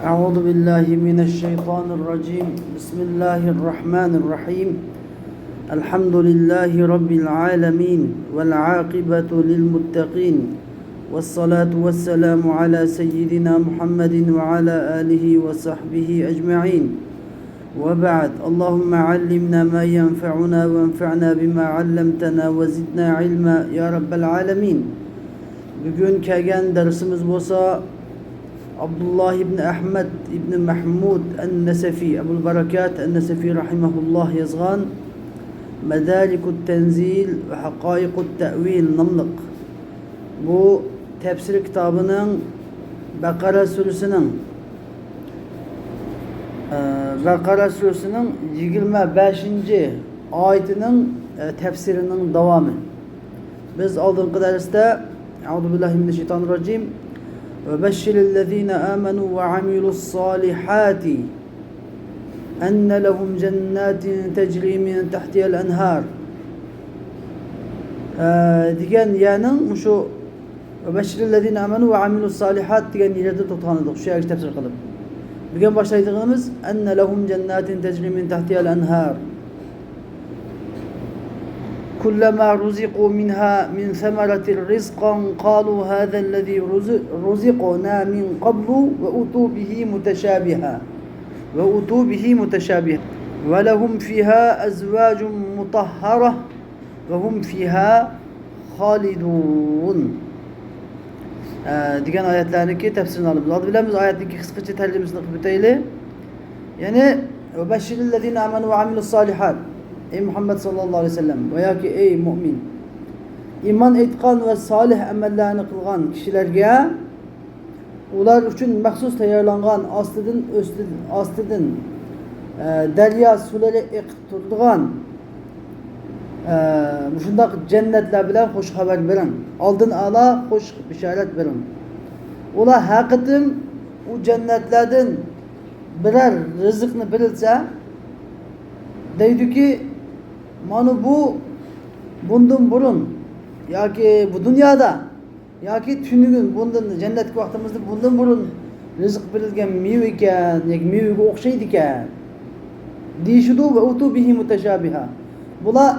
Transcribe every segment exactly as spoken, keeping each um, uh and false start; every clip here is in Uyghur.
أعوذ بالله من الشيطان الرجيم. بسم الله الرحمن الرحيم. الحمد لله رب العالمين، والعاقبة للمتقين، والصلاة والسلام على سيدنا محمد وعلى آله وصحبه أجمعين. وبعد، اللهم علمنا ما ينفعنا وانفعنا بما علمتنا وزدنا علما يا رب العالمين. بۈگۈن كەلگەن دەرسىمىز بولسا ئابدۇللا ئىبن ئەھمەد ئىبن مەھمۇد ئەن-نەسەفى، ئەبۇل بەرەكات ئەن-نەسەفى رەھىمەھۇللا يازغان مەدارىكۇت تەنزىل ۋە ھەقائىقۇت تەئۋىل ناملىق بۇ تەپسىر كىتابىنىڭ بەقەرە سۈرىسىنىڭ، ئە، بەقەرە سۈرىسىنىڭ يىگىرمە بەشىنچى ئايىتىنىڭ، ئە، تەپسىرىنىڭ داۋامى. بىز ئالدىنقى دەرستە، أعوذ بالله من الشيطان الرجيم، وبشر الذين آمنوا وعملوا الصالحات أن لهم جنات تجري من تحتها الأنهار، ئە، دېگەن يەرنىڭ مۇشۇ وبشر الذين آمنوا وعملوا الصالحات دېگەن يەردە توختىغان ئىدۇق، شۇ يەرگە تەپسىر قىلىپ. بۈگۈن باشلايدىغىنىمىز أن لهم جنات تجري من تحتها الأنهار كلما رزقوا منها من ثمرة رزقا قالوا هذا الذي رز-، رزقنا من قبل وأتوا به متشابها، وأتوا به متشابها، ولهم فيها أزواج مطهرة وهم فيها خالدون. ئە، دېگەن ئايەتلەرنىڭكى تەپسىرىنى ئالىمىز. ئالدى بىلەن بىز ئايەتنىڭكى قىسقىچە تەرجىمىسىنى قىلىپ ئۆتەيلى. يەنى، وبشر الذين آمنوا وعملوا الصالحات. ئەي مۇھەممەد ساللاللاھۇ ئەلەيھى ۋەسەللەم ۋە ياكى ئەي مۇئمىن، ئىمان ئېيتقان ۋە سالىھ ئەمەللەرنى قىلغان كىشىلەرگە ئۇلار ئۈچۈن مەخسۇس تەييارلانغان ئاستىدىن ئۆستىدىن، ئاستىدىن، ئە، دەريا سۇلىرى ئېقىپ تۇرىدىغان، ئە، مۇشۇنداق جەننەتلەر بىلەن خۇش خەۋەر بېرىڭ. ئالدىن ئالا خۇش بېشارەت بېرىڭ. ئۇلار ھەر قېتىم ئۇ جەننەتلەردىن بىرەر رىزىقنى بېرىلسە، دەيدۇكى، مانا بۇ بۇندىن بۇرۇن ياكى بۇ دۇنيادا ياكى تۈنۈگۈن بۇندىن، جەننەتتىكى ۋاقتىمىزدا بۇندىن بۇرۇن رىزىق بېرىلگەن مېۋە ئىكەن، ياكى مېۋىگە ئوخشايدىكەن، دېيىشىدۇ. وأتوا به متشابها. بۇلار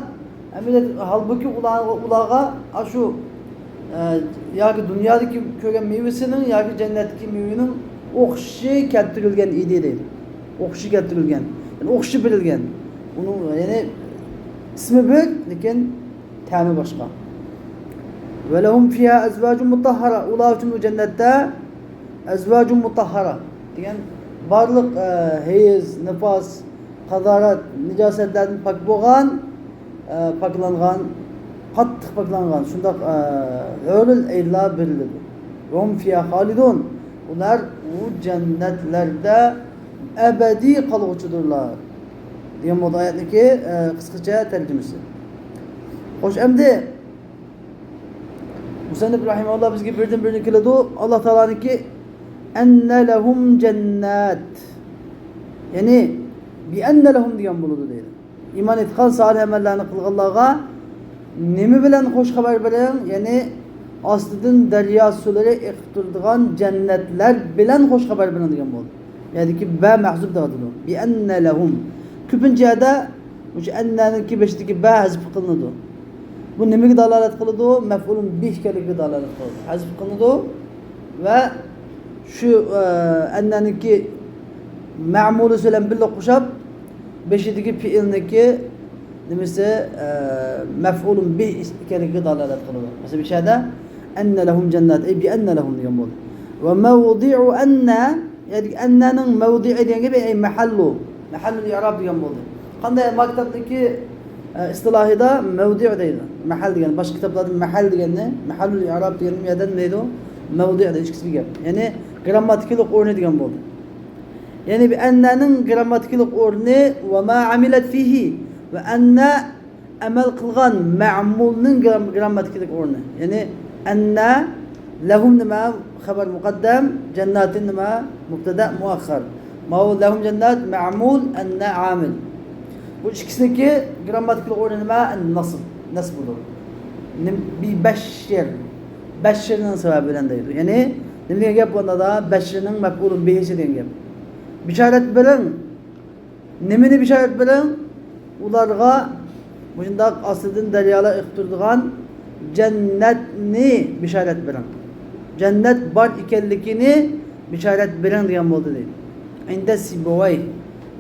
ئەمەلىيەت، ھالبۇكى، ئۇلارغا، ئۇلارغا ئاشۇ، ئە، ياكى دۇنيادىكى كۆرگەن مېۋىسىنىڭ ياكى جەننەتتىكى مېۋىنىڭ ئوخشىشى كەلتۈرۈلگەن ئىدى دەيدۇ. ئوخشىشى كەلتۈرۈلگەن. يەنى ئوخشىشى بېرىلگەن. ئۇنىڭ، يەنى ئىسمى بىر، لېكىن تەمى باشقا. ولهم فيها أزواج مطهرة. ئۇلار ئۈچۈن بۇ جەننەتتە أزواج مطهرة دېگەن بارلىق، ئە، ھەيز، نىپاس، قازارەت، نىجاسەتلەردىن پاك بولغان، ئە، پاكلانغان، قاتتىق پاكلانغان شۇنداق، ئە، ھۆرۈل ئەينلار بېرىلىدۇ. وهم فيها خالدون. ئۇلار ئۇ جەننەتلەردە ئەبەدىي قالغۇچىدۇرلار دېگەن بولدى ئايەتنىڭكى، ئە، قىسقىچە تەرجىمىسى. خوش، ئەمدى مۇسەننىپ رەھىمەھۇللا بىزگە بىردىن بىرنى كېلىدۇ. ئاللا تائالانىڭكى أن لهم جنات، يەنى بأن لهم دېگەن بولىدۇ دەيدۇ. ئىمان ئېيتقان، سالىھ ئەمەللەرنى قىلغانلارغا نېمە بىلەن خوش خەۋەر بېرىڭ؟ يەنى ئاستىدىن دەريا سۇلىرى ئېقىپ تۇرىدىغان جەننەتلەر بىلەن خوش خەۋەر بېرىڭ دېگەن بولدى. يەردىكى بە مەھزۇپ دەۋاتىدۇ. بأن لهم. كۆپىنچە يەردە مۇشۇ ئەننەنىڭكى بېشىدىكى بە ھەزپ قىلىنىدۇ. بۇ نېمىگە دالالەت قىلىدۇ؟ مەفئۇلۇن بىھ ئىكەنلىكىگە دالالەت قىلىدۇ. ھەزپ قىلىنىدۇ ۋە شۇ، ئە، ئەننەنىڭكى مەمۇلىسى بىلەن بىللە قوشاپ، بېشىدىكى پېئىلنىڭكى نېمىسى، ئە، مەفئۇلۇن بىھ ئىكەنلىكىگە دالالەت قىلىدۇ. مەسىلەن، بۇ يەردە أن لهم جنات، أي بأن لهم دېگەن بولدى. وموضع أن، يەنى ئەننەنىڭ مەۋدىئى دېگەن گەپ، ئەي مەھەللۇ، مەھەللۇل ئىئراب دېگەن بولدى. قانداق، ما كىتابتىكى، ئە، ئىستىلاھىدا مەۋدىئ دەيدۇ. مەھەل دېگەن، باشقا كىتابلاردا مەھەل دېگەننى، مەھەللۇل ئىئراب دېگەننى بۇ يەردە نېمە دەيدۇ؟ مەۋدىئ دەيدۇ، ئىككىسى بىر گەپ. يەنى گىرامماتىكىلىق ئورنى دېگەن بولدى. يەنى بۇ ئەننەنىڭ گىرامماتىكىلىق ئورنى، وما عملت فيه، ۋە ئەننە ئەمەل قىلغان مەمۇلنىڭ گرام-، گرامماتىكىلىق ئورنى. يەنى ئەننە، لەھۇم نېمە؟ خەۋەر مۇقەددەم، جەنناتىن نېمە؟ مۇبتەدە مۇئەخخەر. ماۋۇ لەھۇم جەننات مەمۇل، ئەننە ئامىل. بۇ ئىككىسىنىڭكى گرامماتىكىلىق ئورنى نېمە؟ نەسب. نەسبۇدۇر. نېم-، بى بەششىر. بەششىرنىڭ سەۋەبى بىلەن دەيدۇ. يەنى نېمە دېگەن گەپ بۇندا؟ بەشىرنىڭ مەپئۇلۇن بىھىسى دېگەن گەپ. بېشارەت بېرىڭ. نېمىنى بېشارەت بېرىڭ؟ ئۇلارغا مۇشۇنداق ئاستىدىن دەريالار ئېقىپ تۇرىدىغان جەننەتنى بېشارەت بېرىڭ. جەننەت بار ئىكەنلىكىنى بېشارەت بېرىڭ دېگەن بولدى دەيدۇ. ئىندە سىبوۋەي.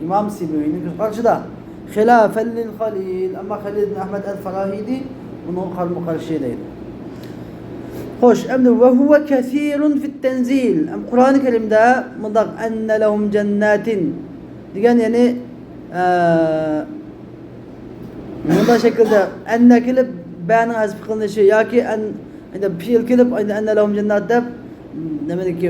ئىمام سىبوۋەينىڭ كۆز قارىشىدا. خىلاپەن لىل خەلىل. ئەمما خەلىل ئىبن ئەھمەد ئەل فاراھىدى ئۇنىڭغا قارىمۇ قارشى دەيدۇ. خوش، ئەمدى ۋە ھۇۋە كەسىرۇن فىت تەنزىل. ئەم، قۇرئانى كەرىمدە مۇنداق، ئەننە لەھۇم جەنناتىن دېگەن، يەنى، ئە، مۇنداق شەكىلدە ئەننە كېلىپ بەنىڭ ھەزپ قىلىنىشى ياكى ئەن، ئەندە پېئىل كېلىپ ئەننە لەھۇم جەننات دەپ، نېمىنىڭكى،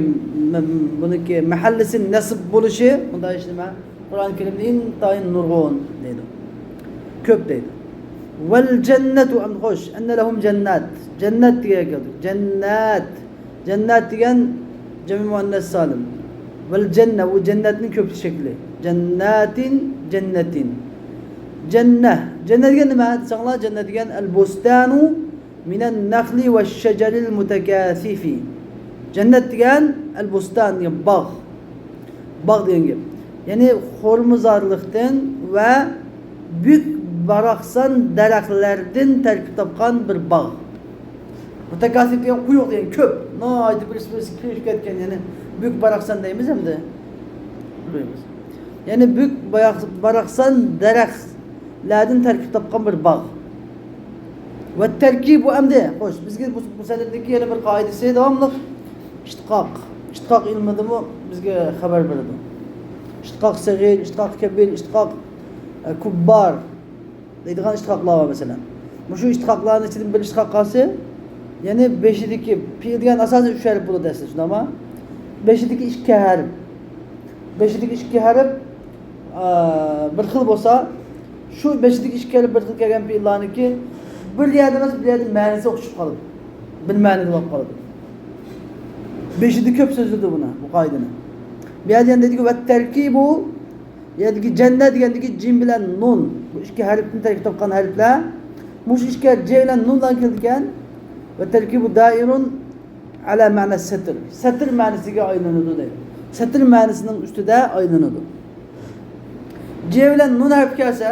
بۇنىڭكى مەھەللىسى نەسب بولۇشى، مۇنداق ئىش نېمە؟ قۇرئان كەرىمدە ئىنتايىن نۇرغۇن دەيدۇ. كۆپ دەيدۇ. ۋەل جەننەتۇ، ئەمدى خوش، ئەننە لەھۇم جەننات. جەننەت دېگەن كەلدى. جەننەت. جەننەت دېگەن جەمئى مۇئەننەس سالىم. ۋەل جەننە، ئۇ جەننەتنىڭ كۆپلۈك شەكلى. جەنناتىن، جەننەتىن. جەننە. جەننە دېگەن نېمە دېسەڭلار، جەننە دېگەن ئەل بوستانۇ مىنەن نەخلى ۋە شەجەرىل مۇتەكەسىفى. جەننەت دېگەن ئەل بوستان دېگەن باغ. باغ دېگەن گەپ. يەنى خورمىزارلىقتىن ۋە بۈك باراقسان دەرەخلەردىن تەركىب تاپقان بىر باغ. مۇتەكاسىپ دېگەن قويۇق دېگەن كۆپ. ناھايىتى بىرسى بىرسىگە كىرىشىپ كەتكەن، يەنى بۈك باراقسان دەيمىز ئەمدى. يەنى بۈك باياق-، باراقسان دەرەخلەردىن تەركىب تاپقان بىر باغ. ۋە تەركىبۇ ئەمدى، خوش، بىزگە بۇ، بۇ سەنەدتىكى يەنە بىر قائىدىسى داۋاملىق ئىشتىقاق. ئىشتىقاق ئىلمىدىمۇ بىزگە خەۋەر بېرىدۇ. ئىشتىقاق سەغىر، ئىشتىقاق كەبىر، ئىشتىقاق، ئە، كۇببار دەيدىغان ئىشتىقاقلار بار مەسىلەن. مۇشۇ ئىشتىقاقلارنىڭ ئىچىدىن بىر ئىشتىقاق قالسا، يەنى بېشىدىكى پېئىل دېگەن ئاساسىي ئۈچ ھەرپ بولىدۇ ئەسلى، شۇنداقمۇ؟ بېشىدىكى ئىككى ھەرپ. بېشىدىكى ئىككى ھەرپ ئا، بىر خىل بولسا، شۇ بېشىدىكى ئىككى ھەرپ بىر خىل كەلگەن پېئىللارنىڭكى بىر يەردە ئەمەس، بىر يەردە مەنىسى ئوخشىشىپ قالىدۇ. بىر مەنىدە بولۇپ قالىدۇ. بېشىدا كۆپ سۆزلىدى بۇنى، بۇ قائىدىنى. بۇ يەردە يەنە دېدىكى، ۋە تەركىبۇ، يەردىكى جەننە دېگەندىكى جىم بىلەن نۇن، بۇ ئىككى ھەرپتىن تەركىب تاپقان ھەرپلەر، مۇشۇ ئىككى ھەرپ جە بىلەن نۇن بىلەن كېلىدىكەن. ۋە تەركىبۇ دائىرۇن ئەلە مەنە سەتر. سەتر مەنىسىگە ئايلىنىدۇ دەيدۇ. سەتر مەنىسىنىڭ ئۈستىدە ئايلىنىدۇ. جە بىلەن نۇن ھەرپى كەلسە،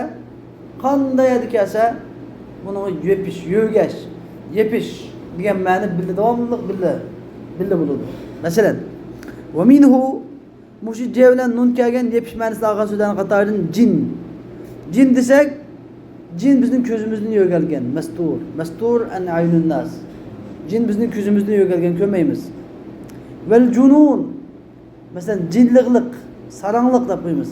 قانداق يەردە كەلسە، بۇنىڭغا يېپىش، يۆگەش، يېپىش دېگەن مەنە بىللە، داۋاملىق بىللە، بىللە بولىدۇ. مەسىلەن، ۋە مىنھۇ، مۇشۇ جە بىلەن نۇن كەلگەن يېپىش مەنىسىنى ئالغان سۆزلەرنىڭ قاتارىدىن جىن. جىن دېسەك، جىن بىزنىڭ كۆزىمىزدىن يۆگەلگەن، مەستۇر، مەستۇر ئەن ئەيۇنىنناس. جىن بىزنىڭ كۆزىمىزدىن يۆگەلگەن، كۆرمەيمىز. ۋەل جۇنۇن، مەسىلەن، جىنلىقلىق، ساراڭلىق دەپ قويىمىز.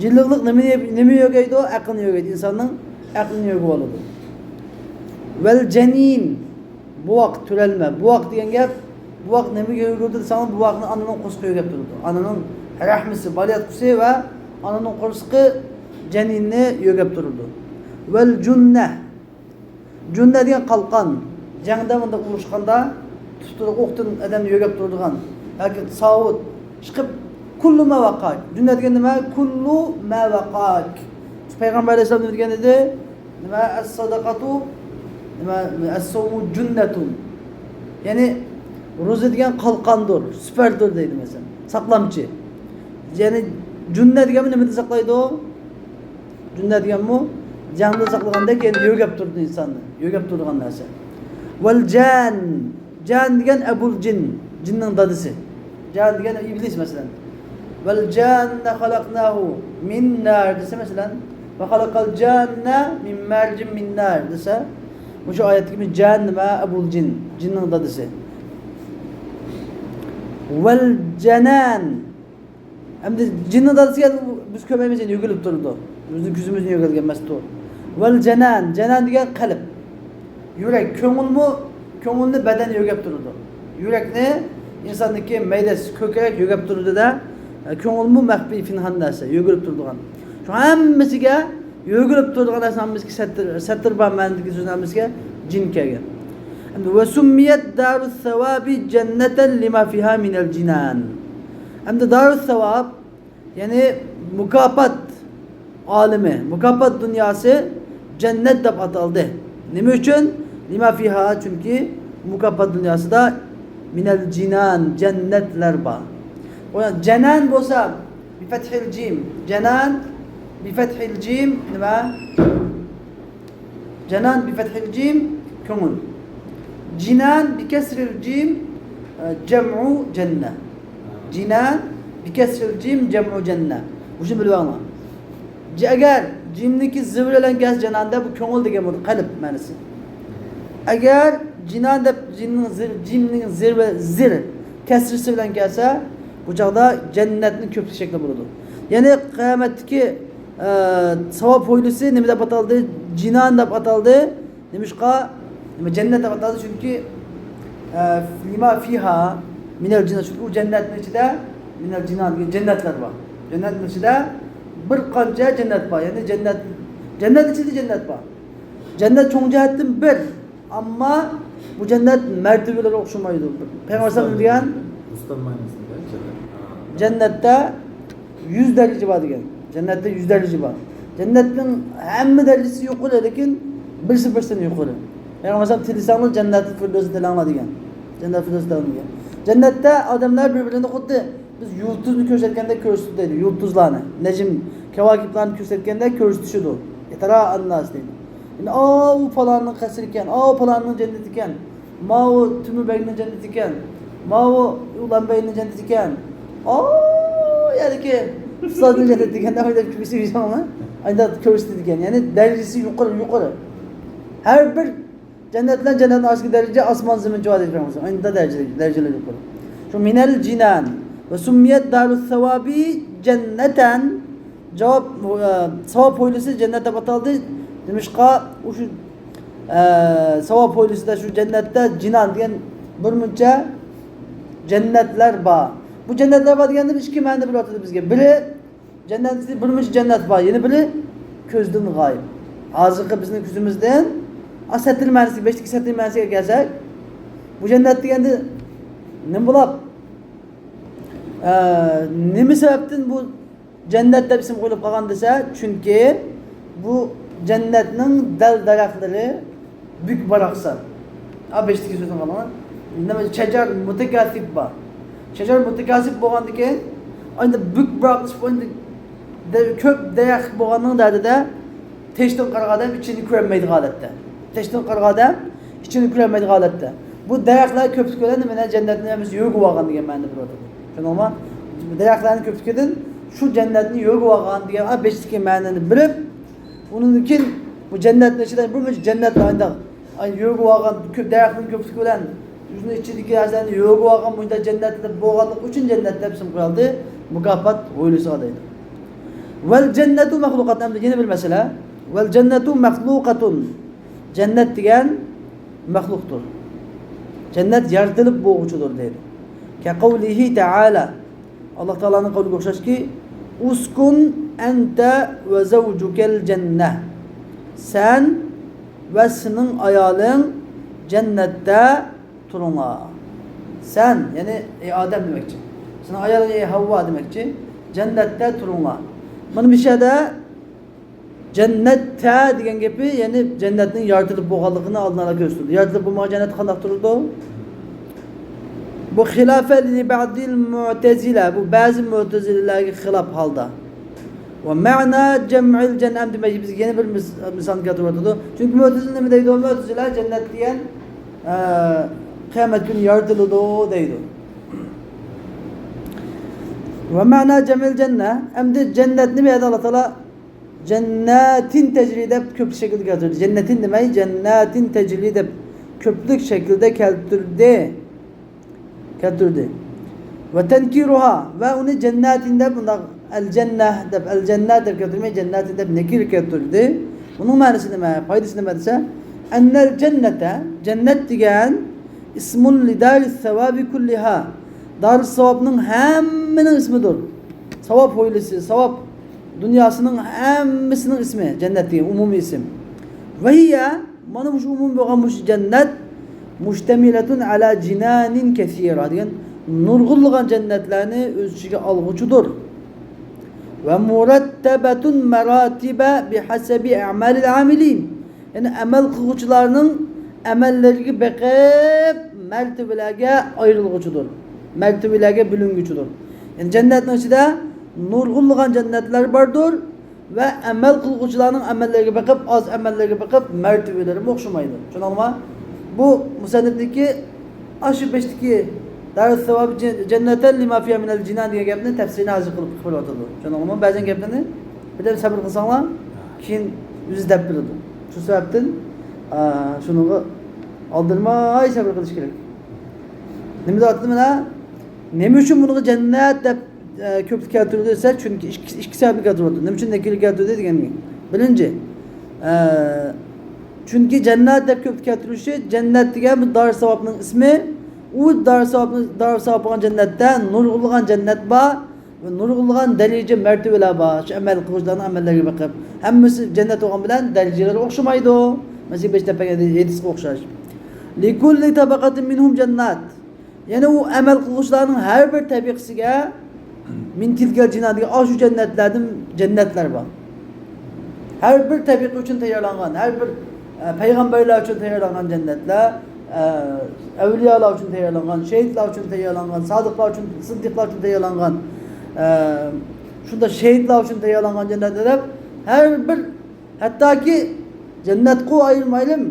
جىنلىقلىق نېمىنى، نېمە يۆگەيدۇ؟ ئەقىلنى يۆگەيدۇ، ئىنساننىڭ ئەقلىنى يۆگىۋالىدۇ. ۋەل جەنىن، بوۋاق، تۆرەلمە. بوۋاق دېگەن گەپ، بوۋاق نېمىگە يۆگىلىدۇ دېسەڭلار، بوۋاقنى ئانىنىڭ قورسىقى يۆگەپ تۇرىدۇ. ئانىنىڭ رەھمىسى، بالىياتقۇسى ۋە ئانىنىڭ قورسىقى جەنىننى يۆگەپ تۇرىدۇ. ۋەل جۇننە. جۇننە دېگەن قالقان. جەڭدە مۇنداق ئۇرۇشقاندا تۇتۇپ تۇرۇپ ئوقتىن ئادەمنى يۆگەپ تۇرىدىغان. ياكى ساۋۇت. چىقىپ، كۇللۇ ما ۋەقاك. جۇننە دېگەن نېمە؟ كۇللۇ ما ۋەقاك. پەيغەمبەر ئەلەيھىسسالام نېمە دېگەن ئىدى؟ نېمە، ئەسساداقاتۇ، نېمە، ئەسسومۇ جۇننەتۇن. يەنى، روزا دېگەن قالقاندۇر، سىپەردۇر دەيدۇ مەسىلەن. ساقلامچى. يەنى، جۇننە دېگەنمۇ نېمىدىن ساقلايدۇ؟ جۇننە دېگەنمۇ جەڭدىن ساقلىغاندەك، يەنى يۆگەپ تۇرىدۇ ئىنساننى. يۆگەپ تۇرىدىغان نەرسە. ۋەل جان. جان دېگەن ئەبۇل جىن، جىننىڭ دادىسى. جان دېگەن ئىبلىس، مەسىلەن. ۋەل جاننە خەلەقناھۇ مىن نار دېسە، مەسىلەن، ۋە خەلەقەل جاننە مىن مارجىن مىن نار دېسە، مۇشۇ ئايەتتىكى جان نېمە؟ ئەبۇل جىن، جىننىڭ دادىسى. ۋەل جانان. ئەمدى جىننىڭ دادىسى، بىز كۆرمەيمىز، يەنى يۆگىلىپ تۇرىدۇ. بىزنىڭ كۆزىمىزنى يۆگەلگەن ئەمەستۇ. ۋەل جانان، جانان دېگەن قەلب. يۈرەك، كۆڭۈلمۇ، كۆڭۈلنى بەدەن يۆگەپ تۇرىدۇ. يۈرەكنى ئىنساندىكى مەيدەس، كۆكرەك يۆگەپ تۇرىدۇ-دە، كۆڭۈلمۇ مەخپىي پىنھان نەرسە، يۆگىلىپ تۇرىدىغان. شۇ ھەممىسىگە يۆگىلىپ تۇرىدىغان نەرسە ھەممىسىگە سەتتىر، سەتتىر بار مەنىدىكى سۆز ھەممىسىگە جىن كەلگەن. ئەمدى ۋە سۇممىيەت دارۇس ساۋابى جەننەتەن لىما فىھا مىنەل جىنان. ئەمدى دارۇس ساۋاب، يەنى مۇكاپات ئالىمى، مۇكاپات دۇنياسى جەننەت دەپ ئاتالدى. نېمە ئۈچۈن؟ لىما فىھا، چۈنكى مۇكاپات دۇنياسىدا مىنەل جىنان، جەننەتلەر بار. ئۇ جەنان بولسا، بىفەتھىل جىم. جەنان، بىفەتھىل جىم، نېمە؟ جەنان، بىفەتھىل جىم، كۆڭۈل. جىنان، بىكەسرىل جىم، ئە، جەمئۇ جەننە. جىنان، بىكەسرىل جىم، جەمئۇ جەننە. مۇشۇنى بىلىۋالىڭلار. ئەگەر جىمنىڭكى زىر بىلەن كەلسە جانان دەپ، بۇ كۆڭۈل دېگەن بولىدۇ، قەلب مەنىسى. ئەگەر جىنان دەپ جىمنىڭ زىر، جىمنىڭ زىر، زىر كەسرىسى بىلەن كەلسە، بۇ چاغدا جەننەتنىڭ كۆپلۈك شەكلى بولىدۇ. يەنى قىيامەتتىكى، ئە، ساۋاب ھويلىسى نېمە دەپ ئاتالدى؟ جىنان دەپ ئاتالدى. نېمىشقا؟ نېمە جەننەت دەپ ئاتالدى؟ چۈنكى، ئە، لىما فىھا مىنەل جىنان. چۈنكى ئۇ جەننەتنىڭ ئىچىدە مىنەل جىنان دېگەن جەننەتلەر بار. جەننەتنىڭ ئىچىدە بىر قانچە جەننەت بار. يەنى جەننەت، جەننەت ئىچىدە جەننەت بار. جەننەت چوڭ جەھەتتىن بىر، ئەمما بۇ جەننەت مەرتىۋىلىرى ئوخشىمايدۇ. پەيغەمبەر ئەلەيھىسسالام دېگەن، جەننەتتە يۈز دەرىجە بار دېگەن. جەننەتتە يۈز دەرىجە بار. جەننەتنىڭ ھەممە دەرىجىسى يۇقىرى، لېكىن بىرسى بىرسىدىن يۇقىرى. پەيغەمبەر ئەلەيھىسسالام تىلىسەڭلار جەننەتۇل فىردەۋسنى تىلەڭلار دېگەن. جەننەتۇل فىردەۋسنى تىلەڭلار دېگەن. جەننەتتە ئادەملەر بىر-بىرىنى خۇددى بىز يۇلتۇزنى كۆرسەتكەندەك كۆرسىتىدۇ دەيدۇ، يۇلتۇزلارنى، نەجىم، كەۋاكىبلارنى كۆرسەتكەندەك كۆرسىتىشىدۇ. يەتەرا ئەنناس دەيدۇ. يەنى، ئاۋۇ پالاننىڭ قەسرى ئىكەن، ئاۋۇ پالاننىڭ جەننىتى ئىكەن، ماۋۇ تۆمۈر بەگنىڭ جەننىتى ئىكەن، ماۋۇ ئۇلان بەگنىڭ جەننىتى ئىكەن، ئاۋۇ يەردىكى ئۇستازنىڭ جەننىتى ئىكەن، دەپ كۆرسىتىدىكەن. يەنى دەرىجىسى يۇقىرى، يۇقىرى. ھەر بىر جەننەت بىلەن جەننەتنىڭ ئارىسىدىكى دەرىجە ئاسمان زېمىن چۇۋا دەيدۇ پەيغەمبەر. ئەندا دەرىجە، دەرىجىلەر يۇقىرى. شۇ مىنەل جىنان. ۋە سۇممىيەت دارۇس ساۋابى جەننەتەن. جاۋاب، ئە، ساۋاب ھويلىسى جەننەت دەپ ئاتالدى. نېمىشقا؟ ئۇ شۇ، ئە، ساۋاب ھويلىسىدا، شۇ جەننەتتە جىنان دېگەن بىر مۇنچە جەننەتلەر بار. بۇ جەننەتلەر بار دېگەندە ئىككى مەنىدە بېرىۋاتىدۇ بىزگە. بىرى، جەننەت، بىر مۇنچە جەننەت بار، يەنە بىرى كۆزدىن غايىب. ھازىرقى بىزنىڭ كۆزىمىزدىن، ئا، سەتىر مەنىسى، بەشتىكى سەتىر مەنىسىگە كەلسەك، بۇ جەننەت دېگەندە نېمە بولۇپ، ئە، نېمە سەۋەبتىن بۇ جەننەت دەپ ئىسىم قويۇلۇپ قالغان دېسە، چۈنكى بۇ جەننەتنىڭ دەل-دەرەخلىرى بۈك باراقسان. ھە، بەشتىكى سۆزنى قاراڭ. نېمە، شەجەر مۇتەكاسىپ بار. شەجەر مۇتەكاسىپ بولغاندىن كېيىن، ئەمدى بۈك باراقلىشىپ، ئەمدى دە-، كۆپ دەرەخ بولغاننىڭ دەردىدە تېشىدىن قارىغان ئادەم ئىچىنى كۆرەلمەيدىغان ھالەتتە. تېشىدىن قارىغان ئادەم ئىچىنى كۆرەلمەيدىغان ھالەتتە. بۇ دەرەخلەر كۆپلۈكى بىلەن مانا جەننەتنى ھەممىسى يۆگىۋالغان دېگەن مەنىدە بېرىۋاتىدۇ. چۈشەندىڭىزمۇ؟ دەرەخلەرنىڭ كۆپلۈكىدىن شۇ جەننەتنى يۆگىۋالغان دېگەن، ئا، بەشتىكى مەنىنى بېرىپ، ئۇنىڭدىن كېيىن بۇ جەننەتنىڭ ئىچىدە بىر مۇنچە جەننەت ئاينداق، ئاي، يۆگىۋالغان كۆپ دەرەخنىڭ كۆپلۈكى بىلەن ئۆزىنىڭ ئىچىدىكى نەرسىلەرنى يۆگىۋالغان مۇنچە جەننەتلەر بولغانلىقى ئۈچۈن جەننەت دەپ ئىسىم قويۇلدى. مۇكاپات ھويلىسىغا دەيدۇ. ۋەل جەننەتۇ مەخلۇقات. ئەمدى يەنە بىر مەسىلە. ۋەل جەننەتۇ مەخلۇقەتۇن. جەننەت دېگەن مەخلۇقتۇر. جەننەت يارىتىلىپ بولغۇچىدۇر دەيدۇ. كەقەۋلىھى تەئالە. ئاللا تائالانىڭ قەۋلىگە ئوخشاشكى، ئۇسكۇن ئەنتە ۋە زەۋجۇكەل جەننە. سەن ۋە سېنىڭ ئايالىڭ جەننەتتە تۇرۇڭلار. سەن، يەنى ئەي ئادەم دېمەكچى. سېنىڭ ئايالىڭ ئەي ھەۋۋا دېمەكچى. جەننەتتە تۇرۇڭلار. مانا بۇ يەردە جەننەتتە دېگەن گېپى، يەنى جەننەتنىڭ يارىتىلىپ بولغانلىقىنى ئالدىن ئالا كۆرسىتىدۇ. يارىتىلىپ بولمىغان جەننەت قانداق تۇرىدۇ؟ بۇ خىلاپەن لىبەزىل مۇئتەزىلە، بۇ بەزى مۇئتەزىلىلەرگە خىلاپ ھالدا. ۋە مەنا جەمئىل جەننە، دېمەك، بىز يەنە بىر مىس-، مىسال كەلتۈرۈۋاتىدۇ. چۈنكى مۇئتەزىلە نېمە دەيدۇ؟ مۇئتەزىلە جەننەت دېگەن، ئە، قىيامەت كۈنى يارىتىلىدۇ دەيدۇ. ۋە مەنا جەمئىل جەننە، ئەمدى جەننەتنى بۇ يەردە ئاللا تائالا جەنناتىن تەجرى دەپ كۆپلۈك شەكىلدە كەلتۈردى. جەننەتىن دېمەي، جەنناتىن تەجرى دەپ كۆپلۈك شەكىلدە كەلتۈردى. كەلتۈردى. ۋە تەنكىرۇھا، ۋە ئۇنى جەنناتىن دەپ، بۇنداق ئەل جەننە دەپ، ئەل جەننە دەپ كەلتۈرمەي، جەنناتىن دەپ نەكىرە كەلتۈردى. بۇنىڭ مەنىسى نېمە؟ پايدىسى نېمە دېسە، ئەننەل جەننەتە، جەننەت دېگەن ئىسمۇن لىدارىس ساۋابى كۇللىھا. دارىس ساۋابنىڭ ھەممىنىڭ ئىسمىدۇر. ساۋاب ھويلىسى، ساۋاب دۇنياسىنىڭ ھەممىسىنىڭ ئىسمى، جەننەت دېگەن ئومۇمىي ئىسىم. ۋەھىيە، مانا مۇشۇ ئومۇمىي بولغان مۇشۇ جەننەت، مۇشتەمىلەتۇن ئەلا جىنانىن كەسىرا دېگەن نۇرغۇنلىغان جەننەتلەرنى ئۆز ئىچىگە ئالغۇچىدۇر. ۋە مۇرەتتەبەتۇن مەراتىبە بىھەسەبى ئەمالىل ئامىلىن. يەنى ئەمەل قىلغۇچىلارنىڭ ئەمەللىرىگە بېقىپ مەرتىۋىلەرگە ئايرىلغۇچىدۇر. مەرتىۋىلەرگە بۆلۈنگۈچىدۇر. يەنى جەننەتنىڭ ئىچىدە نۇرغۇنلىغان جەننەتلەر باردۇر ۋە ئەمەل قىلغۇچىلارنىڭ ئەمەللىرىگە بېقىپ، ئاز ئەمەللىرىگە بېقىپ مەرتىۋىلىرىمۇ ئوخشىمايدۇ. چۈشەندىڭلارمۇ؟ بۇ مۇسەننىپنىڭكى ئاشۇ بېشتىكى دار ساۋاب جەننەتەن لىما فىيا مىنەل جىنان دېگەن گەپنى تەپسىرىنى ھازىر قىلىپ قىلىۋاتىدۇ. چۈشەندىڭلارمۇ؟ بەزەن گەپلەرنى بىردەم سەبىر قىلساڭلار، كېيىن ئۆزى دەپ بېرىدۇ. شۇ سەۋەبتىن، ئا، شۇنىڭغا ئالدىرىماي سەۋر قىلىش كېرەك. نېمە دەۋاتىدۇ مانا؟ نېمە ئۈچۈن بۇنىڭغا جەننەت دەپ، ئە، كۆپلۈك كەلتۈرۈلدى دېسە، چۈنكى ئىككى، ئىككى سەۋەبنى كەلتۈرۈۋاتىدۇ. نېمە ئۈچۈن نەكىرە كەلتۈردى دېگەنگە. بىرىنچى، ئە، چۈنكى جەننەت دەپ كۆپلۈك كەلتۈرۈلۈشى، جەننەت دېگەن بۇ دار ساۋابنىڭ ئىسمى. ئۇ دار ساۋابنى، دار ساۋاب بولغان جەننەتتە نۇرغۇنلىغان جەننەت بار. ۋە نۇرغۇنلىغان دەرىجە مەرتىۋىلەر بار. شۇ ئەمەل قىلغۇچىلارنىڭ ئەمەللىرىگە بېقىپ. ھەممىسى جەننەت بولغان بىلەن دەرىجىلىرى ئوخشىمايدۇ. مەسىلەن، بېشىدا بەرگەن ھەدىسكە ئوخشاش. لكل طبقة منهم جنات. يەنى ئۇ ئەمەل قىلغۇچىلارنىڭ ھەر بىر تەبىقىسىگە من تلك الجنان دېگەن ئاشۇ جەننەتلەردىن جەننەتلەر بار. ھەر بىر تەبىقە ئۈچۈن تەييارلانغان، ھەر بىر، ئە، پەيغەمبەرلەر ئۈچۈن تەييارلانغان جەننەتلەر، ئە، ئەۋلىيالار ئۈچۈن تەييارلانغان، شېھىتلار ئۈچۈن تەييارلانغان، سادىقلار ئۈچۈن، سىددىقلار ئۈچۈن تەييارلانغان، ئە، شۇنداق شېھىتلار ئۈچۈن تەييارلانغان جەننەتلەر دەپ، ھەر بىر، ھەتتاكى جەننەتقۇ ئايرىم-ئايرىم،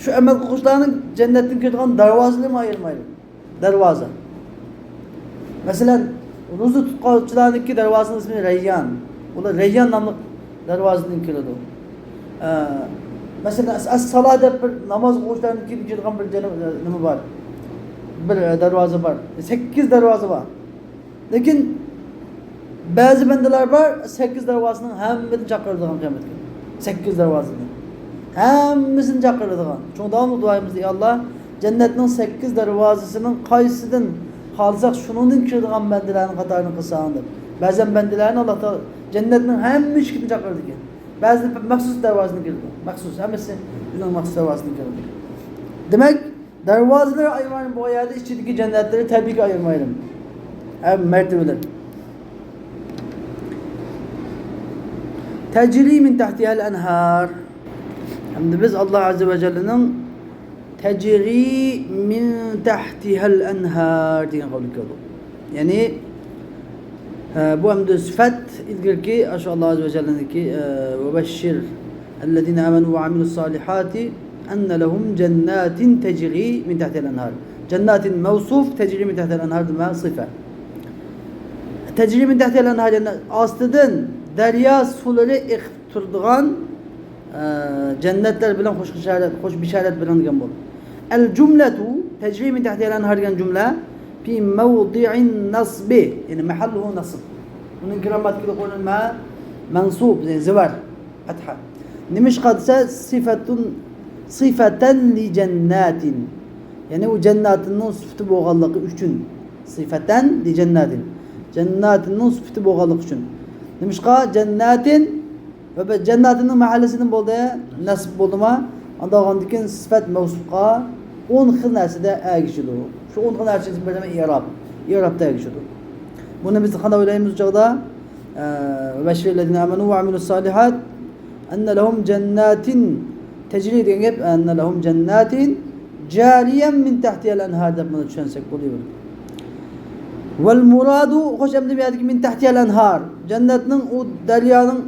شۇ ئەمەل قىلغۇچىلارنىڭ جەننەتتىن كىرىدىغان دەرۋازىلىرىمۇ ئايرىم-ئايرىم. دەرۋازا. مەسىلەن، روزا تۇتقۇچىلارنىڭكى دەرۋازىنىڭ ئىسمى رەييان. ئۇلار رەييان ناملىق دەرۋازىدىن كىرىدۇ. ئە، مەسىلەن، ئەس-، ئەس-سالا دەپ بىر ناماز ئوقۇغۇچىلارنىڭكى كىرىدىغان بىر جەننەت، نېمە بار؟ بىر، ئە، دەرۋازا بار. سەككىز دەرۋازا بار. لېكىن بەزى بەندىلەر بار، سەككىز دەرۋازىنىڭ ھەممىدىن چاقىرىدىغان قىيامەت كۈنى. سەككىز دەرۋازىنى. ھەممىسىنى چاقىرىدىغان. شۇڭا داۋاملىق دۇئايىمىزدا، يا ئاللا، جەننەتنىڭ سەككىز دەرۋازىسىنىڭ قايسىسىدىن خالىساق، شۇنىڭدىن كىرىدىغان بەندىلەرنىڭ قاتارىنى قىلساڭ، دەپ. بەزەن بەندىلەرنى ئاللا تائالا جەننەتنىڭ ھەممە ئىشىكىدىن چاقىرىدىكەن. بەزىدە مەخسۇس دەرۋازىدىن كىرىدۇ. مەخسۇس، ھەممىسى ئۆزىنىڭ مەخسۇس دەرۋازىدىن كىرىدۇ. دېمەك، دەرۋازىلىرى ئايرىم-ئايرىم بولغان يەردە ئىچىدىكى جەننەتلىرى تەبىئىي ئايرىم-ئايرىم. ھەم مەرتىۋىلىرى. تجري من تحتها الأنهار. ئەمدى بىز ئاللا ئەززە ۋە جەللىنىڭ تجري من تحتها الأنهار دېگەن قەۋلگە كەلدۇق. يەنى، ئە، بۇ ئەمدى سۈپەت ئىلگىرىكى، ئاشۇ ئاللا ئەززە ۋە جەللىنىڭكى، ئە، وبشر الذين آمنوا وعملوا الصالحات أن لهم جنات تجري من تحتها الأنهار. جەنناتىن مەۋسۇپ، تەجرى مىن تەھتىھا ئەنھار دېمە سىفەت. تەجرى مىن تەھتىھا ئەنھار، يەنى ئاستىدىن دەريا سۇلىرى ئېقىپ تۇرىدىغان، ئە، جەننەتلەر بىلەن خوش بېشارەت، خوش بېشارەت بېرىڭ دېگەن بولدى. ئەل جۇملەتۇ تەجرى مىن تەھتىھا ئەنھار دېگەن جۈملە في موضع النصب، يەنى مەھەللۇھۇ نەسب. ئۇنىڭ گرامماتىكىلىق ئورنى مە-، مەنسۇب، يەنى زىۋار. پەتھە. نېمىشقا دېسە، سىفەتۇن، سىفەتەن لىجەنناتىن. يەنى ئۇ جەنناتىننىڭ سۈپىتى بولغانلىقى ئۈچۈن. سىفەتەن لىجەنناتىن. جەنناتىننىڭ سۈپىتى بولغانلىقى ئۈچۈن. نېمىشقا؟ جەنناتىن ۋە بە-، جەنناتىننىڭ مەھەللىسىدىن بولدى، نەسب بولدىما؟ ئانداق بولغاندىن كېيىن سىفەت مەۋسۇپقا ئون خىل نەرسىدە ئەگىشىدۇ. شۇ ئون خىل نەرسىدىن بىرى ئىئراب. ئىئرابتا ئەگىشىدۇ. بۇنى بىز قانداق ئويلايمىز بۇ چاغدا؟ ئە، وبشر الذين آمنوا وعملوا الصالحات أن لهم جنات تجري دېگەن گەپ، أن لهم جنات جاريا من تحتها الأنهار دەپ بۇنى چۈشەنسەك بولىدۇ. والمراد، خوش، ئەمدى بۇ يەردىكى من تحتها الأنهار، جەننەتنىڭ ئۇ دەريانىڭ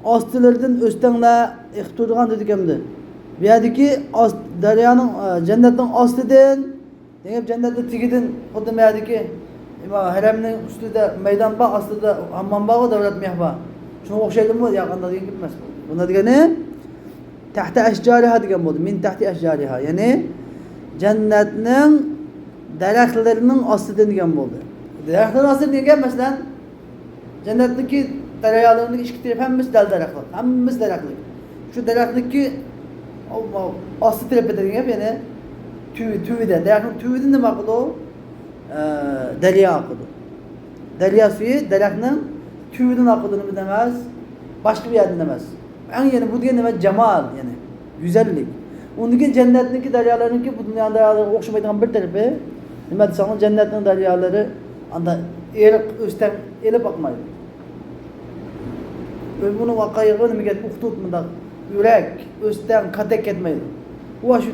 ئاستىلىرىدىن ئۆستەڭلار ئېقىپ تۇرىدىغان دېدۇق ئەمدى. بۇ يەردىكى ئاست-، دەريانىڭ، ئە، جەننەتنىڭ ئاستىدىن دېگەن گەپ، جەننەتنىڭ تېگىدىن، خۇددى مەدىكى ھەرەمنىڭ ئۈستىدە مەيدان بار، ئاستىدا ھاممام بارغۇ، دەۋلەت مەيخ بار. شۇنىڭغا ئوخشايدۇمۇ؟ ياق، ئانداق دېگەن گەپ ئەمەس بۇ. بۇنىڭ دېگىنى تەھتە ئەشجارىھا دېگەن بولدى. مىن تەھتى ئەشجارىھا. يەنى جەننەتنىڭ دەرەخلىرىنىڭ ئاستىدىن دېگەن بولدى. دەرەخلەرنىڭ ئاستىدىن دېگەن گەپ، مەسىلەن، جەننەتنىڭكى دەريالىرىنىڭ ئىككى تەرىپى ھەممىسى دەل دەرەخلىك، ھەممىسى دەرەخلىك. شۇ دەرەخنىڭكى ئاستى تەرىپىدە دېگەن گەپ، يەنى تۈۋى، تۈۋىدە، دەرەخنىڭ تۈۋىدىن نېمە ئاقىدۇ؟ ئە، دەريا ئاقىدۇ. دەريا سۈيى دەرەخنىڭ تۈۋىدىن ئاقىدۇ، نېمىدىن ئەمەس؟ باشقا بىر يەردىن ئەمەس. ئەڭ يەنى بۇ دېگەن نېمە؟ جامال، يەنى گۈزەللىك. ئۇندىن كېيىن جەننەتنىڭكى دەريالىرىنىڭكى بۇ دۇنيانىڭ دەريالىرىغا ئوخشىمايدىغان بىر تەرىپى نېمە دېسەڭلار، جەننەتنىڭ دەريالىرى ئاندا ئېرىق، ئۆستەڭ ئېلىپ ئاقمايدۇ. ئۆمرىنىڭ ئاقايىغى نېمىگە؟ ئۇخدۇد، مۇنداق ئۆرەك، ئۆستەڭ، كاتەك كەتمەيدۇ. ئۇ شۇ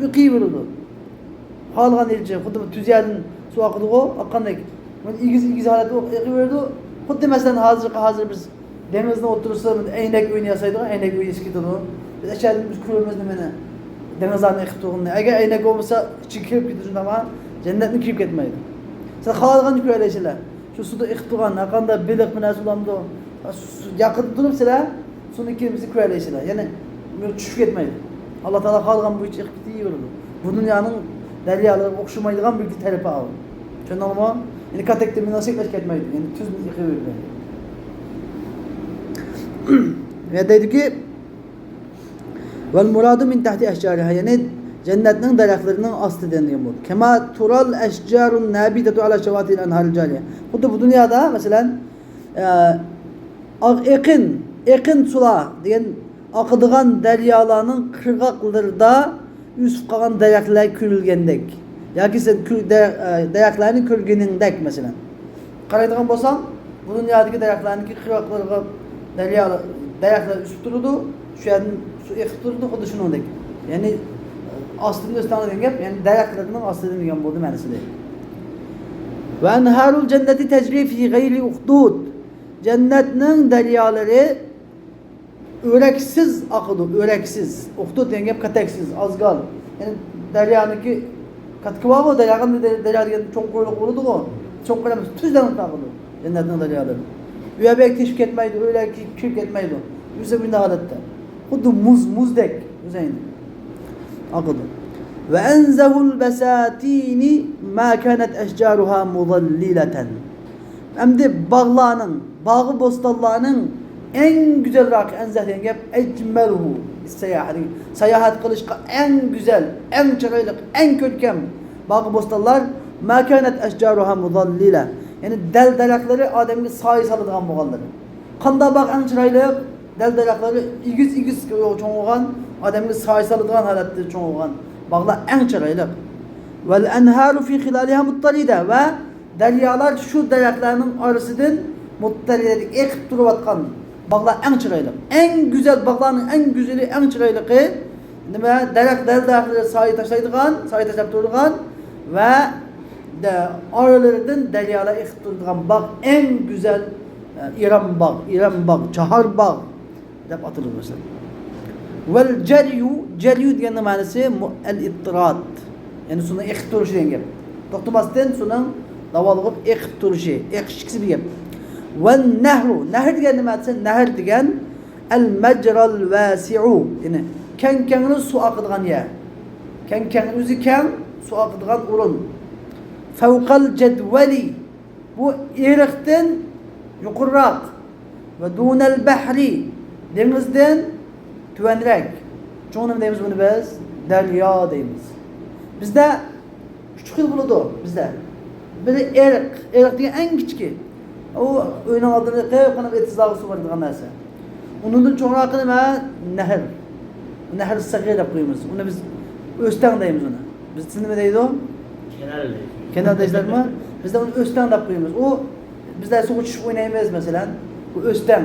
ئېقىۋېرىدۇ. خالىغان يىلىچە خۇددى بىر تۈز يەردىن سۇ ئاقىدىغۇ، ئاققاندەك. مانا ئېگىز، ئېگىز ھالەتتە ئېقىۋېرىدۇ. خۇددى مەسىلەن، ھازىرقى، ھازىر بىز دېڭىزنىڭ ئوتتۇرىسىدا مانا ئەينەك ئۆينى ياسايدىغان، ئەينەك ئۆي ئېسىپ كېتىدۇ. بىز ئەشەدىن بىز كۆرىمىز نېمىنى؟ دېڭىزلارنى ئېقىپ تۇرغىنىنى. ئەگەر ئەينەك بولمىسا، ئىچىگە كىرىپ كېتىدۇ، شۇنداقمۇ؟ جەننەتنى كىرىپ كەتمەيدۇ. سىلەر خالىغانچە كۆرەلەيسىلەر. شۇ سۇدا ئېقىپ تۇرغان ھەرقانداق بېلىق بىر نەرسە بولامدۇ؟ سۇ ياقىدا تۇرۇپ سىلەر سۇنى كېلىپ كۆرەلەيسىلەر. يەنى چۈشۈپ كېتمەيدۇ. ئاللا تائالا خالىغان بويىچە ئېقىپ كېتىۋېرىدۇ. بۇ دۇنيانىڭ دەريالىرىغا ئوخشىمايدىغان بىر تەرىپى ئاۋۇ. چۈشەندىڭلارمۇ؟ يەنى كاتەكتە مېنىڭ سەكرەش كەتمەيدۇ. يەنى تۈز ئېقىۋېرىدۇ. ۋە دەيدۇكى، ۋەل مۇرادۇ مىن تەھتى ئەشجارىھا، يەنى جەننەتنىڭ دەرەخلىرىنىڭ ئاستىدىن دېگەن بولدى. كەما تۇرال ئەشجارۇن نابىتەتۇ ئالا شەۋاتىل ئەنھارىل جارىيە. خۇددى بۇ دۇنيادا، مەسىلەن، ئە، ئاق-، ئېقىن، ئېقىن سۇلار دېگەن ئاقىدىغان دەريالارنىڭ قىرغاقلىرىدا ئۆسۈپ قالغان دەرەخلەر كۆرۈلگەندەك ياكى سەن كۆ-، دە-، ئە، دەرەخلەرنى كۆرگىنىڭدەك، مەسىلەن. قارايدىغان بولساڭ، بۇ دۇنيادىكى دەرەخلەرنىڭكى قىرغاقلىرىغا دەريا، دەرەخلەر ئۆسۈپ تۇرىدۇ. شۇ يەردىن سۇ ئېقىپ تۇرىدۇ، خۇددى شۇنىڭدەك. يەنى، ئاستىدىن ئۆستەڭلار دېگەن گەپ، يەنى دەرەخلىرىنىڭ ئاستىدىن دېگەن بولدى مەنىسىدە. ۋە ئەنھارۇل جەننەتى تەجرى فى غەيرى ئۇخدۇد. جەننەتنىڭ دەريالىرى ئۆرەكسىز ئاقىدۇ، ئۆرەكسىز. ئۇخدۇد دېگەن گەپ كاتەكسىز، ئازگال. يەنى دەريانىڭكى كاتىكى بارغۇ، دەريا، دەريا دېگەن چوڭقۇرلۇق بولىدىغۇ. چوڭقۇر ئەمەس، تۈزلەڭلىكتە ئاقىدۇ جەننەتنىڭ دەريالىرى. ئۆيەرگە تېشىپ كەتمەيدۇ، ئۆيەرگە كىرىپ كەتمەيدۇ. ئۆزى مۇنداق ھالەتتە. خۇددى مۇز، مۇزدەك ئۆزەينى ئاقىدۇ. ۋە ئەنزەھۇل بەساتىنى ما كانەت ئەشجارۇھا مۇزەللىلەتەن. ئەمدى باغلارنىڭ، باغۇ بوستانلارنىڭ ئەڭ گۈزەلراقى، ئەنزەھ دېگەن گەپ، ئەجمەلۇھۇ سەياھەت، ساياھەت قىلىشقا ئەڭ گۈزەل، ئەڭ چىرايلىق، ئەڭ كۆركەم باغۇ بوستانلار، ما كانەت ئەشجارۇھا مۇزەللىلە، يەنى دەل دەرەخلىرى ئادەمگە سايە سالىدىغان بولغانلىرى. قانداق باغ ئەڭ چىرايلىق؟ دەل دەرەخلىرى ئېگىز، ئېگىز چوڭ بولغان، ئادەمگە سايە سالىدىغان ھالەتتە چوڭ بولغان باغلار ئەڭ چىرايلىق. ۋەل ئەنھارۇ فى خىلالىھا مۇتتەرىدە، ۋە دەريالار شۇ دەرەخلەرنىڭ ئارىسىدىن مۇتتەرىدە ئېقىپ تۇرۇۋاتقان باغلار ئەڭ چىرايلىق. ئەڭ گۈزەل باغلارنىڭ ئەڭ گۈزىلى، ئەڭ چىرايلىقى نېمە؟ دەرەخ، دەل دەرەخلىرى سايە تاشلايدىغان، سايە تاشلاپ تۇرىدىغان ۋە دە-، ئارىلىرىدىن دەريالار ئېقىپ تۇرىدىغان باغ ئەڭ گۈزەل، ئە، ئىرام باغ، ئىرام باغ، چاھار باغ دەپ ئاتىلىدۇ مەسىلەن. ۋەل جەريۇ، جەريۇ دېگەننىڭ مەنىسى مۇ-، ئەل ئىتتىراد. يەنى سۇنىڭ ئېقىپ تۇرۇشى دېگەن گەپ. توختىماستىن سۇنىڭ داۋالغۇپ ئېقىپ تۇرۇشى، ئېقىش ئىككىسى بىر گەپ. ۋەن نەھرۇ، نەھر دېگەن نېمە دېسە، نەھر دېگەن ئەل مەجرەل ۋاسىئۇ، يەنى كەڭ كەڭرى سۇ ئاقىدىغان يەر. كەڭ كەڭرى، ئۆزى كەڭ، سۇ ئاقىدىغان ئورۇن. فەۋقەل جەدۋەلى، بۇ ئېرىقتىن يۇقىرىراق. ۋە دۇنەل بەھرى، دېڭىزدىن تۆۋەنرەك. چوڭ نېمە دەيمىز بۇنى بىز؟ دەريا دەيمىز. بىزدە ئۈچ خىل بولىدۇ بىزدە. بىرى ئېرىق، ئېرىق دېگەن ئەڭ كىچىكى. ئۇ ئۆينىڭ ئالدىدا قېنىق ئېتىزلارغا سۇ بارىدىغان نەرسە. ئۇنىڭدىن چوڭراقى نېمە؟ نەھر. نەھر سەغىر دەپ قويىمىز. ئۇنى بىز ئۆستەڭ دەيمىز ئۇنى. بىز، سىز نېمە دەيدۇ؟ كېنەل دەيدۇ. كېنەل دەيسىلەرمۇ؟ بىزدە ئۇنى ئۆستەڭ دەپ قويىمىز. ئۇ، بىزلەر سۇغا چۈشۈپ ئوينايمىز، مەسىلەن. بۇ ئۆستەڭ.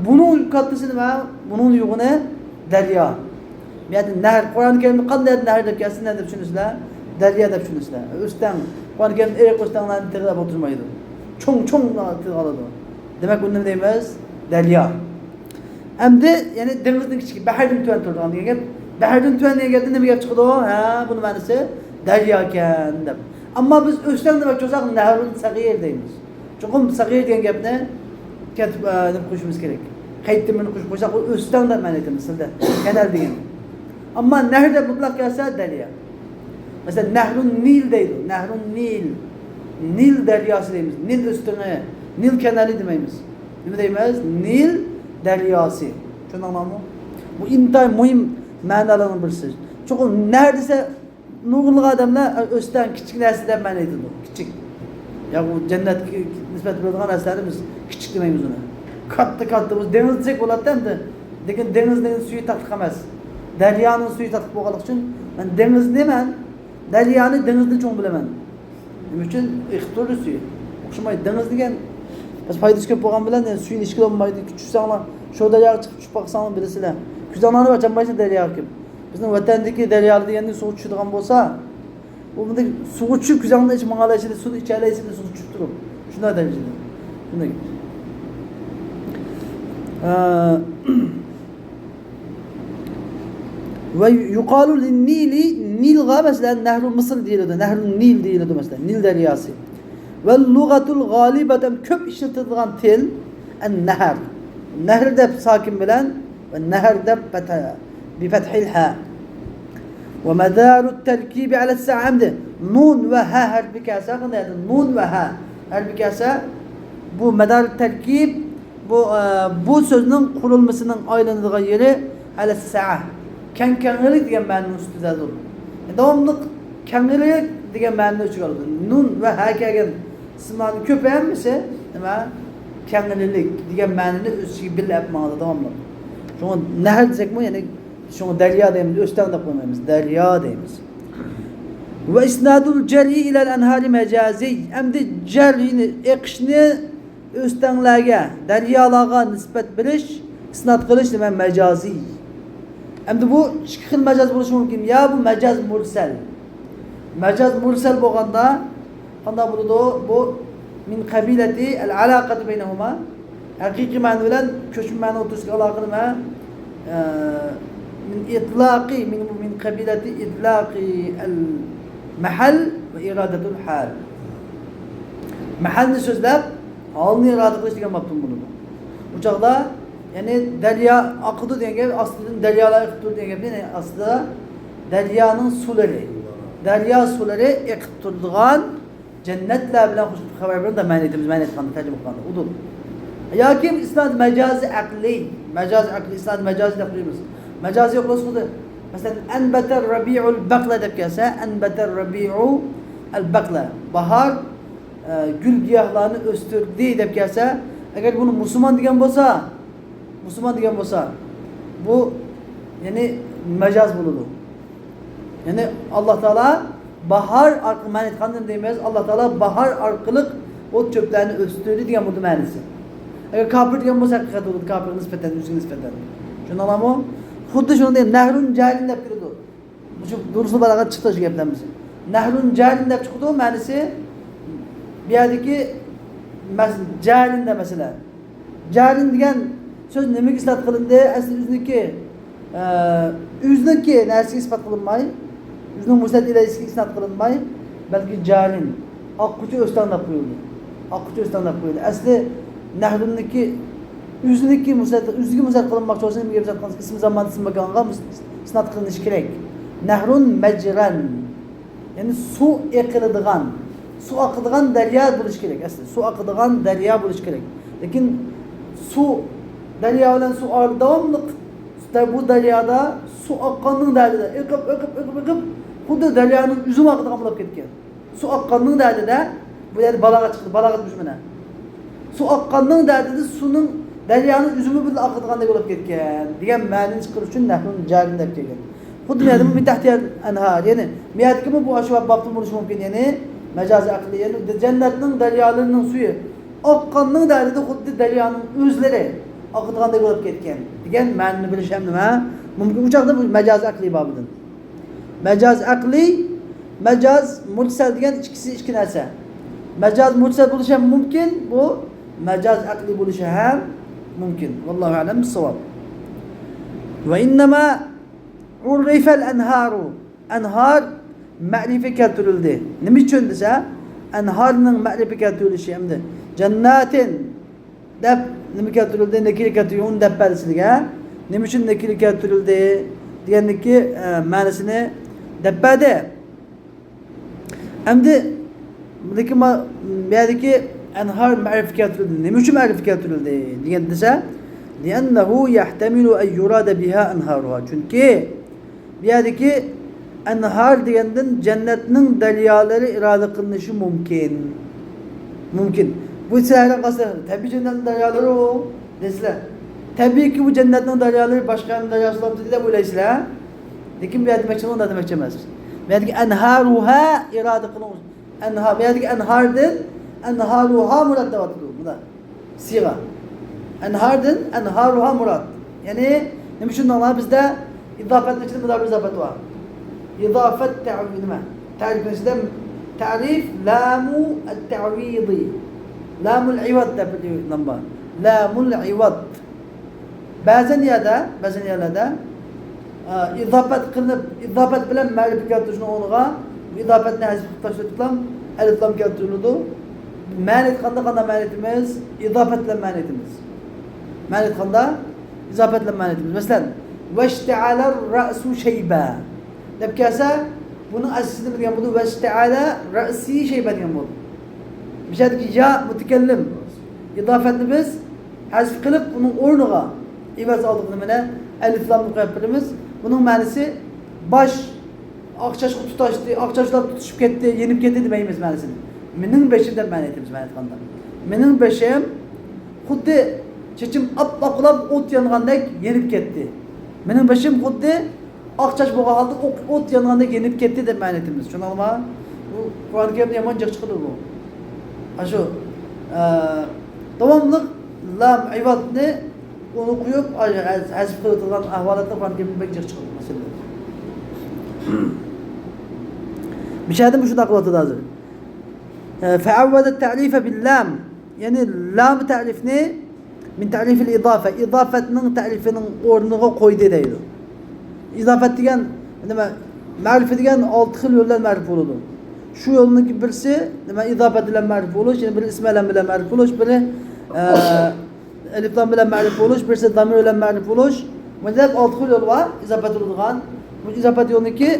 بۇنىڭ كاتتىسى نېمە؟ بۇنىڭ يوغىنى دەريا. بۇ يەردە نەھر، قۇرئان كەرىمدە قانداق يەردە نەھر دەپ كەلسە، نە دەپ چۈشىنىسىلەر؟ دەريا دەپ چۈشىنىسىلەر. ئۆستەڭ. قۇرئان كەرىمدە ئېرىق ئۆستەڭلەرنى تېخى دەپ ئولتۇرمايدۇ. چوڭ، چوڭ تىلغا ئالىدۇ. دېمەك، بۇنى نېمە دەيمىز؟ دەريا. ئەمدى، يەنى دېڭىزدىن كىچىك، بەھىردىن تۆۋەن تۇرىدىغان دېگەن گەپ. بەھىردىن تۆۋەن دېگەن گەپتىن نېمە گەپ چىقىدۇ؟ ھە، بۇنىڭ مەنىسى دەريا ئىكەن دەپ. ئەمما بىز ئۆستەڭ دېمەكچى بولساق، نەھرۇن سەغىر دەيمىز. چوقۇم سەغىر دېگەن گەپنى كەتىپ، ئە، نېمە قوشۇشىمىز كېرەك. قەيتتىن بىرنى قوشۇپ قويساق، ئۇ ئۆستەڭ دەپ مەنە ئېيتىمىز تىلدا. كەنەل دېگەن. ئەمما نەھر دەپ مۇتلەق كەلسە، دەريا. مەسىلەن، نەھرۇن نىل دەيدۇ. نەھرۇن نىل. نىل دەرياسى دەيمىز. نىل ئۆستىڭى، نىل كەنىلى دېمەيمىز. نېمە دەيمىز؟ نىل دەرياسى. چۈشەندىڭلارمۇ؟ بۇ ئىنتايىن مۇھىم مەنالارنىڭ بىرسى. چوقۇم نەھر دېسە، نۇرغۇنلىغان ئادەملەر ئۆستەڭ كىچىك نەرسە دەپ مەنە ئېيتىدۇ. كىچىك. يا بۇ جەننەتكە نىسبەت بېرىدىغان نەرسىلەرنى بىز كىچىك دېمەيمىز ئۇنى. كاتتا، كاتتا بولسا دېڭىز دېسەك بولاتتى ئەمدى. لېكىن دېڭىزنىڭ سۈيى تاتلىق ئەمەس. دەريانىڭ سۈيى تاتلىق بولغانلىقى ئۈچۈن مەن دېڭىز دېمەن، دەريانى دېڭىزدىن چوڭ بىلىمەن. نېمە ئۈچۈن؟ ئېقىپ تۇرىدۇ سۈيى. ئوخشىمايدۇ. دېڭىز دېگەن بىز پايدىسى كۆپ بولغان بىلەن، يەنى سۈيىنى ئىچكىلى بولمايدۇ. كۈچىسەڭلار شۇ دەرياغا چىقىپ چۈشۈپ باقساڭلار بىلىسىلەر. كۆزۈڭلارنى ئاچالمايسىلەر دەرياغا كىرىپ. بىزنىڭ ۋەتەندىكى دەريالار دېگەندە سۇغا چۈشىدىغان بولسا، ئۇ بۇنداق سۇغا چۈشۈپ، كۆزۈڭنى ئېچىپ ماڭالايسەن، سۇنى ئىچەلەيسەن، سۇغا چۈشۈپ تۇرۇپ. شۇنداق دەرىجىدە. شۇنداق. ئە، ۋە يۇقالۇ لىننىلى، نىلغا مەسىلەن نەھرۇ مىسىر دېيىلىدۇ، نەھرۇ نىل دېيىلىدۇ مەسىلەن، نىل دەرياسى. ۋە لۇغەتۇل غالىبەتەن، كۆپ ئىشلىتىلىدىغان تىل، ئەن نەھەر. نەھر دەپ ساكىن بىلەن ۋە نەھەر دەپ پەتھە، بىپەتھىل ھە. ۋە مەدارۇت تەركىبى ئەلەس سەئە. ئەمدى نۇن ۋە ھە ھەرپى كەلسە، قانداق؟ نۇن ۋە ھە ھەرپى كەلسە، بۇ مەدارۇت تەركىب، بۇ، ئە، بۇ سۆزنىڭ قۇرۇلمىسىنىڭ ئايلىنىدىغان يېرى ئەلەس سەئە. كەڭ، كەڭرەك دېگەن مەنىنىڭ ئۈستىدەدۇر. داۋاملىق كەڭرەك دېگەن مەنىنى ئۆز ئىچىگە ئالىدۇ. نۇن ۋە ھە كەلگەن ئىسىملارنىڭ كۆپى ھەممىسى نېمە؟ كەڭرىلىك دېگەن مەنىنى ئۆز ئىچىگە بىللە ئېلىپ ماڭىدۇ داۋاملىق. شۇڭا نەھەر دېسەكمۇ، يەنى شۇڭا دەريا دەيمىز، ئۆستەڭ دەپ قويمايمىز، دەريا دەيمىز. ۋە ئىسنادۇل جەري ئىلەل ئەنھارى مەجازىي. ئەمدى جەرينى، ئېقىشنى ئۆستەڭلەرگە، دەريالارغا نىسبەت بېرىش، ئىسناد قىلىش نېمە؟ مەجازىي. ئەمدى بۇ ئىككى خىل مەجاز بولۇشى مۇمكىن. يا بۇ مەجاز مۇرسەل. مەجاز مۇرسەل بولغاندا قانداق بولىدۇ؟ بۇ مىن قەبىلەتى ئەل ئالاقەتى بەينەھۇما. ھەقىقىي مەنە بىلەن كۆچمە مەنە ئوتتۇرىسىدىكى ئالاقە نېمە؟ ئە، مىن ئىتلاقى، مىن، مىن قەبىلەتى ئىتلاقى ئەل مەھەل ۋە ئىرادەتۇل ھال. مەھەلنى سۆزلەپ، ھالنى ئىرادە قىلىش دېگەن مەپھۇم بولىدۇ. بۇ چاغدا، يەنى دەريا ئاقىدۇ دېگەن گەپ، ئاستىدىن دەريالار ئېقىپ تۇرىدۇ دېگەن گەپنى، يەنى ئاستىدا دەريانىڭ سۇلىرى، دەريا سۇلىرى ئېقىپ تۇرىدىغان جەننەتلەر بىلەن خۇش خەۋەر بېرىدۇ، مەنە ئېيتىمىز، مەنە ئېيتقاندا، تەرجىمە قىلغاندا، ئۇدۇل. ياكى ئىسناد مەجازى ئەقلىي، مەجازى ئەقلىي، ئىسناد مەجازى دەپ قويىمىز. مەجازى يوق بولسا خۇددى، مەسىلەن، ئەنبەتەر رەبىئۇل بەقلە دەپ كەلسە، ئەنبەتەر رەبىئۇ ئەل بەقلە، باھار ئە، گۈل گىياھلارنى ئۆستۈردى دەپ كەلسە، ئەگەر بۇنى مۇسۇلمان دېگەن بولسا، مۇسۇلمان دېگەن بولسا، بۇ، يەنى، مەجاز بولىدۇ. يەنى، ئاللا تائالا باھار ئارقىلىق، مەن ئېيتقاندا دەيمىز، ئاللا تائالا باھار ئارقىلىق ئوت چۆپلەرنى ئۆستۈردى دېگەن بولىدۇ مەنىسى. ئەگەر كاپىر دېگەن بولسا، ھەقىقەت بولىدۇ، كاپىرغا نىسبەتەن، ئۆزىگە نىسبەتەن. چۈشەندىڭلارمۇ؟ خۇددى شۇنىڭدەك، نەھرۇن جارىن دەپ كېلىدۇ. مۇشۇ دۇرۇسۇل بالاغەت چىقتى شۇ گەپلىرىمىز. نەھرۇن جارىن دەپ چىقىدۇ، مەنىسى بۇ يەردىكى مەس-، جارىن دە مەسىلە. جارىن دېگەن سۆز نېمىگە ئىسپات قىلىندى؟ ئەسلى ئۆزىنىڭكى، ئە، ئۆزىنىڭكى نەرسىگە ئىسپات قىلىنماي، ئۆزىنىڭ مۇسنەد ئىلەيھىسىگە ئىسناد قىلىنماي، بەلكى جارىن، ئاققۇچى ئۆستەڭ دەپ قويۇلدى. ئاققۇچى ئۆستەڭ دەپ قويۇلدى. ئەسلى نەھرۇننىڭكى ئۆزىنىڭكى مۇسنەد، ئۆزىگە مۇسنەد قىلىنماقچى بولسا، نېمىگە مۇسنەد قىلىنسا، ئىسمى زاماندا ئىسمى ماكانغا مۇس-، ئىسناد قىلىنىشى كېرەك. نەھرۇن مەجرەن. يەنى سۇ ئېقىلىدىغان، سۇ ئاقىدىغان دەريا بولۇشى كېرەك ئەسلى. سۇ ئاقىدىغان دەريا بولۇشى كېرەك. لېكىن سۇ، دەريا بىلەن سۇ ئارىدا داۋاملىق، بۇ دەريادا سۇ ئاققاننىڭ دەردىدە ئېقىپ، ئېقىپ، ئېقىپ، ئېقىپ، خۇددى دەريانىڭ ئۆزىمۇ ئاقىدىغان بولۇپ كەتكەن. سۇ ئاققاننىڭ دەردىدە، بۇ يەردە بالاغەت چىقتى، بالاغەت مۇشۇ مانا. سۇ ئاققاننىڭ دەردىدە سۇنىڭ، دەريانىڭ ئۆزىمۇ بىللە ئاقىدىغاندەك بولۇپ كەتكەن دېگەن مەنىنى چىقىرىش ئۈچۈن نەھرۇن جارىن دەپ كەلگەن. خۇددى بۇ يەردىمۇ مىن تەھتىھەل ئەنھار، يەنى بۇ يەردىكىمۇ بۇ ئاشۇ بابتىن بولۇشى مۇمكىن، يەنى مەجازى ئەقلىي، يەنى جەننەتنىڭ دەريالىرىنىڭ سۈيى ئاققاننىڭ دەردىدە خۇددى دەريانىڭ ئۆزلىرى ئاقىدىغاندەك بولۇپ كەتكەن دېگەن مەنىنى بىلىش ھەم نېمە؟ مۇمكىن. ئۇ چاغدا بۇ مەجازى ئەقلىي بابىدىن. مەجاز ئەقلىي، مەجاز مۇرسەل دېگەن ئىككىسى ئىككى نەرسە. مەجاز مۇرسەل بولۇشى ھەم مۇمكىن، بۇ مەجاز ئەقلىي بولۇشى ھەم مۇمكىن. ۋاللاھۇ ئەلەم بىسساۋاب. ۋە ئىننەما ئۇررىفەل ئەنھارۇ. ئەنھار مەرىپە كەلتۈرۈلدى. نېمە ئۈچۈن دېسە، ئەنھارنىڭ مەرىپە كەلتۈرۈلۈشى ئەمدى جەنناتىن دەپ نېمە كەلتۈرۈلدى؟ نەكىرە كەلتۈرۈلگەن، ئۇنى دەپ بەردى سىلىگە. نېمە ئۈچۈن نەكىرە كەلتۈرۈلدى دېگەندىكى، ئە، مەنىسىنى دەپ بەردى. ئەمدى لېكىن ما-، بۇ يەردىكى ئەنھار مەرىپە كەلتۈرۈلدى. نېمە ئۈچۈن مەرىپە كەلتۈرۈلدى دېگەن دېسە، لىئەننەھۇ يەھتەمىلۇ ئەن يۇرادە بىھا ئەنھارۇھا. چۈنكى بۇ يەردىكى ئەنھار دېگەندىن جەننەتنىڭ دەريالىرى ئىرادە قىلىنىشى مۇمكىن. مۇمكىن. بۇ سىلەر ھەيران قالسىلەر، تەبىئىي جەننەتنىڭ دەريالىرى ئۇ دېسىلەر. تەبىئىيكى، بۇ جەننەتنىڭ دەريالىرى باشقا يەرنىڭ دەرياسى بولامدۇ دەپ ئويلايسىلەر. لېكىن بۇ يەردە دېمەكچى، ئۇنداق دېمەكچى ئەمەس. بۇ يەردىكى ئەنھارۇھا ئىرادە قىلىنىش. ئەنھار، بۇ يەردىكى ئەنھاردىن ئەنھاروھا مۇراد دەۋاتىدۇ. بۇنداق سىغە. ئەنھاردىن ئەنھاروھا مۇراد. يەنى نېمە ئۈچۈن دەڭلار، بىزدە ئىزاپەتنىڭ ئىچىدە مۇداپە ئىزاپەت بار. ئىزاپەت تەئەۋۋۇل نېمە؟ تەرىپنىڭ ئىچىدە تەرىپ لامۇ ئەت-تەئۋىدى. لامۇل ئىۋاد دەپ بىر لام بار. لامۇل ئىۋاد. بەزەن يەردە، بەزەن يەرلەردە، ئە، ئىزاپەت قىلىنىپ، ئىزاپەت بىلەن مەرىپە كەلتۈرۈشنىڭ ئورنىغا بۇ ئىزاپەتنى ھەزىپ قىلىپ تاشلىتىپلا ئەلىپلام كەلتۈرۈلىدۇ. مەنە ئېيتقاندا قانداق مەنە ئېيتىمىز؟ ئىزاپەت بىلەن مەنە ئېيتىمىز. مەنە ئېيتقاندا ئىزاپەت بىلەن مەنە ئېيتىمىز. مەسىلەن، ۋەشتەئەلەر رەئسۇ شەيبە دەپ كەلسە، بۇنىڭ ئەسلىسى نېمە دېگەن بولدى؟ ۋەشتەئەلە رەئسى شەيبە دېگەن بولدى. بۇ يەردىكى يا مۇتەكەللىم ئىزاپەتنى بىز ھەزىپ قىلىپ، ئۇنىڭ ئورنىغا ئىۋەز ئالدۇق نېمىنى؟ ئەلىفلامنى قويۇپ بېرىمىز. بۇنىڭ مەنىسى باش ئاق چاچقا تۇتاشتى، ئاق چاچلار تۇتۇشۇپ كەتتى، يېنىپ كەتتى دېمەيمىز مەنىسىنى. مېنىڭ بېشىم دەپ مەنە ئېيتىمىز، مەنە ئېيتقاندا. مېنىڭ بېشىم خۇددى چېچىم ئاپئاق بولاپ ئوت يانغاندەك يېنىپ كەتتى. مېنىڭ بېشىم خۇددى ئاق چاچ بولغان ھالدا ئوت، ئوت يانغاندەك يېنىپ كەتتى دەپ مەنە ئېيتىمىز. چۈشىنىڭلارمۇ؟ بۇ قۇرئان كەرىمدە يامان جىق چىقىدۇ بۇ. ئاشۇ، ئە، داۋاملىق لام ئىۋادنى ئۇنى قويۇپ، ئاي، ھەز-، ھەزىپ قىلىۋېتىلغان ئەھۋالاتلار قۇرئان كەرىمدە بەك جىق چىقىدۇ، مەسىلىلەر. بىر شەيدە مۇشۇنداق قىلىۋاتىدۇ ھازىر. ئە، فەئەۋۋەدە تەئرىفە بىللام. يەنى لام تەرىپنى مىن تەرىپىل ئىزافە، ئىزافەتنىڭ تەرىپىنىڭ ئورنىغا قويدى دەيدۇ. ئىزافەت دېگەن نېمە؟ مەرىپە دېگەن ئالتە خىل يول بىلەن مەرىپە بولىدۇ. شۇ يولنىڭكى بىرسى نېمە؟ ئىزافەت بىلەن مەرىپە بولۇش، يەنى بىرى ئىسمى ئەلەم بىلەن مەرىپە بولۇش، بىرى، ئە، ئەلىپلام بىلەن مەرىپە بولۇش، بىرسى زامىر بىلەن مەرىپە بولۇش. مۇنداق ئالتە خىل يول بار ئىزافەت بولىدىغان. بۇ ئىزافەت يولىنىڭكى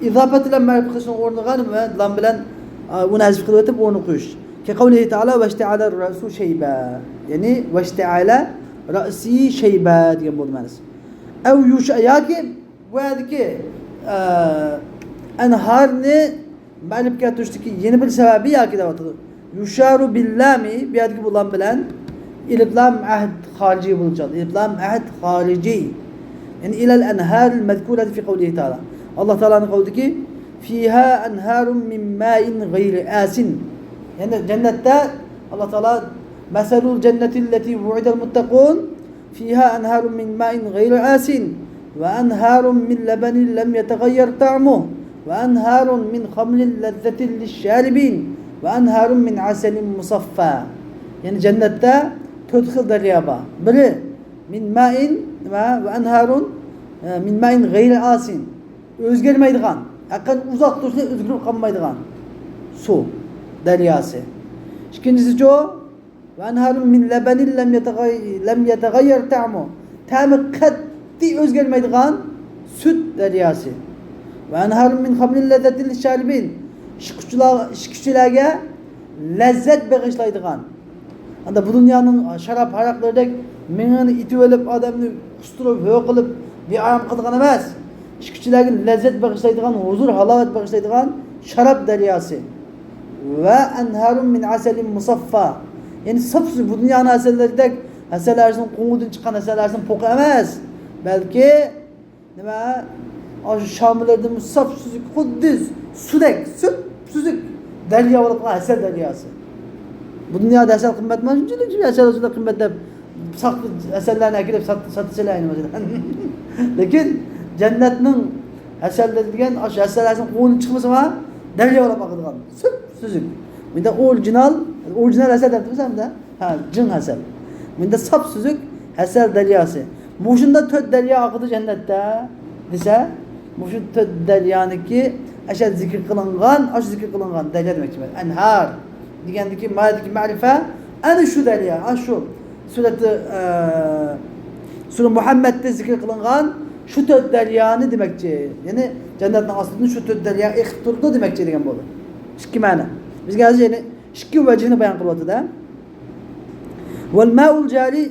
ئىزافەت بىلەن مەرىپە قىلىشنىڭ ئورنىغا نېمە؟ لام بىلەن، ئە، ئۇنى ھەزىپ قىلىۋېتىپ ئورنىغا قويۇش. كەقەۋلىھى تەئالا ۋەشتەئەلە رەئسۇ شەيبە. يەنى ۋەشتەئەلە رەئسى شەيبە دېگەن بولدى مەنىسى. ئەۋ يۇشا، ياكى بۇ يەردىكى، ئە، ئەنھارنى مەرىپە كەلتۈرۈشتىكى يەنە بىر سەۋەبى ياكى دەۋاتىدۇ. يۇشارۇ بىللامى، بۇ يەردىكى بۇ لام بىلەن ئەلىپلام ئەھد خارىجىي بولىدىغان. ئەلىپلام ئەھد خارىجىي. يەنى ئىلەل ئەنھارىل مەزكۇرەتى فى قەۋلىھى تەئالا. ئاللا تائالانىڭ قەۋلىدىكى فىھا ئەنھارۇم مىن مائىن غەيرى ئاسىن. يەنى جەننەتتە ئاللا تائالا مەسەلۇل جەننەتىللەتى ۋۇئىدەل مۇتتەقۇن فىھا ئەنھارۇم مىن مائىن غەيرى ئاسىن ۋە ئەنھارۇم مىن لەبەنىن لەم يەتەغەييەر تەئمۇھ ۋە ئەنھارۇم مىن خەمرىن لەززەتىن لىششارىبىن ۋە ئەنھارۇم مىن ئەسەلىن مۇسەففا. يەنى جەننەتتە تۆت خىل دەريا بار. بىرى مىن مائىن ۋە، ۋە ئەنھارۇن، ئە، مىن مائىن غەيرى ئاسىن. ئۆزگەرمەيدىغان، ھەقىقەتەن ئۇزاق تۇرسا ئۆزگىرىپ قالمايدىغان سۇ دەرياسى. ئىككىنچىسىچۇ؟ ۋە ئەنھارۇن مىن لەبەنىن لەم يەتەغەي-، لەم يەتەغەييەر تەئمۇھ. تەمى قەتئىي ئۆزگەرمەيدىغان سۈت دەرياسى. ۋە ئەنھارۇن مىن خەمرىن لەززەتىن لىششارىبىن. ئىچكۈچىلەر-، ئىچكۈچىلەرگە لەززەت بېغىشلايدىغان. ئەمدى بۇ دۇنيانىڭ شاراب ھاراقلىرىدەك مېڭىنى ئېتىۋېلىپ، ئادەمنى قۇستۇرۇپ، ھۆ قىلىپ، بىئارام قىلىدىغان ئەمەس. ئىچكۈچىلەرگە لەززەت بېغىشلايدىغان، ھۇزۇر، ھالاۋەت بېغىشلايدىغان شاراب دەرياسى. ۋە ئەنھارۇن مىن ئەسەلىن مۇسەففا. يەنى ساپسۈزۈك، بۇ دۇنيانىڭ ھەسەللىرىدەك، ھەسەل ئەرىسىنىڭ قوڭىدىن چىققان ھەسەل ئەرىسىنىڭ پوقى ئەمەس، بەلكى نېمە؟ ئاشۇ شامىلىرىدىن ساپسۈزۈك، خۇددى سۇدەك، سۈپسۈزۈك دەريا بولۇپ قالغان ھەسەل دەرياسى. بۇ دۇنيادا ھەسەل قىممەت، مانا شۇنچىلىك ھەسەل، شۇنچىلىك قىممەت دەپ ساقلىق ھەسەللەرنى ئەكېلىپ سات-، ساتىسىلەر ئەينى مەسىلەن. لېكىن جەننەتنىڭ ھەسەللىرى دېگەن ئاشۇ ھەسەل ئەرىسىنىڭ قوڭىدىن چىقمىسىغا دەريا بولۇپ ئاقىدىغان سۈپسۈزۈك. مۇنداق ئورىجىنال، ئورىجىنال ھەسەل دەپتىمىز ھەمدە. ھە، جىڭ ھەسەل. مۇنداق ساپسۈزۈك ھەسەل دەرياسى. مۇشۇنداق تۆت دەريا ئاقىدۇ جەننەتتە دېسە، مۇشۇ تۆت دەريانىڭكى ئەشە زىكىر قىلىنغان، ئاشۇ زىكىر قىلىنغان دەريا دېمەكچىمەن. ئەنھار دېگەندىكى مايەدىكى مەرىپە ئەنە شۇ دەريا، ئاشۇ سۈرەتى، ئە، سۈرە مۇھەممەدتە زىكىر قىلىنغان شۇ تۆت دەريانى دېمەكچى. يەنى جەننەتنىڭ ئاستىدىن شۇ تۆت دەريا ئېقىپ تۇرىدۇ دېمەكچى دېگەن بولدى. ئىككى مەنە. بىزگە ھازىر يەنى ئىككى ۋەجىھنى بايان قىلىۋاتىدۇ. ۋەل مائۇل جارى،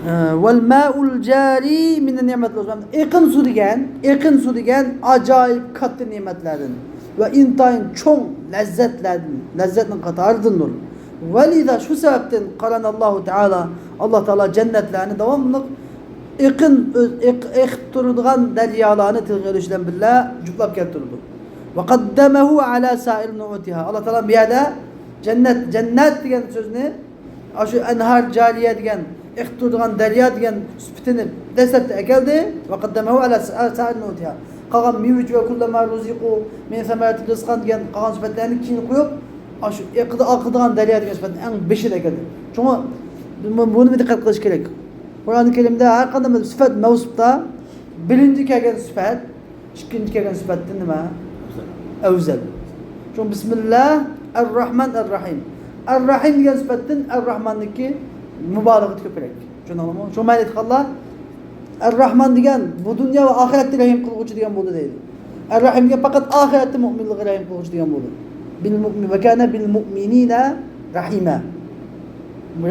ئە، ۋەل مائۇل جارى مىنەن نىئمەتىل ئۇزما. ئېقىن سۇ دېگەن، ئېقىن سۇ دېگەن ئاجايىپ كاتتا نېمەتلەردىن ۋە ئىنتايىن چوڭ لەززەتلەردىن، لەززەتنىڭ قاتارىدىندۇر. ۋەلىزا، شۇ سەۋەبتىن قالەنەللاھۇ تەئالا، ئاللا تائالا جەننەتلەرنى داۋاملىق ئېقىن، ئۆز-، ئېق-، ئېقىپ تۇرىدىغان دەريالارنى تىلغا ئېلىش بىلەن بىللە جۈپلاپ كەلتۈرىدۇ. ۋە قەددەمەھۇ ئەلا سائىر نۇئۇتىھا. ئاللا تائالا بۇ يەردە جەننەت، جەننەت دېگەن سۆزنى، ئاشۇ ئەنھار جارىيە دېگەن، ئېقىپ تۇرىدىغان دەريا دېگەن سۈپىتىنى دەسلەپتە ئەكەلدى. ۋە قەددەمەھۇ ئەلا سائىر نۇئۇتىھا. قالغان مېۋىچى ۋە كلما رزقوا من ثمرة رزقا دېگەن قالغان سۈپەتلەرنى كېيىن قويۇپ، ئاشۇ ئېقىدۇ، ئاقىدىغان دەريا دېگەن سۈپەتنى ئەڭ بېشىدا ئەكىردى. شۇڭا بۇ-، بۇنى بىر دىققەت قىلىش كېرەك. قۇرئان كەرىمدە ھەر قانداق بىر سۈپەت مەۋسۇپتا بىرىنچى كەلگەن سۈپەت ئىككىنچى كەلگەن سۈپەتتىن نېمە؟ ئەۋزەل. شۇڭا بىسمىللا ئەر-راھمان ئەر-راھىم. ئەر-راھىم دېگەن سۈپەتتىن ئەر-راھماننىڭكى مۇبالىغىتى كۆپرەك. چۈشەندىڭلارمۇ؟ شۇ مەنىدە ئېيتقاندا، ئەر-راھمان دېگەن بۇ دۇنيا ۋە ئاخىرەتتە رەھىم قىلغۇچى دېگەن بولدى دەيدۇ. ئەر-راھىم دېگەن پەقەت ئاخىرەتتە مۇئمىنلارغا رەھىم قىلغۇچى دېگەن بولدى. بىل مۇئمىن-، ۋە كانە بىل مۇئمىنىنە رەھىمە.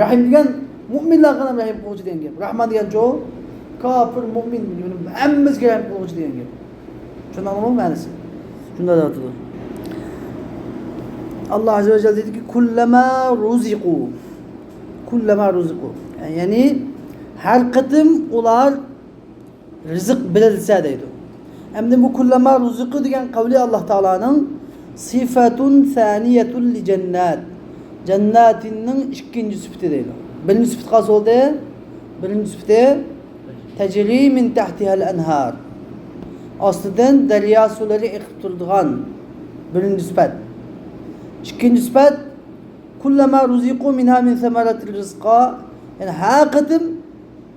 رەھىم دېگەن مۇئمىنلارغا رەھىم قىلغۇچى دېگەن گەپ. راھمان دېگەنچۇ؟ كاپىر، مۇئمىن، ھەممىسىگە رەھىم قىلغۇچى دېگەن گەپ. چۈشەندىڭلارمۇ مەنىسى؟ شۇنداق دەۋاتىدۇ. ئاللا ئەززە ۋە جەل دېدىكى، كلما رزقوا. كلما رزقوا. يەنى ھەر قېتىم ئۇلار رىزىق بېرىلسە دەيدۇ. ئەمدى بۇ كلما رزقوا دېگەن قەۋلى ئاللا تائالانىڭ صفة ثانية لجنات. جەننەتنىڭ ئىككىنچى سۈپىتى دەيدۇ. بىرىنچى سۈپىتى قايسى بولدى؟ بىرىنچى سۈپىتى تەجرى مىن تەھتىھەل ئەنھار. ئاستىدىن دەريا سۇلىرى ئېقىپ تۇرىدىغان بىرىنچى سۈپەت. ئىككىنچى سۈپەت، كلما رزقوا منها من ثمرة رزقا. يەنى ھەر قېتىم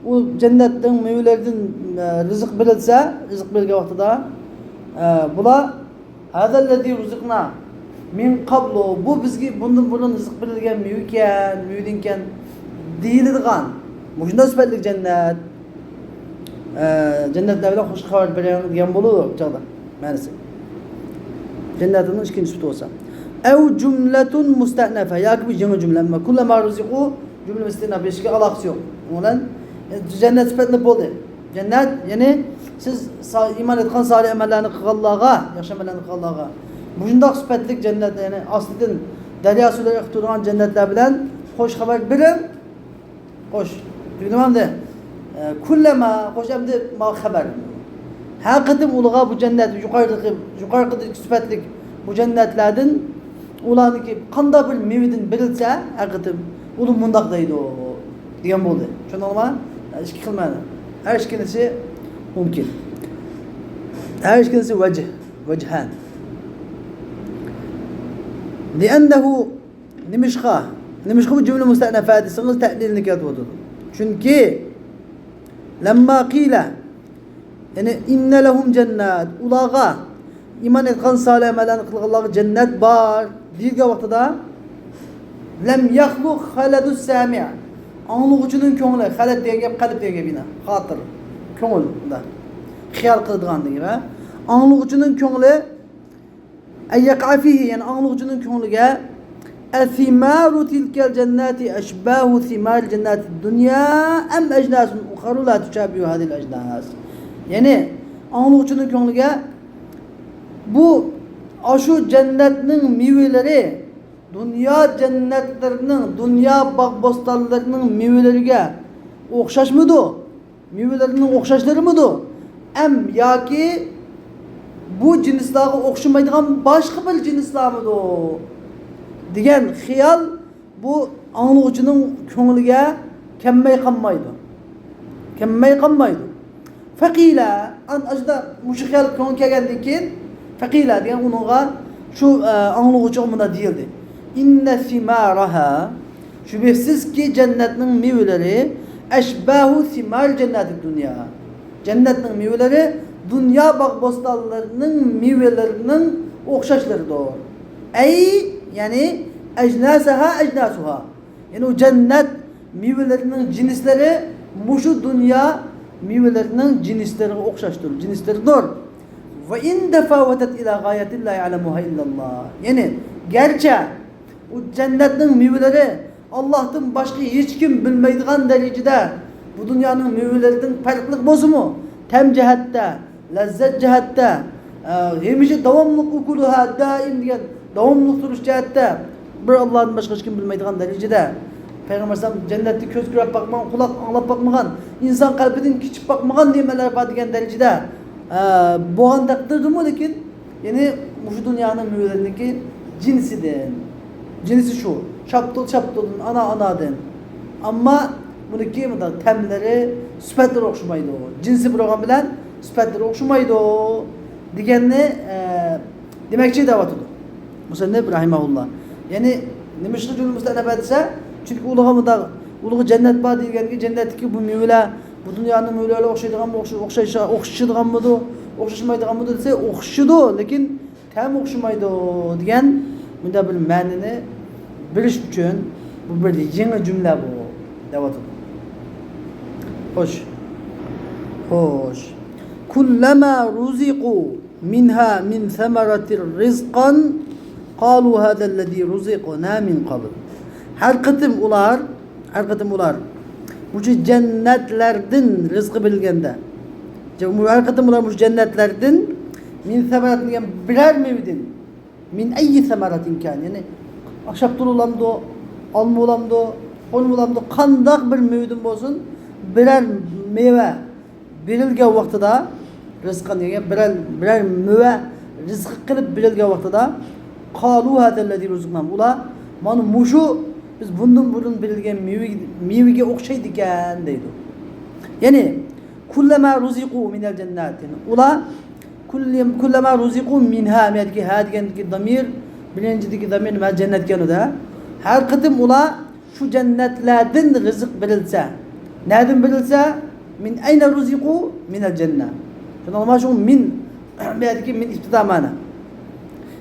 ئۇ جەننەتنىڭ مېۋىلىرىدىن، ئە، رىزىق بېرىلسە، رىزىق بېرىلگەن ۋاقتىدا، ئە، بۇلار هذا الذي رزقنا من قبل، بۇ بىزگە بۇندىن بۇرۇن رىزىق بېرىلگەن مېۋىكەن، مېۋىدىنكەن دېيىلىدىغان مۇشۇنداق سۈپەتلىك جەننەت، ئە، جەننەتلەر بىلەن خوش خەۋەر بېرىڭ دېگەن بولىدۇ بۇ چاغدا مەنىسى. جەننەتنىڭ ئىككىنچى سۈپىتى بولسا. أو جملة مستأنفة، ياكى بۇ يېڭى جۈملە، ئەمما كلما رزقوا جۈملە ئىستىئناپ، ھېچكىمگە ئالاقىسى يوق. ئۇنىڭ بىلەن، ئە، جەننەت سۈپەتلىك بولدى. جەننەت، يەنى سىز سا-، ئىمان ئېيتقان سالىھ ئەمەللەرنى قىلغانلارغا، ياخشى ئەمەللەرنى قىلغانلارغا مۇشۇنداق سۈپەتلىك جەننەت، يەنى ئاستىدىن دەريا سۇلىرى ئېقىپ تۇرىدىغان جەننەتلەر بىلەن خوش خەۋەر بېرىڭ. خوش. تۈگىدىمۇ ئەمدى؟ ئە، كلما، خوش، ئەمدى ماڭا خەۋەر. ھەر قېتىم ئۇلارغا بۇ جەننەت، يۇقىرىدىكى، يۇقىرىقىدىكى سۈپەتلىك بۇ جەننەتلەردىن ئۇلارنىڭكى قانداق بىر مېۋىدىن بېرىلسە، ھەر قېتىم ئۇلار مۇنداق دەيدۇ دېگەن بولدى. چۈشەندىڭلارمۇ؟ ئىككى خىل مەنە. ھەر ئىككىلىسى مۇمكىن. ھەر ئىككىلىسى ۋەجھ، ۋەجھان. لأنه، نېمىشقا؟ نېمىشقا بۇ جۈملە مۇستەئنەفە دېسىڭىز، تەلىلنى كەلتۈرۈۋاتىدۇ. چۈنكى، لما قيل، يەنى، إن لهم جنات، ئۇلارغا، ئىمان ئېيتقان، سالىھ ئەمەللەرنى قىلغانلارغا جەننەت بار دېيىلگەن ۋاقتىدا، لم يخل خلد السامع، ئاڭلىغۇچىنىڭ كۆڭلى، خەلەت دېگەن گەپ، قەلب دېگەن گەپ يەنە، خاتىر، كۆڭۈل، بۇنداق خىيال قىلىدىغان دېگەن گەپ. ئاڭلىغۇچىنىڭ كۆڭلى، أن يقع فيه، يەنى ئاڭلىغۇچىنىڭ كۆڭلىگە، أثمار تلك الجنات أشباه ثمار جنات الدنيا أم أجناس أخر لا تشابه هذه الأجناس. يەنى ئاڭلىغۇچىنىڭ كۆڭلىگە بۇ، ئاشۇ جەننەتنىڭ مېۋىلىرى دۇنيا جەننەتلىرىنىڭ، دۇنيا باغ-بوستانلىرىنىڭ مېۋىلىرىگە ئوخشاشمىدۇ؟ مېۋىلىرىنىڭ ئوخشاشلىرىمىدۇ؟ ئەم ياكى بۇ جىنسلارغا ئوخشىمايدىغان باشقا بىر جىنسلارمىدۇ؟ دېگەن خىيال بۇ ئاڭلىغۇچىنىڭ كۆڭلىگە كەلمەي قالمايدۇ. كەلمەي قالمايدۇ. فقيل، ئان-، ئاشۇنداق مۇشۇ خىيال كۆڭۈل كەلگەندىن كېيىن، فقيل دېگەن ئۇنىڭغا، شۇ، ئە، ئاڭلىغۇچىغا مۇنداق دېيىلدى. إن ثمارها، شۈبھىسىزكى جەننەتنىڭ مېۋىلىرى، أشباه ثمار جنات الدنيا، جەننەتنىڭ مېۋىلىرى دۇنيا باغ-بوستانلىرىنىڭ مېۋىلىرىنىڭ ئوخشاشلىرىدۇر. أي، يەنى، أجناسها أجناسها. يەنى ئۇ جەننەت مېۋىلىرىنىڭ جىنسلىرى مۇشۇ دۇنيا مېۋىلىرىنىڭ جىنسلىرىغا ئوخشاشتۇر، جىنسلىرىدۇر. وإن تفاوتت إلى غاية لا يعلمها إلا الله. يەنى گەرچە ئۇ جەننەتنىڭ مېۋىلىرى ئاللاھتىن باشقا ھېچكىم بىلمەيدىغان دەرىجىدە بۇ دۇنيانىڭ مېۋىلىرىدىن پەرقلىق بولسىمۇ، تەم جەھەتتە، لەززەت جەھەتتە، ئە، ھەمىشە داۋاملىق، أكلها دائم دېگەن داۋاملىق تۇرۇش جەھەتتە بىر ئاللاھتىن باشقا ھېچكىم بىلمەيدىغان دەرىجىدە. پەيغەمبەر ئەلەيھىسسالام جەننەتتە كۆز كۆرۈپ باقمىغان، قۇلاق ئاڭلاپ باقمىغان، ئىنسان قەلبىدىن كېچىپ باقمىغان نېمىلەر بار دېگەن دەرىجىدە، ئە، بولغان تەقدىردىمۇ، لېكىن يەنى مۇشۇ دۇنيانىڭ مېۋىلىرىنىڭكى جىنسىدىن. جىنسى شۇ. شاپتۇل شاپتۇلدىن، ئانا ئانادىن. ئەمما بۇنىڭكى مۇنداق تەملىرى، سۈپەتلىرى ئوخشىمايدۇ. جىنسى بىر بولغان بىلەن سۈپەتلىرى ئوخشىمايدۇ. دېگەننى، ئە، دېمەكچى دەۋاتىدۇ مۇسەننىپ رەھىمەھۇللا. يەنى نېمىشقا جۈملە مۇستەئنەپە دېسە، چۈنكى ئۇلىغا مۇنداق، ئۇلىغا جەننەت بار دېگەنگە، جەننەتتىكى بۇ مېۋىلەر بۇ دۇنيانىڭ مېۋىلىرى ئوخشايدىغانمۇ، ئوخشاش-، ئوخشىشىدىغانمىدۇ، ئوخشاشمايدىغانمىدۇ دېسە، ئوخشىشىدۇ، لېكىن تەمى ئوخشىمايدۇ دېگەن مۇنداق بىر مەنىنى بېرىش ئۈچۈن بۇ بىر يېڭى جۈملە بۇ دەۋاتىدۇ. خوش. خوش. كلما رزقوا منها من ثمرة رزقا قالوا هذا الذي رزقنا من قبل. ھەر قېتىم ئۇلار، ھەر قېتىم ئۇلار مۇشۇ جەننەتلەردىن رىزقى بېرىلگەندە، ھەر قېتىم ئۇلار مۇشۇ جەننەتلەردىن من ثمرة دېگەن بىرەر مېۋىدىن، من أي ثمرة كان، يەنى شاپتۇل بولامدۇ، ئالما بولامدۇ، خورما بولامدۇ، قانداق بىر مېۋىدىن بولسۇن، بىرەر مېۋە بېرىلگەن ۋاقتىدا، رىزقا دېگەن بىرەر، بىرەر مېۋە رىزقى قىلىپ بېرىلگەن ۋاقتىدا، قالوا هذا الذي رزقنا، ئۇلار مانا مۇشۇ بىز بۇندىن بۇرۇن بېرىلگەن مېۋە، مېۋىگە ئوخشايدىكەن دەيدۇ. يەنى كلما رزقوا من الجنة، يەنى ئۇلار كل-، كلما رزقوا منها، مەدىكى ھە دېگەندىكى دامىر، بىرىنچىدىكى دامىر نېمە؟ جەننەتكەن ئۇدا. ھەر قېتىم ئۇلار شۇ جەننەتلەردىن رىزىق بېرىلسە، نەدىن بېرىلسە؟ من أين رزقوا؟ من الجنة. شۇنىڭغا شۇ من بۇ يەردىكى من ئىپتىدا مەنە.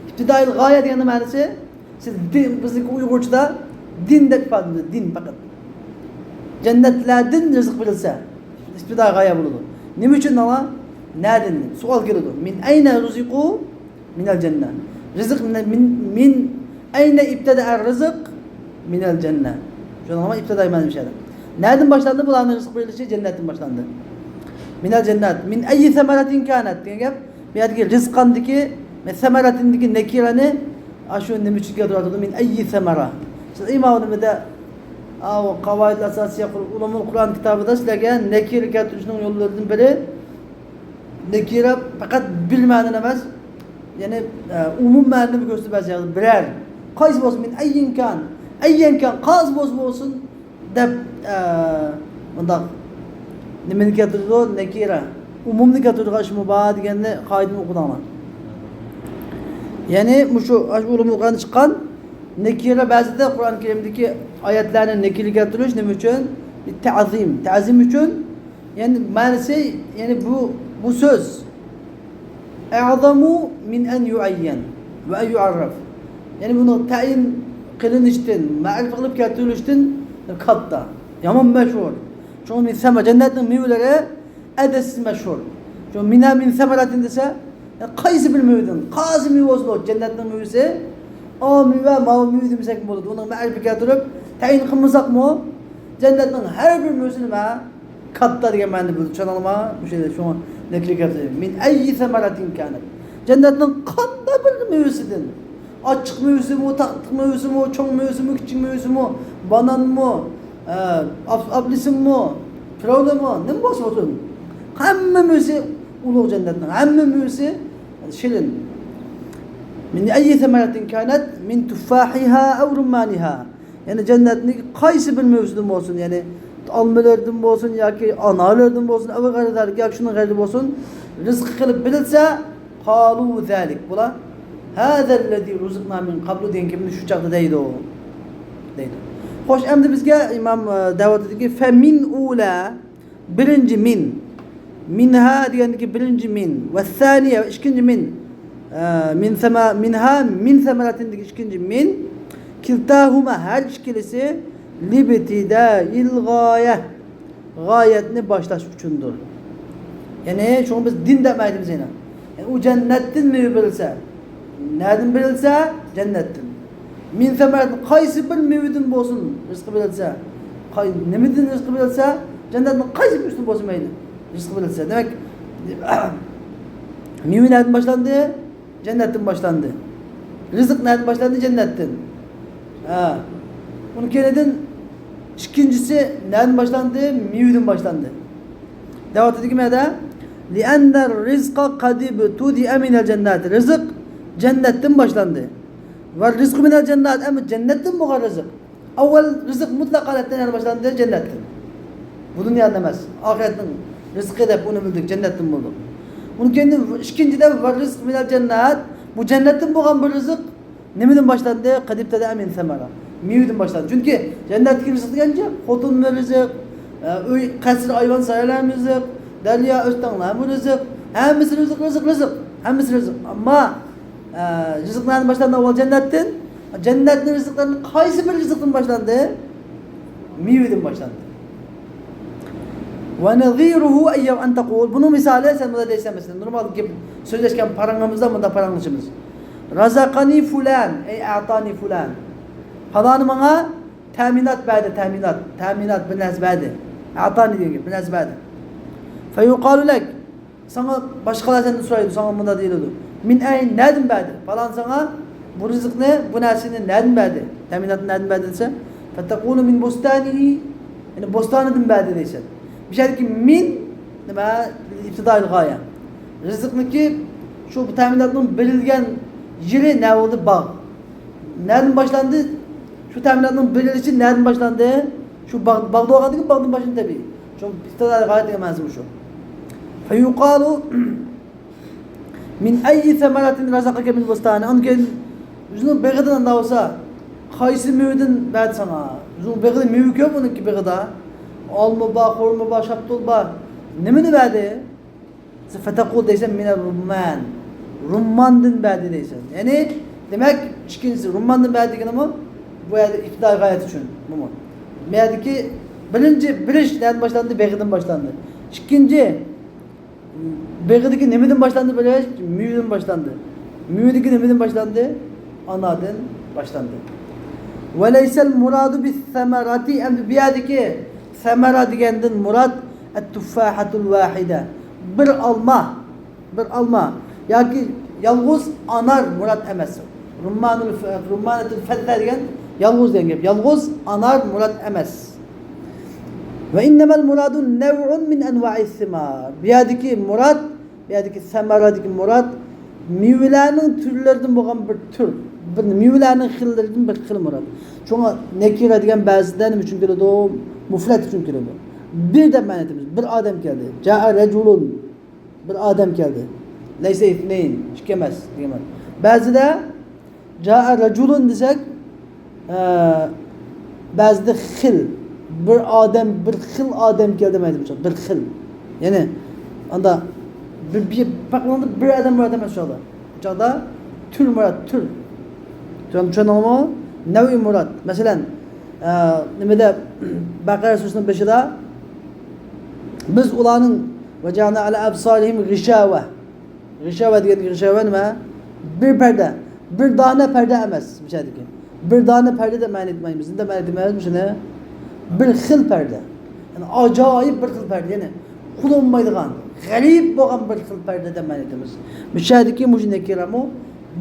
ئىپتىدائىل غايە دېگەننىڭ مەنىسى، سىز دىن، بىزنىڭكى ئۇيغۇرچىدا دىن دەپ ئىپادىلىنىدۇ، دىن پەقەت. جەننەتلەردىن رىزىق بېرىلسە، ئىپتىدائىي غايە بولىدۇ. نېمە ئۈچۈن ئاڭا؟ نەدىن؟ سوئال كېلىدۇ. من أين رزقوا؟ من الجنة. رزق من، من، من أين ابتدأ الرزق؟ من الجنة. شۇنىڭغا ئىپتىدائىي مەنىسى شۇ. نەدىن باشلاندى بۇلارنىڭ رىزىق بېرىلىشى؟ جەننەتتىن باشلاندى. من الجنة. من أي ثمرة كانت دېگەن گەپ. بۇ يەردىكى رىزقاندىكى، ثمرةتىندىكى نەكىرەنى ئاشۇ نېمە ئۈچۈن كەلتۈرۈۋاتىدۇ؟ من أي ثمرة. سىز ئىمام نېمىدە، ئاۋۇ قاۋائىدۇل ئاساسىيە، ئۇلۇمۇل قۇرئان كىتابىدا سىلەرگە نەكىرە كەلتۈرۈشنىڭ يوللىرىدىن بىرى، نەكىرە پەقەت بىر مەنىنى ئەمەس، يەنى، ئە، ئومۇم مەنىنى كۆرسىتىپ بەرسە، بىرەر، قايسى بولسۇن، من أي كان، أيا كان، قايسى بولسا بولسۇن دەپ، ئە، مۇنداق نېمىنى كەلتۈرىدۇ؟ نەكىرە. ئومۇمنى كەلتۈرىدىغان ئىشمۇ بار دېگەننى قائىدىنى ئوقۇدۇڭلار. يەنى مۇشۇ، ئاشۇ ئۇلۇمۇل قۇرئاندا چىققان نەكىرە، بەزىدە قۇرئان كەرىمدىكى ئايەتلەرنى نەكىرە كەلتۈرۈش نېمە ئۈچۈن؟ تەزىم، تەزىم ئۈچۈن. يەنى مەنىسى، يەنى بۇ، بۇ سۆز أعظم من أن يعين وأن يعرف. يەنى بۇنىڭ تەيىن قىلىنىشتىن، مەرىپە قىلىپ كەلتۈرۈلۈشتىن كاتتا، يامان مەشھۇر. شۇڭا من ثم-، جەننەتنىڭ مېۋىلىرى ئەدەپسىز مەشھۇر. شۇ منها من ثمرة دېسە، قايسى بىر مېۋىدىن، قايسى مېۋە بولسىلا، جەننەتنىڭ مېۋىسى، ئاۋۇ مېۋە، ماۋۇ مېۋە دېمىسەكمۇ بولىدۇ. ئۇنىڭ مەرىپە كەلتۈرۈپ، تەيىن قىلمىساقمۇ، جەننەتنىڭ ھەر بىر مېۋىسى نېمە؟ كاتتا دېگەن مەنىدە بولىدۇ. چۈشەندىڭلارمۇ؟ مۇشۇ يەردە شۇڭا نەكىرە كەلتۈردى. من أي ثمرة كانت. جەننەتنىڭ قانداق بىر مېۋىسىدىن، ئاچچىق مېۋىسىمۇ، تاتلىق مېۋىسىمۇ، چوڭ مېۋىسىمۇ، كىچىك مېۋىسىمۇ، بانانمۇ، ئە، ئاپ-، ئاپېلسىنمۇ، پىراۋلىمۇ، نېمە بولسا بولسۇن، ھەممە مېۋىسى ئۇلۇغ جەننەتنىڭ، ھەممە مېۋىسى شېرىن. من أي ثمرة كانت من تفاحها أو رمانها. يەنى جەننەتنىڭ قايسى بىر مېۋىسىدىن بولسۇن، يەنى ئالمىلىرىدىن بولسۇن ياكى ئانارلىرىدىن بولسۇن، ئەۋ غەيرى زالىك، ياكى شۇنىڭ غەيرىدىن بولسۇن، رىزقى قىلىپ بېرىلسە، قالوا ذلك، بۇلار هذا الذي رزقنا من قبل دېگەن گېپىنى شۇ چاغدا دەيدۇ، دەيدۇ. خوش، ئەمدى بىزگە ئىمام، ئە، دەۋاتىدۇكى فمن أولى، بىرىنچى من، منها دېگەندىكى بىرىنچى من، والثانية، ئىككىنچى من، ئە، من ثم-، منها من ثمرة دېگەن ئىككىنچى من، كلتاهما، ھەر ئىككىلىسى، لابتداء الغاية، غايەتنى باشلاش ئۈچۈندۇر. يەنى شۇڭا بىز دىن دەپ ئەيتىمىز يەنە. يەنى ئۇ جەننەتتىن مېۋە بېرىلسە، نەدىن بېرىلسە؟ جەننەتتىن. من ثمرة، قايسى بىر مېۋىدىن بولسۇن رىزقى بېرىلسە، قاي-، نېمىدىن رىزقى بېرىلسە، جەننەتنىڭ قايسى بىرسىدىن بولسۇن مەيلى، رىزقى بېرىلسە. دېمەك، مېۋە نەدىن باشلاندى؟ جەننەتتىن باشلاندى. رىزىق نەدىن باشلاندى؟ جەننەتتىن. ھە. ئۇنىڭ كەينىدىن ئىككىنچىسى نەدىن باشلاندى؟ مېۋىدىن باشلاندى. دەۋاتىدىكى مەدە، لأن الرزق قد ابتدأ من الجنة. رىزىق جەننەتتىن باشلاندى. والرزق من الجنة، ئەمما جەننەتتىن بولغان رىزىق. ئاۋۋال رىزىق مۇتلەق ھالەتتە نەدىن باشلاندى؟ جەننەتتىن. بۇ دۇنيادىن ئەمەس. ئاخىرەتنىڭ رىزقى دەپ ئۇنى بىلدۇق، جەننەتتىن بولدى. ئۇنىڭ كېيىن ئىككىنچىدە، ۋەررىزق مىنەل جەننەت، بۇ جەننەتتىن بولغان بۇ رىزىق نېمىدىن باشلاندى؟ قەد ئىبتەدەئە مىن سەمەرە، مېۋىدىن باشلاندى. چۈنكى جەننەتتىكى رىزىق دېگەنچە خوتۇنمۇ رىزىق، ئە، ئۆي، قەسىر، ئايۋان، سايلارمۇ رىزىق، دەريا، ئۆستەڭلەرمۇ رىزىق، ھەممىسى رىزىق، رىزىق، رىزىق، ھەممىسى رىزىق. ئەمما، ئە، رىزىق نەدىن باشلاندى؟ ئاۋۋال جەننەتتىن. جەننەتنىڭ رىزىقلىرىنىڭ قايسى بىر رىزىقتىن باشلاندى؟ مېۋىدىن باشلاندى. ونظيره أن تقول، بۇنىڭ مىسالى، سەن مۇنداق دەيسەن، مەسىلەن، نورمال گەپ سۆزلەشكەن پاراڭىمىزدا مۇنداق پاراڭلىشىمىز. رزقني فلان، أي أعطاني فلان. پالانى ماڭا تەمىنات بەردى، تەمىنات، تەمىنات بىر نەرسە بەردى. أعطاني دېگەن گەپ، بىر نەرسە بەردى. فيقال لك، ساڭا باشقىلار سەندىن سورايدۇ، ساڭا مۇنداق دېيىلىدۇ. من أين، نەدىن بەردى؟ پالان ساڭا بۇ رىزىقنى، بۇ نەرسىنى نەدىن بەردى؟ تەمىناتنى نەدىن بەردى دېسە، فتقول من بستانه، يەنى بوستانىدىن بەردى دەيسەن. بۇ يەردىكى من نېمە؟ ئىبتىدائىل غايە. رىزىقنىڭكى شۇ بۇ تەمىناتنىڭ بېرىلگەن يېرى نە بولدى؟ باغ. نەدىن باشلاندى؟ شۇ تەمىناتنىڭ بېرىلىشى نەدىن باشلاندى؟ شۇ باغ، باغدا بولغاندىن كېيىن باغدىن باشلاندى تەبىئىي. شۇ ئىبتىدائىي غايەت دېگەن مەنىسى مۇشۇ. فيقال من أي ثمرة رزقك من بستانه. ئاندىن كېيىن ئۆزىنىڭ بېغىدىن ئاندا بولسا، قايسى مېۋىدىن بەردى ساڭا؟ ئۆزىنىڭ بېغىدا مېۋە كۆپ ئۇنىڭكى بېغىدا. ئالما بار، خورما بار، شاپتۇل بار. نېمىنى بەردى؟ فتقول دەيسەن، من الرمان. رۇمماندىن بەردى دەيسەن. يەنى، دېمەك، ئىككىنچىسى، رۇمماندىن بەردى دېگىنىمۇ، بۇ يەردە ئىبتىدائىي غايەت ئۈچۈن، بۇمۇ. بۇ يەردىكى بىرىنچى بېرىش نەدىن باشلاندى؟ بېغىدىن باشلاندى. ئىككىنچى، بېغىدىكى نېمىدىن باشلاندى بېرىش؟ مېۋىدىن باشلاندى. مېۋىدىكى نېمىدىن باشلاندى؟ ئانادىن باشلاندى. وليس المراد بالثمرة، ئەمدى بۇ يەردىكى سەمەرە دېگەندىن مۇراد التفاحة الواحدة، بىر ئالما، بىر ئالما ياكى يالغۇز ئانار مۇراد ئەمەس. رۇممانۇل ف-، رۇممانەتۇل فەززە دېگەن يالغۇز دېگەن گەپ. يالغۇز ئانار مۇراد ئەمەس. وإنما المراد نوع من أنواع الثمار. بۇ يەردىكى مۇراد، بۇ يەردىكى سەمەرەدىكى مۇراد مېۋىلەرنىڭ تۈرلىرىدىن بولغان بىر تۈر، بىر مېۋىلەرنىڭ خىللىرىدىن بىر خىل مۇراد. شۇڭا نەكىرە دېگەن بەزىدە نېمە ئۈچۈن كېلىدۇ؟ مۇفرەت ئۈچۈن كېلىدۇ. بىر دەپ مەنە ئېيتىمىز. بىر ئادەم كەلدى. جاء رجل. بىر ئادەم كەلدى. ليس اثنين، ئىككى ئەمەس دېگەن مەنە. بەزىدە جاء رجل دېسەك، ئە، بەزىدە خىل، بىر ئادەم، بىر خىل ئادەم كەلدى دېمەيدۇ، بىر خىل. يەنى ئاندا بىر، بىر، بىر ئادەم، بىر ئادەم ئەمەس شۇ چاغدا. بۇ چاغدا تۈر مۇراد، تۈر. چۈشەندىڭىزمۇ؟ نەۋئى مۇراد. مەسىلەن، ئە، نېمىدە، بەقەرە سۈرىسىنىڭ بېشىدا بىز ئۇلارنىڭ، وجعلنا على أبصارهم غشاوة. غىشاۋە دېگەن غىشاۋە نېمە؟ بىر پەردە. بىر دانە پەردە ئەمەس، مۇشۇ يەردىكى. بىر دانە پەردە دەپ مەنە ئېيتمايمىز. نېمە دەپ مەنە ئېيتىمىز مۇشۇنى؟ بىر خىل پەردە. يەنى ئاجايىپ بىر خىل پەردە. يەنى قولىغا ئۇنىمايدىغان، غەرىب بولغان بىر خىل پەردە دەپ مەنە ئېيتىمىز. مۇشۇ يەردىكى مۇشۇ نەكىرەمۇ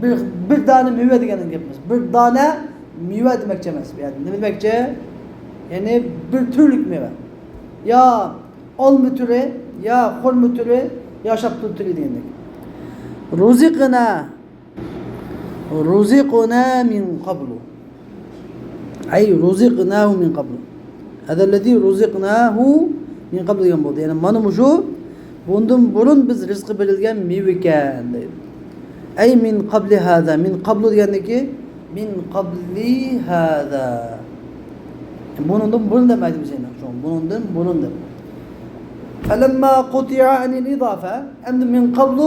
بىر، بىر دانە مېۋە دېگەن گەپمىز. بىر دانە مېۋە دېمەكچى ئەمەس بۇ يەردە. نېمە دېمەكچى؟ يەنى بىر تۈرلۈك مېۋە. يا ئالما تۈرى، يا خورما تۈرى، يا شاپتۇل تۈرى دېگەندەك. رزقنا، رزقنا من قبل. أي رزقناه من قبل. هذا الذي رزقناه من قبل دېگەن بولدى. يەنى مانا مۇشۇ بۇندىن بۇرۇن بىز رىزقى بېرىلگەن مېۋە ئىكەن دەيدۇ. أي من قبل هذا. من قبل دېگەندىكى من قبل هذا. بۇنىڭدىن بۇرۇن دەپ ئېيتىمىز يەنە. شۇ بۇنىڭدىن بۇرۇن دەپ. فلما قطع عن الإضافة. ئەمدى من قبل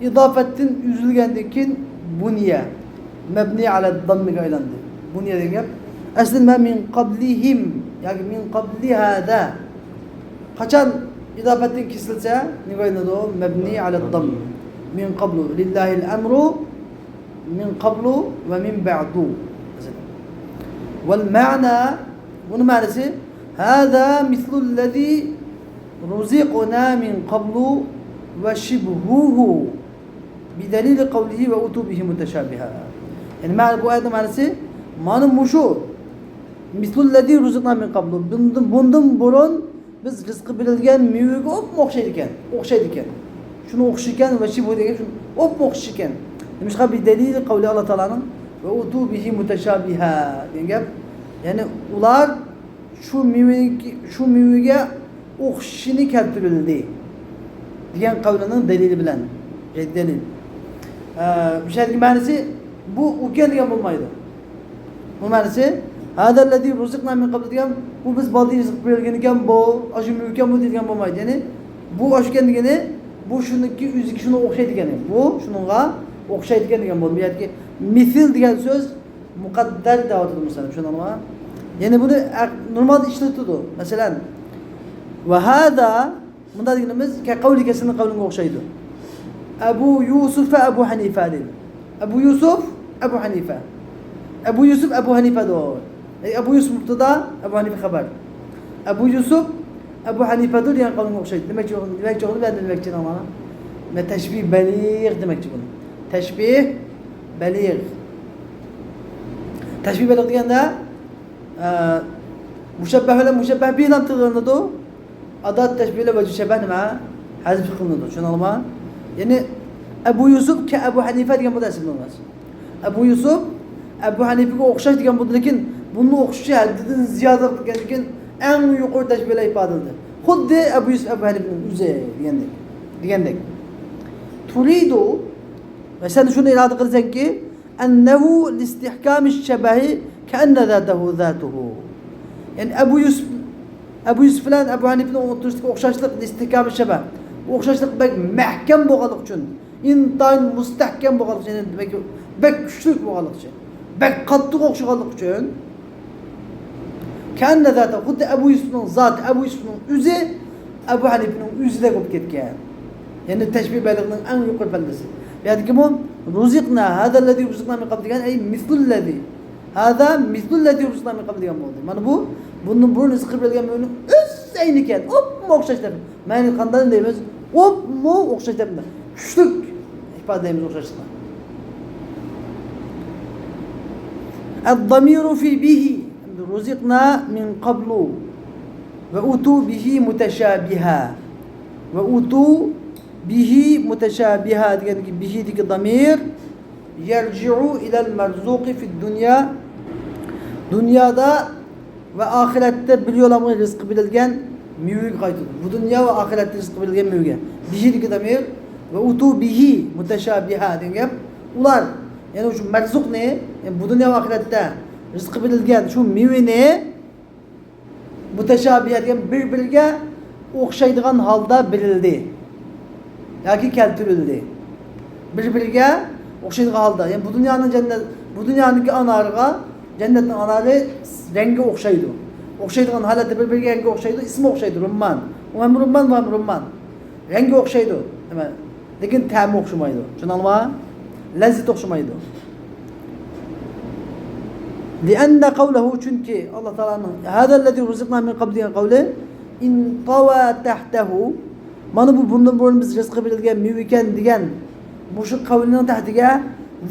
ئىزاپەتتىن ئۈزۈلگەندىن كېيىن بۇنىيە، مەبنى ئەلە داممىگە ئايلاندى. بۇنىيە دېگەن گەپ. ئەسلى نېمە؟ من قبلهم ياكى من قبل هذا. قاچان ئىزاپەتتىن كېسىلسە، نېمىگە ئايلىنىدۇ؟ مەبنى ئەلە دامم. من قبل لله الأمر من قبل ومن بعد. والمعنى، بۇنىڭ مەنىسى، هذا مثل الذي رزقنا من قبل وشبهه بدليل قوله وأتوا به متشابها. يەنى مەنە بۇ ئايەتنىڭ مەنىسى مانا مۇشۇ. مثل الذي رزقنا من قبل. بۇندىن، بۇندىن بۇرۇن بىز رىزقى بېرىلگەن مېۋىگە ئوپمۇ ئوخشايدىكەن، ئوخشايدىكەن. شۇنىڭغا ئوخشايدىكەن، ۋە شىبھۇ دېگەن شۇ ئوپمۇ ئوخشايدىكەن. نېمىشقا؟ بدليل قوله، ئاللا تائالانىڭ، وأتوا به متشابها دېگەن گەپ. يەنى ئۇلار شۇ مېۋىگە، شۇ مېۋىگە ئوخشىشىنى كەلتۈرۈلدى. دېگەن قەۋلىنىڭ دەلىلى بىلەن. دەلىل. ئە، مۇشۇ يەردىكى مەنىسى بۇ ئۇكەن دېگەن بولمايدۇ. بۇ مەنىسى، هذا الذي رزقنا من قبل دېگەن، بۇ بىز بالدىن رىزىق بېرىلگەن ئىكەن، بۇ ئاشۇ مۈلكەن بۇ دېگەن بولمايدۇ. يەنى بۇ ئاشۇكەن دېگىنى، بۇ شۇنىڭكى ئۆزىگە شۇنىڭغا ئوخشايدۇ دېگەن. بۇ شۇنىڭغا ئوخشايدۇ دېگەن بولىدۇ. بۇ يەردىكى مىسىل دېگەن سۆز مۇقەددەر دەۋاتىدۇ مۇسەننىپ، چۈشەندىڭلارمۇ؟ يەنى بۇنى ئە-، نورمالدا ئىشلىتىدۇ. مەسىلەن، ۋە ھازا، مۇنداق دېگىنىمىز، كەقەۋلى كەسىرنىڭ قەۋلىگە ئوخشايدۇ. ئەبۇ يۈسۈف ۋە ئەبۇ ھەنىفە دەيدۇ. ئەبۇ يۈسۈف، ئەبۇ ھەنىفە. ئەبۇ يۈسۈف، ئەبۇ ھەنىفە دەيدۇ. يەنى ئەبۇ يۈسۈف مۇبتەدا، ئەبۇ ھەنىفە خەۋەر. ئەبۇ يۈسۈف، ئەبۇ ھەنىفەدۇر دېگەن قەۋلىگە ئوخشايدۇ. دېمەكچى، دېمەكچى بولدى، بەندە دېمەكچى، ئاڭلاڭلار. مەن تەشبىھ بەلىغ دېمەكچى بۇنى. تەشبىھ بەلىغ. تەشبىھ بەلىغ دېگەندە، ئە، مۇشەببەھ بىلەن مۇشەببەھ بىلەن تىلغىلىنىدۇ. ئادات تەشبىھ بىلەن ۋەجھۇ شەبەھ نېمە؟ ھەزىپ قىلىنىدۇ. چۈشەندىڭلارمۇ؟ يەنى ئەبۇ يۈسۈف كە ئەبۇ ھەنىفە دېگەن بولدى ئەسلىدە. ئەبۇ يۈسۈف ئەبۇ ھەنىفىگە ئوخشاش دېگەن بولدى، لېكىن بۇنىڭ ئوخشىشى ھەددىدىن زىيادە قىلغاندىكىن ئەڭ يۇقىرى تەشبىھ بىلەن ئىپادىلىدى. خۇددى ئەبۇ يۈسۈف ئەبۇ ھەنىفىنىڭ ئۆزى دېگەندەك. دېگەندەك. تۇرىدۇ، ۋە سەن شۇنى ئىرادە قىلىسەنكى، ئەننەھۇ لاستىھكامىش شەبەھى كەئەننە زاتەھۇ زاتۇھۇ. يەنى ئەبۇ يۈسۈف، ئەبۇ يۈسۈف بىلەن ئەبۇ ھەنىفىنىڭ ئوتتۇرىسىدىكى ئوخشاشلىق، لاستىھكامىش شەبەھ. بۇ ئوخشاشلىق بەك مەھكەم بولغانلىقى ئۈچۈن، ئىنتايىن مۇستەھكەم بولغانلىقى ئۈچۈن، يەنى بەك، بەك كۈچلۈك بولغانلىقى ئۈچۈن، بەك قاتتىق ئوخشىغانلىقى ئۈچۈن، كەئەننە زاتەھۇ، خۇددى ئەبۇ يۈسۈفنىڭ زاتى، ئەبۇ يۈسۈفنىڭ ئۆزى ئەبۇ ھەنىفىنىڭ ئۆزىدەك بولۇپ كەتكەن. يەنى تەشبىھ بەلىغنىڭ ئەڭ يۇقىرى پەللىسى. بۇ يەردىكىمۇ رۇزىقنا، ھازەللەزى رۇزىقنا مىن قەبل دېگەن، ئەي مىسلۇللەزى. ھازا مىسلۇللەزى رۇزىقنا مىن قەبل دېگەن بولدى. مانا بۇ، بۇندىن بۇرۇن رىزقى بېرىلگەن مۆمىننىڭ ئۆز ئەينىكەن، ئوپمۇ ئوخشاش دەپ. مەيلى قانداق دەيمىز، ئوپمۇ ئوخشاش دەپ كۈچلۈك ئىپادىلەيمىز ئوخشاشلىقنى. الضمير في به، رزقنا من قبل، وأتوا به متشابها، وأتوا به متشابها دېگەندىكى بىھىدىكى دامىر يرجع إلى المرزوق في الدنيا، دۇنيادا ۋە ئاخىرەتتە بىر يولامغا رىزقى بېرىلگەن مېۋىگە قايتىدۇ. بۇ دۇنيا ۋە ئاخىرەتتە رىزقى بېرىلگەن مېۋىگە. بىھىدىكى دامىر ۋە ئۇتۇ بىھى مۇتەشابىھە دېگەن گەپ. ئۇلار، يەنى شۇ مەرزۇقنى، يەنى بۇ دۇنيا ۋە ئاخىرەتتە رىزقى بېرىلگەن شۇ مېۋىنى مۇتەشابىھە دېگەن بىر-بىرىگە ئوخشايدىغان ھالدا بېرىلدى ياكى كەلتۈرۈلدى. بىر-بىرىگە ئوخشايدىغان ھالدا. يەنى بۇ دۇنيانىڭ جەننەت، بۇ دۇنيانىڭكى ئانارىغا جەننەتنىڭ ئانارى رەڭگى ئوخشايدۇ. ئوخشايدىغان ھالەتتە بىر-بىرىگە رەڭگى ئوخشايدۇ، ئىسمى ئوخشايدۇ. رۇممان. ئۇ ھەم رۇممان، بۇ ھەم رۇممان. رەڭگى ئوخشايدۇ. نېمە؟ لېكىن تەمى ئوخشىمايدۇ. چۈشەندىڭلارمۇ؟ لەززىتى ئوخشىمايدۇ. لأن قوله، چۈنكى ئاللا تائالانىڭ، هذا الذي رزقنا من قبل دېگەن قەۋلى، انطوى تحته، مانا بۇ بۇندىن بۇرۇن بىز رىزقى بېرىلگەن مېۋە ئىكەن دېگەن مۇشۇ قەۋلىنىڭ تەھتىگە،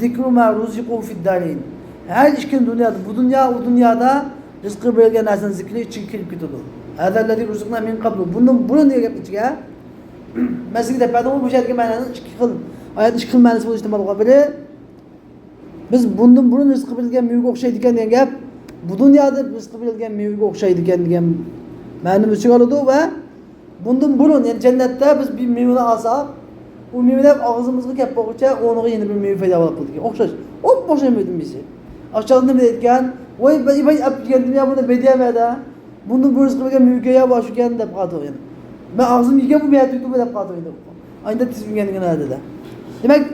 ذكر ما رزقوا في الدارين، ھەر ئىككى دۇنيادا، بۇ دۇنيا، ئۇ دۇنيادا رىزقى بېرىلگەن نەرسىنىڭ زىكرى ئىچىگە كىرىپ كېتىدۇ. هذا الذي رزقنا من قبل، بۇندىن بۇرۇن دېگەن گەپنىڭ ئىچىگە، مەن سىزگە دەپ بەردىمغۇ، بۇ يەردىكى مەنانىڭ ئىككى خىل، ئايەتنىڭ ئىككى خىل مەنىسى بولۇشى ئېھتىمالى بار. بىرى، بىز بۇندىن بۇرۇن رىزقى بېرىلگەن مېۋىگە ئوخشايدىكەن دېگەن گەپ، بۇ دۇنيادا رىزقى بېرىلگەن مېۋىگە ئوخشايدىكەن دېگەن مەنىنى ئۆز ئىچىگە ئالىدۇ ۋە بۇندىن بۇرۇن، يەنى جەننەتتە بىز بىر مېۋىنى ئالساق، ئۇ مېۋىنى ئاغزىمىزغا كەپ بولغۇچە ئورنىغا يەنە بىر مېۋە پەيدا بولۇپ قالىدىكەن. ئوخشاش، ئوپمۇئوخشاش مېۋىدىن بىرسى. ئاشۇ چاغدا نېمە دەيدىكەن؟ ۋاي، ۋاي، ۋاي، ئەپ يېگەندىم يا بۇنى، بېدىيەمەدە. بۇندىن بۇرۇن رىزقى بەرگەن مۈلكى يا باشۇكەن دەپ قالىدۇ يەنە. مەن ئاغزىم يېگەن بۇ مەتۈيدۇ دەپ قالىدۇ يەنە. ئايدا تىز ئۆگەنگەن ھەدىدە. دېمەك،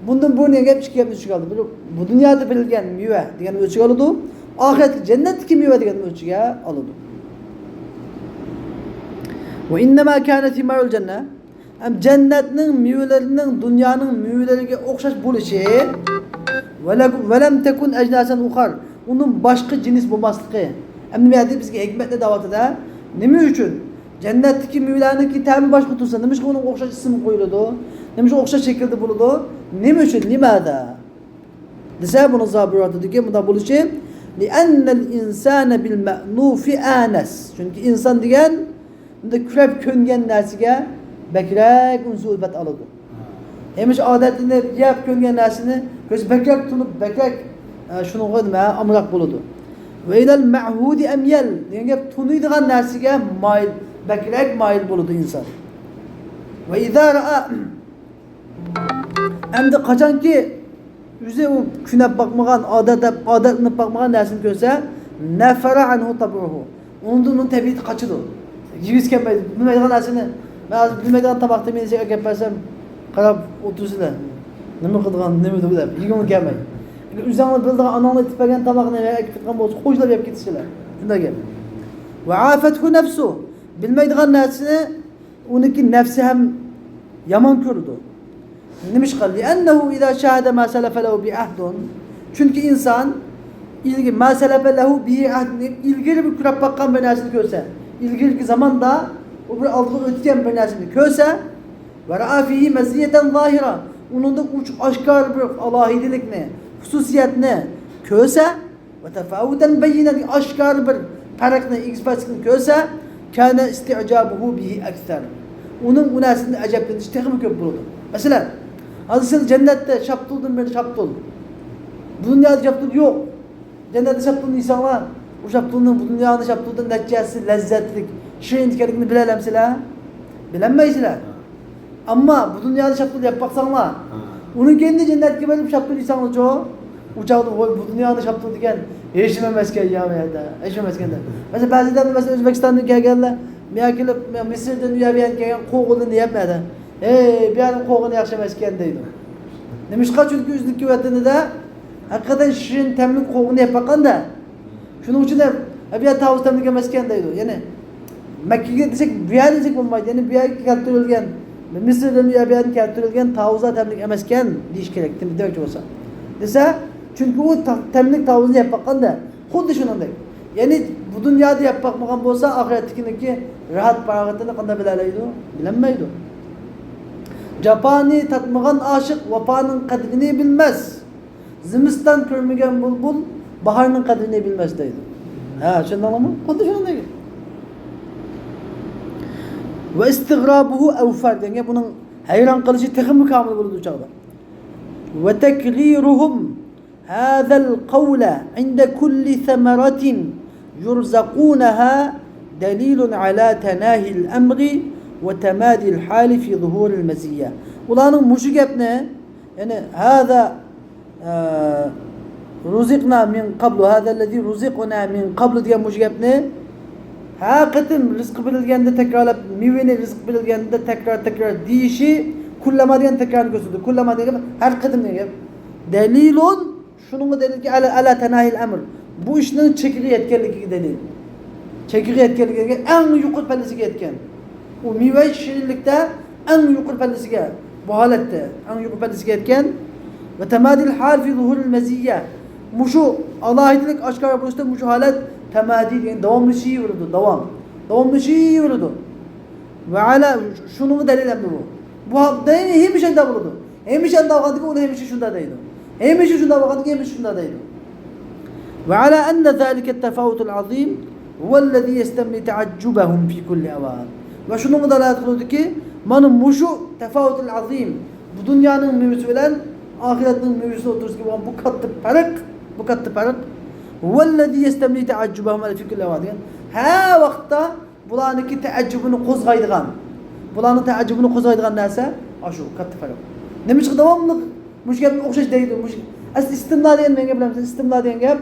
بۇندىن بۇرۇن دېگەن گەپ ئىككى گەپنى ئۆز ئىچىگە ئالىدۇ. بىر، بۇ دۇنيادا بېرىلگەن مېۋە دېگەننى ئۆز ئىچىگە ئالىدۇ. ئاخىرەتتىكى جەننەتتىكى مېۋە دېگەننى ئۆز ئىچىگە ئالىدۇ. وإنما كان ثمار الجنة، ھەم جەننەتنىڭ مېۋىلىرىنىڭ دۇنيانىڭ مېۋىلىرىگە ئوخشاش بولۇشى، ولم، ولم تكن أجناسا أخر، ئۇنىڭ باشقا جىنس بولماسلىقى. ئەمدى بۇ يەردە بىزگە ھېكمەتنى دەۋاتىدۇ. نېمە ئۈچۈن؟ جەننەتتىكى مېۋىلەرنىڭكى تەمى باشقا تۇرسا، نېمىشقا ئۇنىڭغا ئوخشاش ئىسىم قويۇلىدۇ؟ نېمىشقا ئوخشاش شەكىلدە بولىدۇ؟ نېمە ئۈچۈن؟ لماذا؟ دېسە، بۇنىڭ زاھىر بىر ۋاقىتتىكى مۇنداق بولۇشى، لأن الإنسان بالمألوف آنس. چۈنكى ئىنسان دېگەن بۇنداق كۆرۈپ كۆنگەن نەرسىگە بەكرەك ئۇنسى ئۈلپەت ئالىدۇ. ھەمىشە ئادەتلىنىپ يەپ كۆنگەن نەرسىنى كۆزى بەكرەك تونۇپ، بەكرەك، ئە، شۇنىڭغا نېمە، ئامراق بولىدۇ. وإلى المعهود أميل دېگەن گەپ، تونۇيدىغان نەرسىگە مايىل، بەكرەك مايىل بولىدۇ ئىنسان. وإذا رأى، ئەمدى قاچانكى ئۆزى ئۇ كۆنۈپ باقمىغان، ئادەت دەپ، ئادەتلىنىپ باقمىغان نەرسىنى كۆرسە، نفر عنه طبعه، ئۇنىڭدىن ئۇنىڭ تەبىئىتى قاچىدۇ. يېگۈسى كەلمەيدۇ. بىلمەيدىغان نەرسىنى، مەن ھازىر بىلمەيدىغان تاماقنى مېنى ئەكەپ بەرسەم، قاراپ ئولتۇرىسىلەر. نېمە قىلىدىغان، نېمە دەپ، يېگۈڭ كەلمەي. ئۆزۈڭلار بىلىدىغان، ئاناڭلار ئېتىپ بەرگەن تاماقنى ئەكەپ كەتكەن بولسا، خوشلاپ يەپ كېتىسىلەر. شۇنداق گەپ. وعافته نفسه، بىلمەيدىغان نەرسىنى ئۇنىڭكى نەپسى ھەم يامان كۆرىدۇ. نېمىشقا؟ لأنه إذا شاهد ما سلف له به عهد. چۈنكى ئىنسان ئىلگە-، ما سلف له به عهد، ئىلگىرى بىر كۆرۈپ باققان بىر نەرسىنى كۆرسە، ئىلگىرىكى زاماندا ئۇ بىر ئالدىغا ئۆتكەن بىر نەرسىنى كۆرسە، ورأى فيه مزية ظاهرة، ئۇنىڭدا ئوچۇق ئاشكارا بىر ئالاھىدىلىكنى، خۇسۇسىيەتنى كۆرسە، وتفاوتا بينا، ئاشكارا بىر پەرقنى، ئېگىز-پەسلىكنى كۆرسە، كان استعجابه به أكثر، ئۇنىڭ ئۇ نەرسىدىن ئەجەبلىنىشى تېخىمۇ كۆپ بولىدۇ. مەسىلەن، ھازىر سىلەر جەننەتتە شاپتۇلدىن بىر شاپتۇل، بۇ دۇنيادا شاپتۇل يوق. جەننەتتە شاپتۇلنى يېسەڭلار، ئۇ شاپتۇلنىڭ بۇ دۇنيانىڭ شاپتۇلىدىن نەچچە ھەسسە لەززەتلىك، شېرىن ئىكەنلىكىنى بىلەلەمسىلەر؟ بىلەلمەيسىلەر. ئەمما بۇ دۇنيادا شاپتۇل يەپ باقساڭلار، ھە، ئۇنىڭ كەينىدىن جەننەتكە بېرىپ شاپتۇل يېسەڭلارچۇ، ئۇ چاغدا، ۋوي، بۇ دۇنيانىڭ شاپتۇلى دېگەن ھېچنېمە ئەمەسكەن يا، بۇ يەردە ھېچنېمە ئەمەسكەن دەپ. مەسىلەن، بەزى ئادەملەر، مەسىلەن، ئۆزبېكىستاندىن كەلگەنلەر، مەيەرگە كېلىپ، مە-، مىسىردىن، ئۇ يەر، بۇ يەردىن كەلگەن قوغۇنلىرىنى يەپ، مەدە، ھەي، بۇ يەرنىڭ قوغۇنى ياخشى ئەمەسكەن دەيدۇ. نېمىشقا؟ چۈنكى ئۆزىنىڭكى ۋەتىنىدە ھەقىقەتەن شېرىن تەملىك قوغۇننى يەپ باققاندا، شۇنىڭ ئۈچۈن ھەم، ھە، بۇ يەر تاۋۇز تەملىك ئەمەسكەن دەيدۇ. يەنى مەككىگە دېسەك، بۇ يەر دېسەك بولمايدۇ. يەنى بۇ يەرگە كەلتۈرۈلگەن، مىسىردىن، بۇ يەردىن كەلتۈرۈلگەن تاۋۇزلار تەملىك ئەمەسكەن دېيىش كېرەك، دېمەكچى بولسا. دېسە، چۈنكى ئۇ تا-، تەملىك تاۋۇزنى يەپ باققاندا، خۇددى شۇنىڭدەك. يەنى بۇ دۇنيادا يەپ باقمىغان بولسا، ئاخىرەتتىكىنىڭكى راھەت-پاراغىتىنى قانداق بىلەلەيدۇ؟ بىلەلمەيدۇ. جاپانى تارتمىغان ئاشىق ۋاپانىڭ قەدرىنى بىلمەس. زىمىستان كۆرمىگەن بۇلبۇل باھارنىڭ قەدرىنى بىلمەس دەيدۇ. ھە، چۈشەندىڭلارمۇ؟ خۇددى شۇنىڭدەك. واستغرابه أوفر دېگەن گەپ، ئۇنىڭ ھەيران قېلىشى تېخىمۇ كامىل بولىدۇ ئۇ چاغدا. وتكريرهم هذا القول عند كل ثمرة يرزقونها دليل على تناهي الأمر وتمادي الحال في ظهور المزية. ئۇلارنىڭ مۇشۇ گەپنى، يەنى، ھازا، ئە، رۇزىقنا مىن قەبلۇ، ھازا لەزى رۇزىقنا مىن قەبلۇ دېگەن مۇشۇ گەپنى ھەر قېتىم رىزقى بېرىلگەندە تەكرارلاپ، مېۋىنى رىزقى بېرىلگەندە تەكرار، تەكرار دېيىشى، كۇللەما دېگەن تەكرارنى كۆرسىتىدۇ. كۇللەما دېگەن ھەر قېتىم دېگەن گەپ. دەلىلۇن، شۇنىڭغا دەلىلكى، ئەلا، ئەلا تەناھىل ئەمر، بۇ ئىشنىڭ چېكىگە يەتكەنلىكىگە دەلىل. چېكىگە يەتكەنلىكىگە، ئەڭ يۇقىرى پەللىسىگە يەتكەن. ئۇ مېۋە شېرىنلىكتە ئەڭ يۇقىرى پەللىسىگە، بۇ ھالەتتە ئەڭ يۇقىرى پەللىسىگە يەتكەن. وتمادي الحال في ظهور المزية. مۇشۇ ئالاھىدىلىك ئاشكارا بولۇشتا مۇشۇ ھالەت تەمادى دېگەن داۋاملىشىۋېرىدۇ، داۋام. داۋاملىشىۋېرىدۇ. ۋە ئەلا، شۇنىڭغا دەلىل ئەمدى بۇ. بۇ ھەم-، دەينى ھەمىشە شۇنداق بولىدۇ. ھەمىشە شۇنداق بولغاندىكىن ئۇلار ھەمىشە شۇنداق دەيدۇ. ھەمىشە شۇنداق بولغاندىكىن ھەمىشە شۇنداق دەيدۇ. وعلى أن ذلك التفاوت العظيم هو الذي يستملي تعجبهم في كل أوان. ۋە شۇنىڭغا دالالەت قىلىدۇكى، مانا مۇشۇ تەفاۋۇتۇل ئەزىم، بۇ دۇنيانىڭ مېۋىسى بىلەن ئاخىرەتنىڭ مېۋىسىنىڭ ئوتتۇرىسىدىكى بولغان بۇ كاتتا پەرق، بۇ كاتتا پەرق، هو الذي يستملي تعجبهم في كل أوان دېگەن، ھەر ۋاقىتتا بۇلارنىڭكى تەئەججۇبىنى قوزغايدىغان، بۇلارنىڭ تەئەججۇبىنى قوزغايدىغان نەرسە ئاشۇ كاتتا پەرق. نېمىشقا داۋاملىق مۇشۇ گەپنى ئوخشاش دەيدۇ؟ مۇشۇ، ئەسلى ئىستىملا دېگەن نېمە گەپ بىلەمسىز؟ ئىستىملا دېگەن گەپ،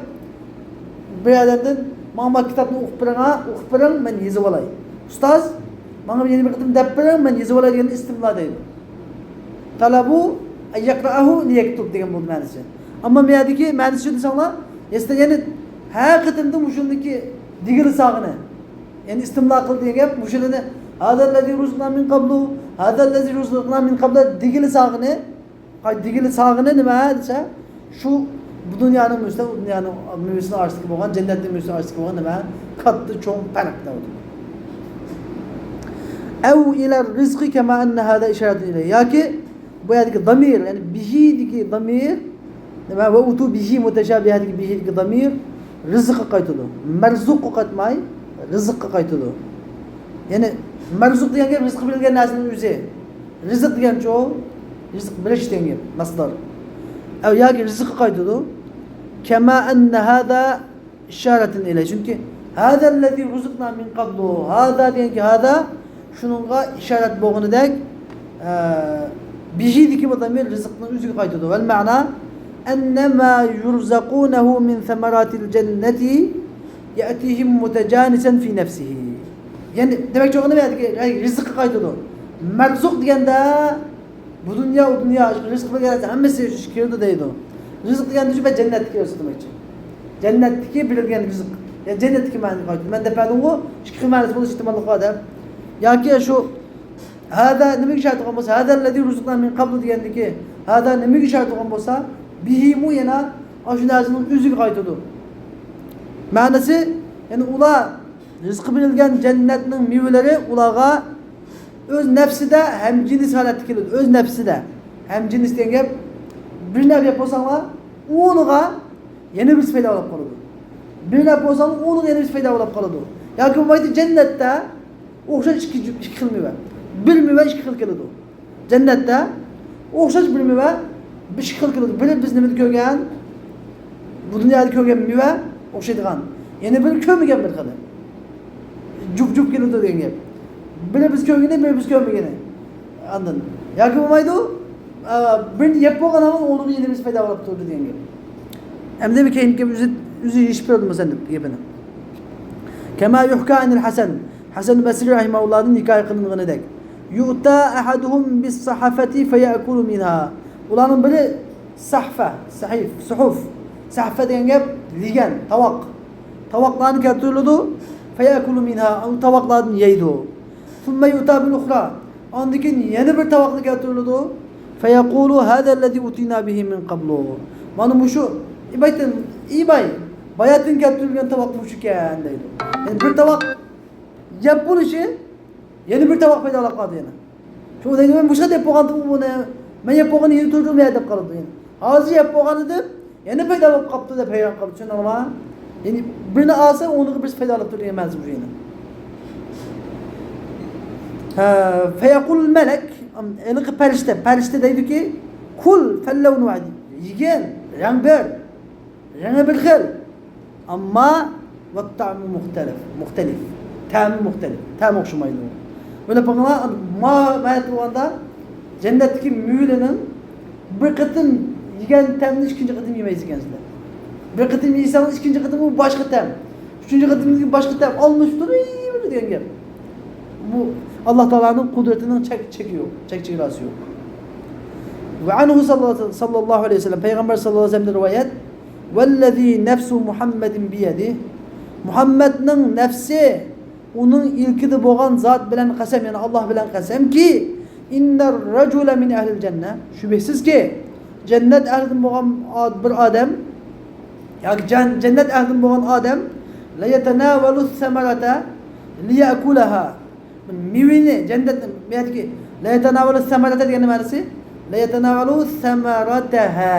بىر ئادەمدىن، ماڭا ما كىتابنى ئوقۇپ بېرىڭ، ئوقۇپ بېرىڭ، مەن يېزىۋالاي. ئۇستاز، ماڭا يەنە بىر قېتىم دەپ بېرىڭ، مەن يېزىۋالاي دېگەننى ئىستىملا دەيدۇ. تەلەبۇ ئەن يەقرەئەھۇ لىيەكتۇب دېگەن بولدى مەنىسى. ئەمما بۇ يەردىكى مەنىسى شۇ دېسەڭلار، يەنى ھەر قېتىمدا مۇشۇنىڭكى دېگىلى ساغىنى. يەنى ئىستىملا قىل دېگەن گەپ مۇشۇلىنى، ھازا لەزى رۇزىقنا مىن قەبلۇ، ھازا لەزى رۇزىقنا مىن قەبلۇ دېگىلى ساغىنى. قاي دېگىلى ساغىنى نېمە دېسە، شۇ بۇ دۇنيانىڭ مېۋىسى، ئۇ دۇنيانىڭ مېۋىسىنىڭ ئارىسىدىكى بولغان، جەننەتنىڭ مېۋىسىنىڭ ئارىسىدىكى بولغان نېمە؟ كاتتا چوڭ پەرق دەۋاتىدۇ. ئەۋ ئىلە رىزقى كەما ئەننە ھازا ئىشارەتۇن ئىلەيھ. ياكى بۇ يەردىكى دامىر، يەنى بىھىدىكى دامىر، نېمە؟ ۋە ئۇتۇ بىھى مۇتەشابىھەدىكى بىھىدىكى دامىر رىزىققا قايتىدۇ. مەرزۇققا قايتماي، رىزىققا قايتىدۇ. يەنى مەرزۇق دېگەن گەپ رىزىق بېرىلگەن نەرسىنىڭ ئۆزى. رىزىق دېگەنچۇ؟ رىزىق بېرىش دېگەن گەپ، مەسدەر. ئەۋ ياكى رىزىققا قايتىدۇ. كەما ئەننە ھازا ئىشارەتۇن ئىلەيھ. چۈنكى ھازا لەزى رۇزىقنا مىن قەبلۇ. ھازا دېگەنكى ھازا شۇنىڭغا ئىشارەت بولغىنىدەك، ئە، بىھىدىكى بۇ زامىر رىزىقنىڭ ئۆزىگە قايتىدۇ. ۋەل مەنا ئەننە ما يۇرزەقۇنەھۇ مىن سەمەراتىل جەننەتى يەتىھىم مۇتەجانىسەن فى نەفسىھى. يەنى دېمەكچى بولغىنى بۇ يەردىكى رىزىققا قايتىدۇ. مەرزۇق دېگەندە بۇ دۇنيا، ئۇ دۇنيا، رىزىق بىلگەن ھەممىسى شۇ كىرىدۇ دەيدۇ. رىزىق دېگەندە شۇ بەلكى جەننەتتىكى رىزىق دېمەكچى. جەننەتتىكى بېرىلگەن رىزىق. يەنى جەننەتتىكى مەنىگە قايتىدۇ. مەن دەپ بەردىمغۇ، ئىككى خىل مەنىسى بولۇش ئېھتىماللىقى بار دەپ. ياكى شۇ ھازا نېمىگە ئىشارە قىلغان بولسا، ھازا لەزى رۇزىقنا مىن قەبلۇ دېگەندىكى ھازا نېمىگە ئىشارە قىلغان بولسا، بىھىمۇ يەنە ئاشۇ نەرسىنىڭ ئۆزىگە قايتىدۇ. مەنىسى، يەنى ئۇلار رىزقى بېرىلگەن جەننەتنىڭ مېۋىلىرى ئۇلارغا ئۆز نەپسىدە ھەمجىنس ھالەتتە كېلىدۇ. ئۆز نەپسىدە. ھەمجىنس دېگەن گەپ، بىر نەرسە يەپ بولساڭلار، ئۇنىڭغا يەنە بىرسى پەيدا بولۇپ قالىدۇ. بىر نەرسە بولساڭلار، ئۇنىڭغا يەنە بىرسى پەيدا بولۇپ قالىدۇ. ياكى بولمايدۇ، جەننەتتە ئوخشاش ئىككى، ئىككى خىل مېۋە. بىر مېۋە ئىككى خىل كېلىدۇ. جەننەتتە ئوخشاش بىر مېۋە ئىككى خىل كېلىدۇ. بىرى بىز نېمىدە كۆرگەن؟ بۇ دۇنيادا كۆرگەن مېۋە ئوخشايدىغان. يەنە بىرى كۆرمىگەن بىر خىلى. جۈپ-جۈپ كېلىدۇ دېگەن گەپ. بىرى بىز كۆرگىنى، بىرى بىز كۆرمىگىنى. ئاندىن ياكى بولمايدۇ، ئا، بىرنى يەپ بولغان ھامان ئۇنىڭغا يەنە بىرسى پەيدا بولۇپ تۇرىدۇ دېگەن گەپ. ئەمدى بىر كېيىنكى ئۆزى، ئۆزى يېشىپ بېرىدۇ مۇسەننىپ گېپىنى. كەما يۇھكا ئەنىل ھەسەن. ھەسەن بەسرى رەھىمەھۇللاھدىن ھېكايە قىلىنغىنىدەك. يۇئتا ئەھەدۇھۇم بىس سەھەفەتى فەيەئكۇلۇ مىنھا. ئۇلارنىڭ بىرى سەھفە، سەھىف، سۇھۇف. سەھفە دېگەن گەپ لېگەن، تاۋاق. تاۋاقلارنى كەلتۈرۈلىدۇ. فەيەئكۇلۇ مىنھا، ئۇ تاۋاقلاردىن يەيدۇ. ثم يؤتى بالأخرى، ئاندىن كېيىن يەنە بىر تاۋاقنى كەلتۈرۈلىدۇ. فيقول هذا الذي أتينا به من قبل. مانا مۇشۇ، ئى بايتىن، ئى باي، باياتىن كەلتۈرۈلگەن تاۋاق مۇشۇكەن دەيدۇ. يەنى بىر تاۋاق يەپ بولۇشى، يەنە بىر تاۋاق پەيدا بولۇپ قالىدۇ يەنە. شۇ دەيدۇ، مەن مۇشۇ دەپ بولغانتىم بۇنى، مەن يەپ بولغان يەنە تۇردۇم يا دەپ قالىدۇ يەنە. ھازىر يەپ بولغان ئىدىم، يەنە پەيدا بولۇپ قاپتۇ دەپ ھەيران قالىدۇ، چۈشەندىڭلارمۇ؟ يەنى بىرنى ئالسا ئۇنىڭغا بىرسى پەيدا بولۇپ تۇرىدىغان مەنىسى بۇ يەنە. ھە، فيقول الملك، ھېلىقى پەرىشتە، پەرىشتە دەيدۇكى، كل فاللون واحد، يېگىن، رەڭ بەر، رەڭى بىر خىل. ئەمما والطعم مختلف، مختلف، تەمى مۇختەلىپ، تەمى ئوخشىمايدۇ. ئويلاپ بېقىڭلار، ما، ما ئېيتىلغاندا، جەننەتتىكى مېۋىلەرنىڭ بىر قېتىم يېگەن تەمنى ئىككىنچى قېتىم يېمەيسىز ئىكەنسىلەر. بىر قېتىم يېسەڭىز، ئىككىنچى قېتىم ئۇ باشقا تەم. ئۈچىنچى قېتىم باشقا تەم. ئالمىشىپ تۇرۇۋېرىدۇ دېگەن گەپ. بۇ ئاللا تائالانىڭ قۇدرىتىنىڭ چەك، چېكى يوق، چەك چېگراسى يوق. ۋە ئەنھۇ ساللاللاھۇ ئەلەيھى ۋەسەللەم، پەيغەمبەر ساللاللاھۇ ئەلەيھى ۋەسەللەمدىن رىۋايەت. ۋەللەزى نەفسۇ مۇھەممەدىن بىيەدىھ. مۇھەممەدنىڭ نەپسى ئۇنىڭ ئىلكىدە بولغان زات بىلەن قەسەم، يەنى ئاللا بىلەن قەسەمكى، ئىننەر رەجۇلە مىن ئەھلىل جەننە، شۈبھىسىزكى، جەننەت ئەھلىدىن بولغان ئاد-، بىر ئادەم، ياكى جەن-، جەننەت ئەھلىدىن بولغان ئادەم، لەيەتەناۋەلۇ سەمەرەتە لىيەكۇلەھا. مېۋىنى، جەننەت، بۇ يەردىكى لەيەتەناۋەلۇ سەمەرەتە دېگەننىڭ مەنىسى، لەيەتەناۋەلۇ سەمەرەتەھا.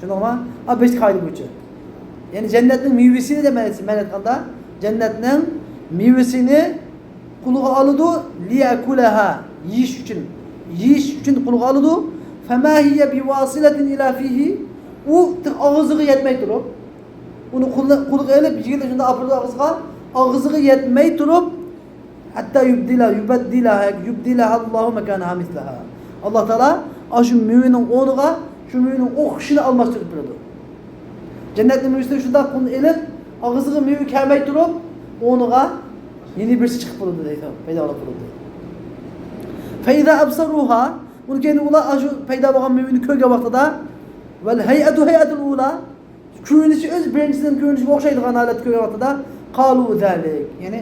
چۈشەندىڭلارمۇ؟ ئا، بەشتىكى قائىدە بويىچە. يەنى جەننەتنىڭ مېۋىسىنى دەپ مەنىسى، مەنە ئېيتقاندا، جەننەتنىڭ مېۋىسىنى قولىغا ئالىدۇ، لىيەكۇلەھا، يېيىش ئۈچۈن. يېيىش ئۈچۈن قولىغا ئالىدۇ. فەما ھىيە بىۋاسىلەتىن ئىلا فىھى. ئۇ تېخى ئاغزىغا يەتمەي تۇرۇپ، ئۇنى قولى-، قولىغا ئېلىپ، يېگىلى شۇنداق ئاپىرىدۇ ئاغزىغا، ئاغزىغا يەتمەي تۇرۇپ، ھەتتا يۇبدىلە، يۇبەددىلە، يۇبدىلەھەللاھۇ مەكانەھا مىسلەھا. ئاللا تائالا ئاشۇ مېۋىنىڭ ئورنىغا شۇ مېۋىنىڭ ئوخشىشىنى ئالماشتۇرۇپ بېرىدۇ. جەننەتنىڭ مېۋىسىنى شۇنداق قولىنى ئېلىپ، ئاغزىغا مېۋە كەلمەي تۇرۇپ، ئورنىغا يەنە بىرسى چىقىپ بولىدۇ دەيدۇ، پەيدا بولۇپ بولىدۇ. فەئىزا ئەبسەرۇھا، ئۇنىڭ كەينىدىن ئۇلار ئاشۇ پەيدا بولغان مېۋىنى كۆرگەن ۋاقتىدا، ۋەل ھەيئەتۇ ھەيئەتۇل ئۇلا، كۆرۈنۈشى ئۆز بىرىنچىسىنىڭ كۆرۈنۈشىگە ئوخشايدىغان ھالەتتە كۆرگەن ۋاقتىدا، قالۇ زالىك، يەنى،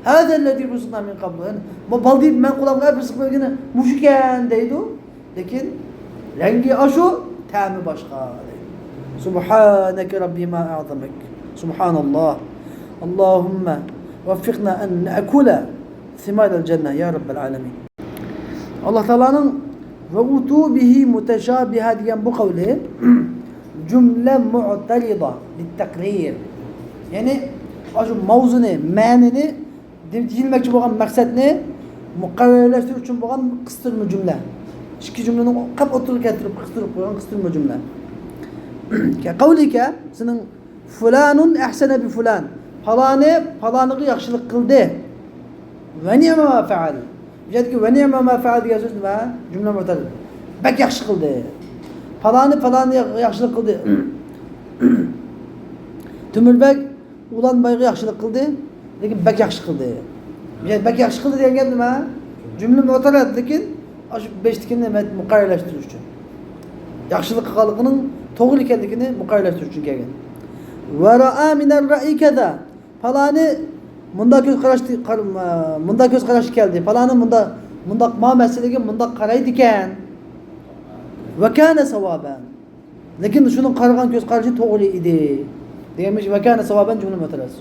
ھازا لەزى رۇزىقنا مىن قەبلۇ، يەنى، بۇ بالدۇر مەن قۇلامغا رىزىق بەرگىنى مۇشۇكەن دەيدۇ. لېكىن رەڭگى ئاشۇ، تەمى باشقا. سۇبھانەكە رەببى ما ئەزەمەك. سۇبھانەللاھ. ئاللاھۇممە ۋەففىقنا ئەن نەئكۇلە سىمارەل جەننە يا رەببەل ئالەمىن. ئاللا تائالانىڭ ۋە ئۇتۇ بىھى مۇتەشابىھە دېگەن بۇ قەۋلى جۈملە مۇئتەرىزە لىتەقرىر. يەنى ئاشۇ ماۋزۇنى، مەنىنى دېيىلمەكچى بولغان مەقسەتنى مۇقەررەرلەشتۈرۈش ئۈچۈن بولغان قىستۇرما جۈملە. ئىككى جۈملىنى قاپ ئوتتۇرىغا كەلتۈرۈپ قىستۇرۇپ قويغان قىستۇرما جۈملە. كەقەۋلىكە، سېنىڭ، فۇلانۇن ئەھسەنە بىفۇلان، پالانى پالانىغا ياخشىلىق قىلدى. ۋە نىئمە ما فەئەل، بۇ يەردىكى ۋە نىئما ما فەئەل دېگەن سۆز نېمە؟ جۈملە مۇئتەرەز. بەك ياخشى قىلدى. پالانى، پالانى يا-، ياخشىلىق قىلدى. تۆمۈر بەگ ئۇلان بايغا ياخشىلىق قىلدى، لېكىن بەك ياخشى قىلدى. يەنى بەك ياخشى قىلدى دېگەن گەپ نېمە؟ جۈملە مۇئتەرەز، لېكىن ئاشۇ بەشتىكىنى مۇقەييەرلەشتۈرۈش ئۈچۈن. ياخشىلىق قىلغانلىقىنىڭ توغرا ئىكەنلىكىنى مۇقەييەرلەشتۈرۈش ئۈچۈن كەلگەن. ۋە رائا مىنەر رەئى كەزا. پالانى مۇنداق كۆز قاراشتى، قار-، مۇنداق كۆز قاراش كەلدى. پالانى مۇنداق، مۇنداق ما مەسىلىگە مۇنداق قارايدىكەن. ۋە كانە ساۋابەن. لېكىن شۇنىڭ قارىغان كۆز قارىشى توغرا ئىدى. دېگەن ۋە كانە ساۋابەن جۈملە مۇئتەرەز.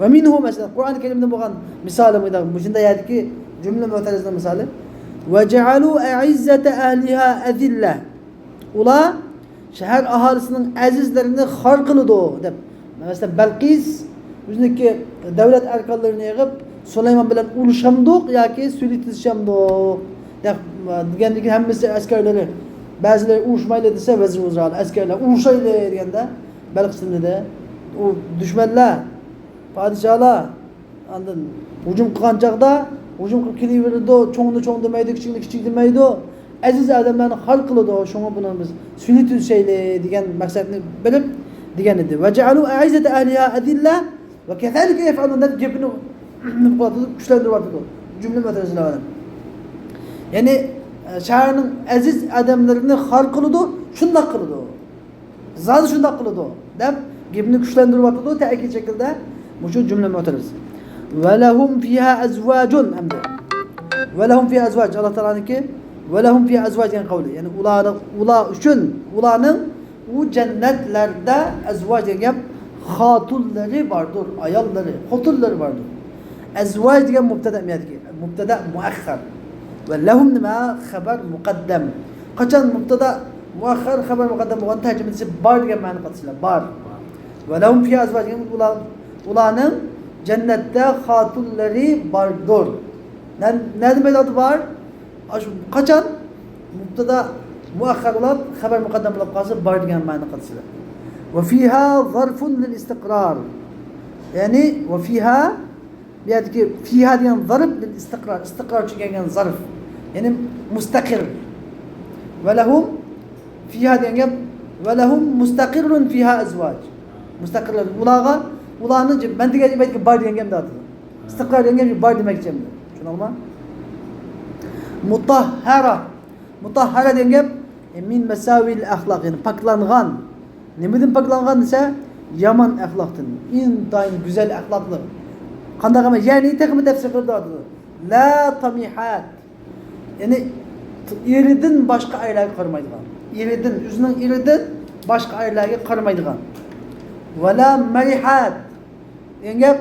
ۋە مىنھۇ مەسىلەن، قۇرئان كەرىمدە بولغان مىسالى مۇنداق، مۇشۇنداق يەردىكى جۈملە مۇئتەرەزنىڭ مىسالى. ۋە جەئەلۇ ئەئىززەتە ئەھلىھا ئەزىللە. ئۇلار شەھەر ئاھالىسىنىڭ ئەزىزلىرىنى خار قىلىدۇ، دەپ. مەسىلەن، بەلقىس ئۆزىنىڭكى دۆلەت ئەركانلىرىنى يىغىپ، سۇلايمان بىلەن ئۇرۇشامدۇق ياكى سۈلھى تۈزۈشەمدۇق، دەپ، دېگەندىن كېيىن ھەممىسى ئەسكەرلىرى، بەزىلىرى ئۇرۇشمايلى دېسە، ۋەزىر ۋۇزرالار ئەسكەرلەر ئۇرۇشايلى دېگەندە، بەلقىس نېمە دېدى؟ ئۇ دۈشمەنلەر، پادىشاھلار، ئاندىن ھۇجۇم قىلغان چاغدا، ھۇجۇم قىلىپ كېلىۋېرىدۇ، چوڭنى چوڭ دېمەيدۇ، كىچىكنى كىچىك دېمەيدۇ، ئەزىز ئادەملەرنى خار قىلىدۇ، شۇڭا بۇنى بىز سۈلھى تۈزۈشەيلى دېگەن مەقسەتنى بىلىپ دېگەن ئىدى. ۋە جەئەلۇ ئەئىززەتە ئەھلىھا ئەزىللە ۋە كەزالىكە يەفئەلۇن دەپ گېپىنى كۈچلەندۈرۈۋاتىدۇ. جۈملە مۇئتەرەزلەر بىلەن. يەنى، ئە، شەھەرنىڭ ئەزىز ئادەملىرىنى خار قىلىدۇ، شۇنداق قىلىدۇ. زادى شۇنداق قىلىدۇ، دەپ گېپىنى كۈچلەندۈرۈۋاتىدۇ، تەئكىد شەكلىدە. مۇشۇ جۈملە مۇئتەرەز. ۋە لەھۇم فىھا ئەزۋاجۇن ئەمدى. ۋە لەھۇم فىھا ئەزۋاج، ئاللا تائالانىڭكى ۋە لەھۇم فىھا ئەزۋاج دېگەن قەۋلى. يەنى ئۇلارنىڭ، ئۇلار ئۈچۈن، ئۇلارنىڭ ئۇ جەننەتلەردە ئەزۋاج دېگەن گەپ خاتۇنلىرى باردۇر، ئاياللىرى، خوتۇنلىرى باردۇر. ئەزۋاج دېگەن مۇبتەدا، مۇبتەدا مۇئەخخەر. ۋە لەھۇم نېمە؟ خەبەر مۇقەددەم. قاچان مۇبتەدا مۇئەخخەر، خەبەر مۇقەددەم بولغان تەرجىمە دېسە بار دېگەن مەنىنى قاتىسىلەر. بار. ۋە لەھۇم فىھا ئەزۋاج دېگەن ئۇلار، ئۇلارنىڭ جەننەتتە خاتۇنلىرى باردۇر. نە-، نەدە مەيداندا بار؟ ئاشۇ قاچان مۇبتەدا مۇئەخخەر بولۇپ، خەبەر مۇقەددەم بولۇپ قالسا، بار دېگەن مەنىنى قاتىسىلەر. ۋە فىھا زەرفۇن لىل ئىستىقرار. يەنى، ۋە فىھا، بۇ يەردىكى فىھا دېگەن زەرف لىل ئىستىقرار، ئىستىقرار ئۈچۈن كەلگەن زەرف. يەنى مۇستەقىر. ۋە لەھۇم فىھا دېگەن گەپ، ۋە لەھۇم مۇستەقىررۇن فىھا ئەزۋاج. مۇستەقىررۇن، ئۇلارغا، ئۇلارنى، مەن دېگەن، بار دېگەن گەپنى ئاتىدۇ. ئىستىقرار دېگەن گەپ بار دېمەكچى ئەمدى. چۈشەندىڭلارمۇ؟ مۇتاھھەرە. مۇتاھھەرە دېگەن گەپ، ئە، مىن مەساۋىل ئەخلاق، يەنى پاكلانغان. نېمىدىن پاكلانغان دېسە، يامان ئەخلاقتىن. ئىنتايىن گۈزەل ئەخلاقلىق. قانداق ئەمەس؟ يەنى تېخىمۇ تەپسىر قىلىپ ئاتىدۇ. لا تەمىھات. يەنى ئېرىدىن باشقا ئەرلەرگە قارىمايدىغان. ئېرىدىن، ئۆزىنىڭ ئېرىدىن باشقا ئەرلەرگە قارىمايدىغان. ۋەلا مەرىھات. دېگەن گەپ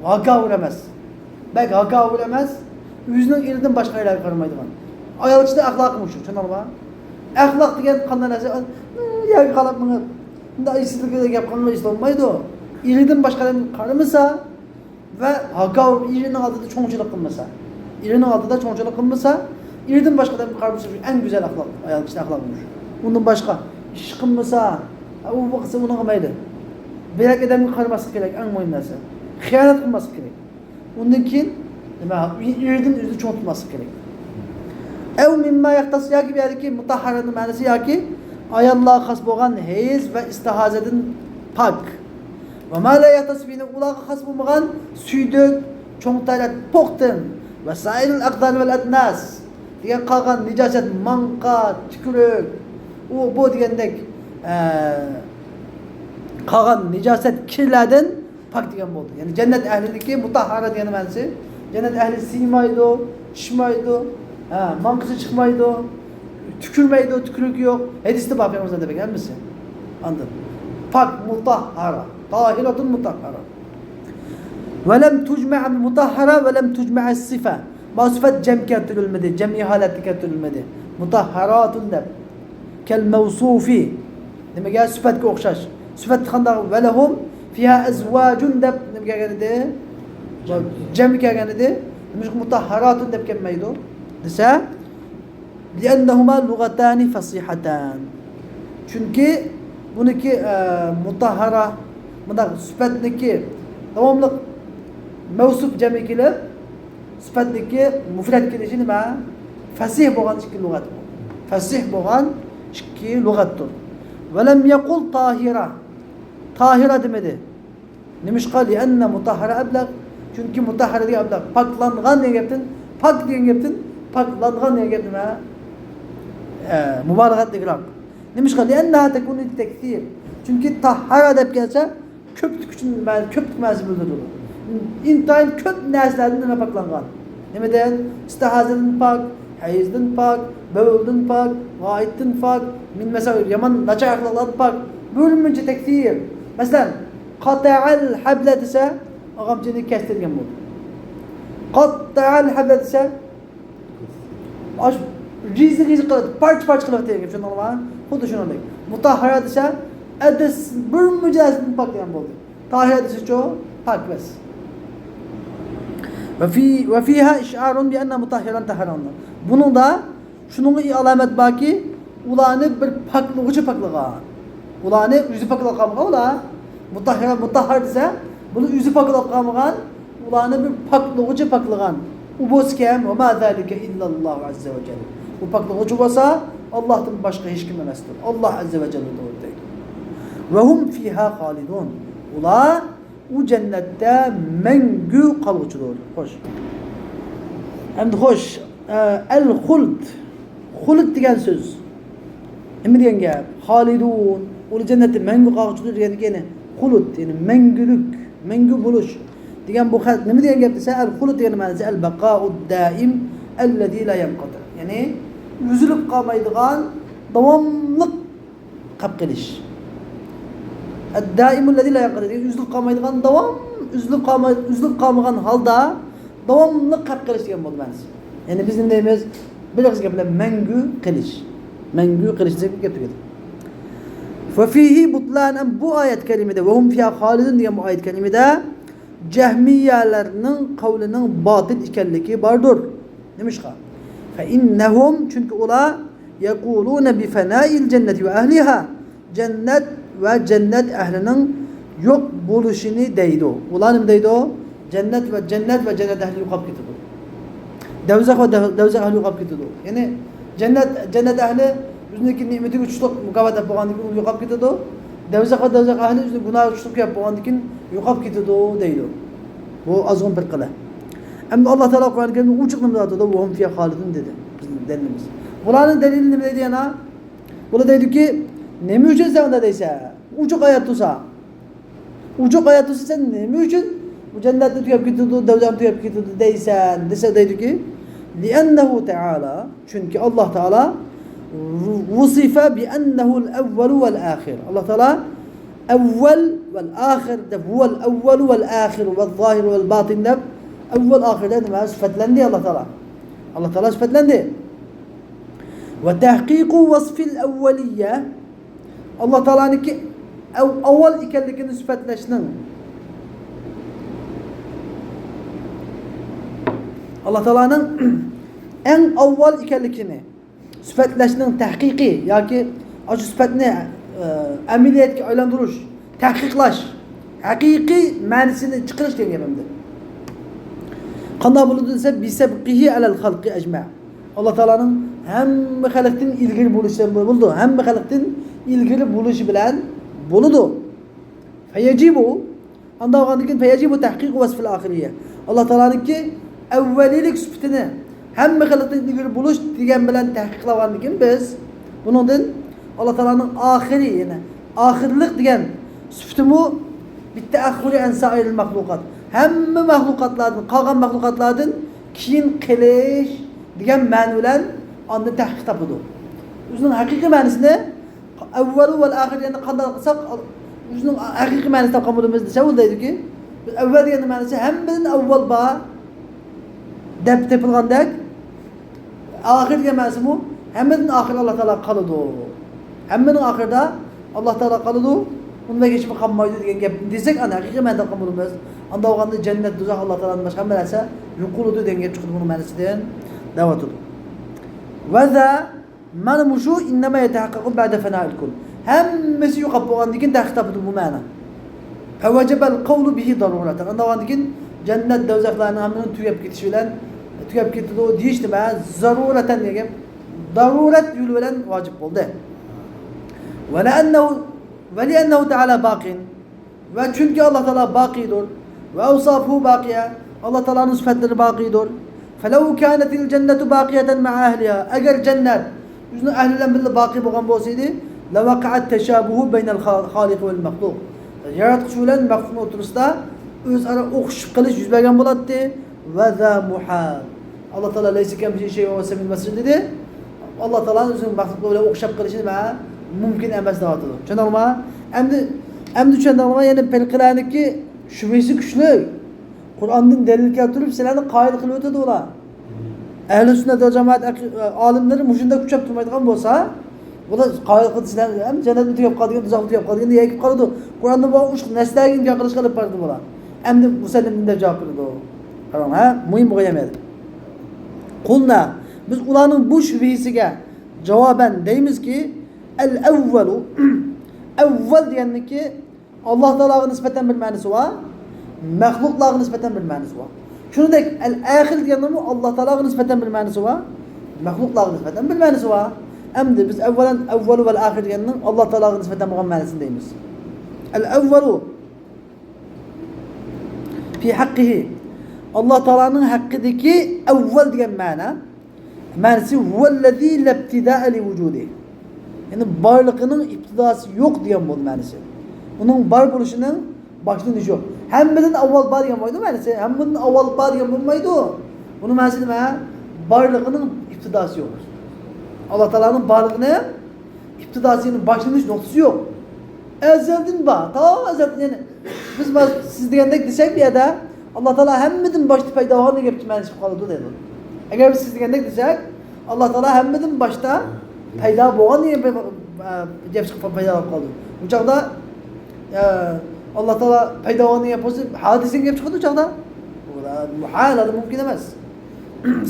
ھاكاۋۇر ئەمەس. بەك ھاكاۋۇر ئەمەس. ئۆزىنىڭ ئېرىدىن باشقا ئەرلەرگە قارىمايدىغان. ئايال كىشىنىڭ ئەخلاقى مۇشۇ، چۈشەندىڭلارمۇ؟ ئەخلاق دېگەن قانداق نەرسە؟ يەرگە قاراپ مېڭىپ، مۇنداق ئېسىلگە گەپ قىلماي ئېسىل بولمايدۇ. ئېرىدىن باشقا ئادەمگە قارىمىسا، ۋە ھاكاۋۇر ئېرىنىڭ ئالدىدا چوڭچىلىق قىلمىسا. ئېرىنىڭ ئالدىدا چوڭچىلىق قىلمىسا، ئېرىدىن باشقا ئادەمگە قارىمىسا، شۇ ئەڭ گۈزەل ئەخلاق، ئايال كىشىنىڭ ئەخلاقى شۇ. ئۇندىن باشقا ئىش قىلمىسا، ئۇ قىلسا ئۇنىڭغا مەيلى. بىرەر ئادەمگە قارىماسلىق كېرەك، ئەڭ مۇھىم نەرسە. خىيانەت قىلماسلىق كېرەك. ئۇندىن كېيىن نېمە، ئېرىدىن ئۆزىنى چوڭ تۇتماسلىق كېرەك. ئەۋ مىمما يەختەس، ياكى بۇ يەردىكى مۇتاھھەرەنىڭ مەنىسى ياكى ئاياللارغا خاس بولغان ھەيز ۋە ئىستىھازەدىن پاك. ۋە ما لا يەختەس بىھىننە، ئۇلارغا خاس بولمىغان سۈيدۈك، چوڭ تەرەت، پوختىن ۋە سائىرىل ئەقدار ۋەل ئەدناس دېگەن قالغان نىجاسەت، ماڭقا، تۈكۈرۈك، ئۇ، بۇ دېگەندەك، ئە، قالغان نىجاسەت، كىرلەردىن پاك دېگەن بولدى. يەنى جەننەت ئەھلىنىڭكى مۇتاھھەرە دېگەن مەنىسى، جەننەت ئەھلى سىيمايدۇ، چىشمايدۇ، ھە، ماڭقىسى چىقمايدۇ، تۈكۈرمەيدۇ، تۈكۈرۈكى يوق. ھەدىستە بار پەيغەمبەر دېگەن ھەممىسى. ئاندىن پاك، مۇتاھھەرە، تاھىرەتۇن مۇتاھھەرە. ۋەلەم تۇجمەئ مۇتاھھەرە ۋەلەم تۇجمەئ سىفە. ما سۈپەت جەم كەلتۈرۈلمىدى، جەمئىي ھالەتتە كەلتۈرۈلمىدى. مۇتاھھەراتۇن دەپ. كەل مەۋسۇفى. نېمىگە؟ سۈپەتكە ئوخشاش. سۈپەت قانداق؟ ۋەلەھۇم فىھا ئەزۋاجۇن دەپ نېمە كەلگەن ئىدى؟ جەم. جەم كەلگەن ئىدى. نېمىشقا مۇتاھھەراتۇن دەپ كەلمەيدۇ دېسە، لىئەننەھۇما لۇغەتانى فەسىھەتان. چۈنكى بۇنىڭكى، ئە، مۇتاھھەرە، مۇنداق سۈپەتنىكى داۋاملىق مەۋسۇپ جەمى كېلىپ، سۈپەتنىڭكى مۇفرەت كېلىشى نېمە؟ فەسىھ بولغان ئىككى لۇغەت. فەسىھ بولغان ئىككى لۇغەتتۇر. ۋەلەم يەقۇل تاھىرە. تاھىرە دېمىدى. نېمىشقا؟ لىئەننە مۇتەھھەرە ئەبلەغ. چۈنكى مۇتەھھەرە دېگەن ئەبلەغ. پاكلانغان دېگەن گەپتىن، پاك دېگەن گەپتىن، پاكلانغان دېگەن گەپ نېمە؟ ئە، مۇبالىغەلىكراق. نېمىشقا؟ لىئەننەھا تەكۇنۇ لىتەكسىر. چۈنكى تاھھەرە دەپ كەلسە، كۆپلۈك ئۈچۈن مەن-، كۆپلۈك مەنىسى بىلدۈرىدۇ. ئىنتايىن كۆپ نەرسىلەردىن نېمە پاكلانغان؟ نېمىدىن؟ ئىستىھازىدىن پاك، ھەيزدىن پاك، بەۋلدىن پاك، غائىتتىن پاك، مىن مەسەل يامان ناچار ئەخلاقلاردىن پاك. بىر مۇنچە تەكسىر. مەسىلەن، قاتەئەل ھەبلە دېسە، ئاغامچىنى كەستى دېگەن بولدى. قاتەئەل ھەبلە دېسە، ئاش رىزىق رىزىق قىلىپ، پارچە پارچە قىلىپ دېگەن، چۈشەندىڭلارمۇ؟ خۇددى شۇنىڭدەك. مۇتەھھەرە دېسە، ئەدىس بىر مۇجەسسىم پاك دېگەن بولدى. تاھىرە دېسىچۇ؟ پاك ئەمەس. وفي، وفيها إشعار بأن مطهرا طهرا. بۇنىڭدا شۇنىڭغا ئالامەت باركى، ئۇلارنى بىر پاكلىغۇچى پاكلىغان. ئۇلارنى ئۆزى پاكلاپ قالمىغان ئۇلار. مۇتەھھىر، مۇتەھھىر دېسە، بۇنى ئۆزى پاكلاپ قالمىغان، ئۇلارنى بىر پاكلىغۇچى پاكلىغان. ئۇ بولسا كىم؟ وما ذلك إلا الله عز وجل. ئۇ پاكلىغۇچى بولسا ئاللاھتىن باشقا ھېچكىم ئەمەستۇر. ئاللاھ ئەززە ۋە جەللىدۇر دەيدۇ. وهم فيها خالدون. ئۇلار ئۇ جەننەتتە مەڭگۈ قالغۇچىدۇر. خوش. ئەمدى خوش، ئە، ئەل خۇلد. خۇلد دېگەن سۆز نېمە دېگەن گەپ؟ خالدون. ئۇلار جەننەتتە مەڭگۈ قالغۇچىدۇر دېگەندىكىن، يەنى خۇلد، يەنى مەڭگۈلۈك، مەڭگۈ بولۇش دېگەن بۇ خەت نېمە دېگەن گەپ دېسە، ئەل خۇلد دېگەن مەنىسى ئەل بەقائۇد دائىم ئەللەزى لا يەنقەتىئ. يەنى ئۈزۈلۈپ قالمايدىغان، داۋاملىق قاپ قېلىش. ئەددائىمۇللەزى لا يەنقەتىئ دېگەن ئۈزۈلۈپ قالمايدىغان، داۋام، ئۈزۈلۈپ قالماي-، ئۈزۈلۈپ قالمىغان ھالدا داۋاملىق قاپ قېلىش دېگەن بولدى مەنىسى. يەنى بىز نېمە دەيمىز؟ بىر ئېغىز گەپ بىلەن مەڭگۈ قېلىش. مەڭگۈ قېلىش دېگەن گەپ تۈگىدى. وفيه بطلان، ئەم بۇ ئايەت كەرىمىدە، وهم فيها خالدون دېگەن بۇ ئايەت كەرىمىدە جەھمىيەلەرنىڭ قەۋلىنىڭ باتىل ئىكەنلىكى باردۇر. نېمىشقا؟ فإنهم، چۈنكى ئۇلار يقولون بفناء الجنة وأهلها، جەننەت ۋە جەننەت ئەھلىنىڭ يوق بولۇشىنى دەيدۇ. ئۇلار نېمە دەيدۇ؟ جەننەت ۋە، جەننەت ۋە جەننەت ئەھلى يوقاپ كېتىدۇ. دەۋزەخ ۋە دەۋ-، دەۋزەخ ئەھلى يوقاپ كېتىدۇ. يەنى جەننەت، جەننەت ئەھلى ئۆزىنىڭكى نېمىتىگە چۈشلۈك مۇكاپات دەپ بولغاندىن كېيىن يوقاپ كېتىدۇ. دەۋزەخ ۋە دەۋزەخ ئەھلى ئۆزىنىڭ گۇناھىغا چۈشلۈك دەپ بولغاندىن كېيىن يوقاپ كېتىدۇ دەيدۇ. بۇ ئازغۇن پىرقىلەر. ئەمدى ئاللا تائالا قۇرئان كەرىمدە ئوچۇق نېمە دەۋاتىدۇ؟ وهم فيها خالدون دېدى. بىزنىڭ دەلىلىمىز. بۇلارنىڭ دەلىلى نېمە دەيدۇ يەنە؟ بۇلار دەيدۇكى، نېمە ئۈچۈن سەن ئۇنداق دەيسەن؟ ئوچۇق ئايەت تۇرسا. ئوچۇق ئايەت تۇرسا سەن نېمە ئۈچۈن بۇ جەننەتنى تۈگەپ كېتىدۇ، دەۋزەخنى تۈگەپ كېتىدۇ دەيسەن دېسە دەيدۇكى، لأنه تعالى، چۈنكى ئاللا تائالا وصف بأنه الأول والآخر. ئاللا تائالا ئەۋۋەل ۋەل ئاخىر دەپ، هو الأول والآخر والظاهر والباطن دەپ، ئەۋۋەل ئاخىر دەپ نېمە؟ سۈپەتلەندى ئاللا تائالا. ئاللا تائالا سۈپەتلەندى. وتحقيق وصف الأولية، ئاللا تائالانىڭكى ئەۋ-، ئاۋۋال ئىكەنلىكىنى سۈپەتلەشنىڭ، ئاللا تائالانىڭ ئەڭ ئاۋۋال ئىكەنلىكىنى سۈپەتلەشنىڭ تەھقىقى ياكى ئاشۇ سۈپەتنى، ئە، ئەمەلىيەتكە ئايلاندۇرۇش، تەھقىقلاش، ھەقىقىي مەنىسىنى چىقىرىش دېگەن گەپ ئەمدى. قانداق بولىدۇ دېسە، بسبقه على الخلق أجمع. ئاللا تائالانىڭ ھەممە خەلقتىن ئىلگىرى بولۇشى بولىدۇ. ھەممە خەلقتىن ئىلگىرى بولۇشى بىلەن بولىدۇ. فيجب، ئانداق بولغاندىن كېيىن، فيجب تحقيق وصف الآخرية. ئاللا تائالانىڭكى ئەۋۋەلىيلىك سۈپىتىنى ھەممە خەلقتىن ئىلگىرى بولۇش دېگەن بىلەن تەھقىقلىغاندىن كېيىن بىز بۇنىڭدىن ئاللا تائالانىڭ ئاخىرى، يەنى ئاخىرلىق دېگەن سۈپىتىمۇ بالتأخر عن سائر المخلوقات، ھەممە مەخلۇقاتلاردىن، قالغان مەخلۇقاتلاردىن كېيىن قېلىش دېگەن مەنە بىلەن ئاندىن تەھقىق تاپىدۇ. ئۆزىنىڭ ھەقىقىي مەنىسىنى ئەۋۋەلۇ ۋەل ئاخىر دېگەندە قانداق قىلساق، ئۆزىنىڭ ھەقىقىي مەنىسىنى تاپقان بولىمىز دېسە، ئۇ دەيدۇكى، بىز ئەۋۋەل دېگەننىڭ مەنىسى ھەممىدىن ئاۋۋال بار دەپ تېپىلغاندەك، ئاخىر دېگەن مەنىسىمۇ ھەممىدىن ئاخىر ئاللا تائالا قالىدۇ. ھەممىنىڭ ئاخىرىدا ئاللا تائالا قالىدۇ، ئۇنىڭدىن ھېچكىم قالمايدۇ دېگەن گەپ دېسەك، ئاندىن ھەقىقىي مەنىدە قالغان بولىمىز. ئاندا بولغاندا جەننەت، دوزاخ، ئاللا تائالادىن باشقا ھەممە نەرسە يوقىلىدۇ دېگەن گەپ چىقىدۇ بۇنىڭ مەنىسىدىن دەۋاتىدۇ. ۋەزە مانا مۇشۇ إنما يتحقق بعد فناء الكل. ھەممىسى يوقاپ بولغاندىن كېيىن تەھقىق تاپىدۇ بۇ مەنە. فوجب القول به ضرورة. ئانداق بولغاندىن كېيىن جەننەت، دوزاخلارنىڭ ھەممىسى تۈگەپ كېتىش بىلەن، تۈگەپ كېتىدۇ دېيىش نېمە؟ زەرۇرەتەن دېگەن، دەرۇرەت يولى بىلەن ۋاجىپ بولدى. ولأنه، ولأنه تعالى باق. ۋە چۈنكى ئاللا تائالا باقىيدۇر. وأوصافه باقية. ئاللا تائالانىڭ سۈپەتلىرى باقىيدۇر. فلو كانت الجنة باقية مع أهلها. ئەگەر جەننەت ئۆزىنىڭ ئەھلى بىلەن بىللە باقىي بولغان بولسا ئىدى، لوقع التشابه بين الخالق والمخلوق. ياراتقۇچى بىلەن مەخلۇقنىڭ ئوتتۇرىسىدا ئۆزئارا ئوخشىشىپ قېلىش يۈز بەرگەن بولاتتى. وذا محال. ئاللا تائالا ليس كمثله شيء وهو السميع البصير دېدى. ئاللا تائالانىڭ ئۆزىنىڭ مەخلۇقلىرى بىلەن ئوخشاپ قېلىشى نېمە؟ مۇمكىن ئەمەس دەۋاتىدۇ. چۈشەندىڭلارمۇ؟ ئەمدى، ئەمدى چۈشەندىڭلارمۇ؟ يەنى پىرقىلەرنىڭكى شۈبھىسى كۈچلۈك. قۇرئاندىن دەلىل كەلتۈرۈپ، سىلەرنى قايىل قىلىۋېتىدۇ ئۇلار. ئەھلى سۈننەت ۋە جامائەت ئەقى-، ئالىملىرى مۇشۇنداق كۈچەپ تۇرمايدىغان بولسا، بۇلار قايىل قىلدى سىلەرنى، ھەم جەننەتمۇ تۈگەپ قالىدىغان، دوزاخمۇ تۈگەپ قالىدىغان دېگەن گەپكە قالىدۇ. قۇرئاندا بار ئۇشقا نەسلەرگە ئىنكار قىلىشقا ئېلىپ بارىدۇ بۇلار. ئەمدى مۇسەللىم نېمە دەپ جاۋاب بېرىدۇ؟ قاراڭ، ھە؟ مۇھىم بولغان يەر. قۇلنا، بىز ئۇلارنىڭ بۇ شۈبھىسىگە جاۋابەن دەيمىزكى، ئەل ئەۋۋەلۇ، ئەۋۋەل دېگەننىڭكى ئاللا تائالاغا نىسبەتەن بىر مەنىسى بار، مەخلۇقلارغا نىسبەتەن بىر مەنىسى بار. شۇنىڭدەك ئەل ئەخىر دېگەننىڭمۇ ئاللا تائالاغا نىسبەتەن بىر مەنىسى بار، مەخلۇقلارغا نىسبەتەن بىر مەنىسى بار. ئەمدى بىز ئەۋۋەلەن ئەۋۋەلۇ ۋەل ئاخىر دېگەننىڭ ئاللا تائالاغا نىسبەتەن بولغان مەنىسىنى دەيمىز. ئەل ئەۋۋەلۇ في حقه. ئاللا تائالانىڭ ھەققىدىكى ئەۋۋەل دېگەن مەنە، مەنىسى هو الذي لا ابتداء لوجوده. يەنى بارلىقىنىڭ ئىپتىداسى يوق دېگەن بولدى مەنىسى. ئۇنىڭ بار بولۇشىنىڭ باشلىنىشى يوق. ھەممىدىن ئاۋۋال بار دېگەن بولمايدۇ مەنىسى. ھەممىدىن ئاۋۋال بار دېگەن بولمايدۇ. بۇنىڭ مەنىسى نېمە؟ بارلىقىنىڭ ئىپتىداسى يوق. ئاللا تائالانىڭ بارلىقىنىڭ ئىپتىداسى، يەنى باشلىنىش نۇقتىسى يوق. ئەزەلدىن بار، تا ئەزەلدىن. يەنى بىز، سىز دېگەندەك دېسەك، بۇ يەردە ئاللا تائالا ھەممىدىن باشتا پەيدا بولغان دېگەن گەپكە مەنىسى چىقىپ قالىدۇ دەيدۇ. ئەگەر بىز سىز دېگەندەك دېسەك، ئاللا تائالا ھەممىدىن باشتا پەيدا بولغان دېگەن بىر، ئە، گەپ چىقىپ پەيدا بولۇپ قالىدۇ. بۇ چاغدا، ئە، ئاللا تائالا پەيدا بولغان دېگەن گەپ بولسا، ھادىسىنىڭ گەپ چىقىدۇ بۇ چاغدا. بۇ مۇھال، مۇمكىن ئەمەس.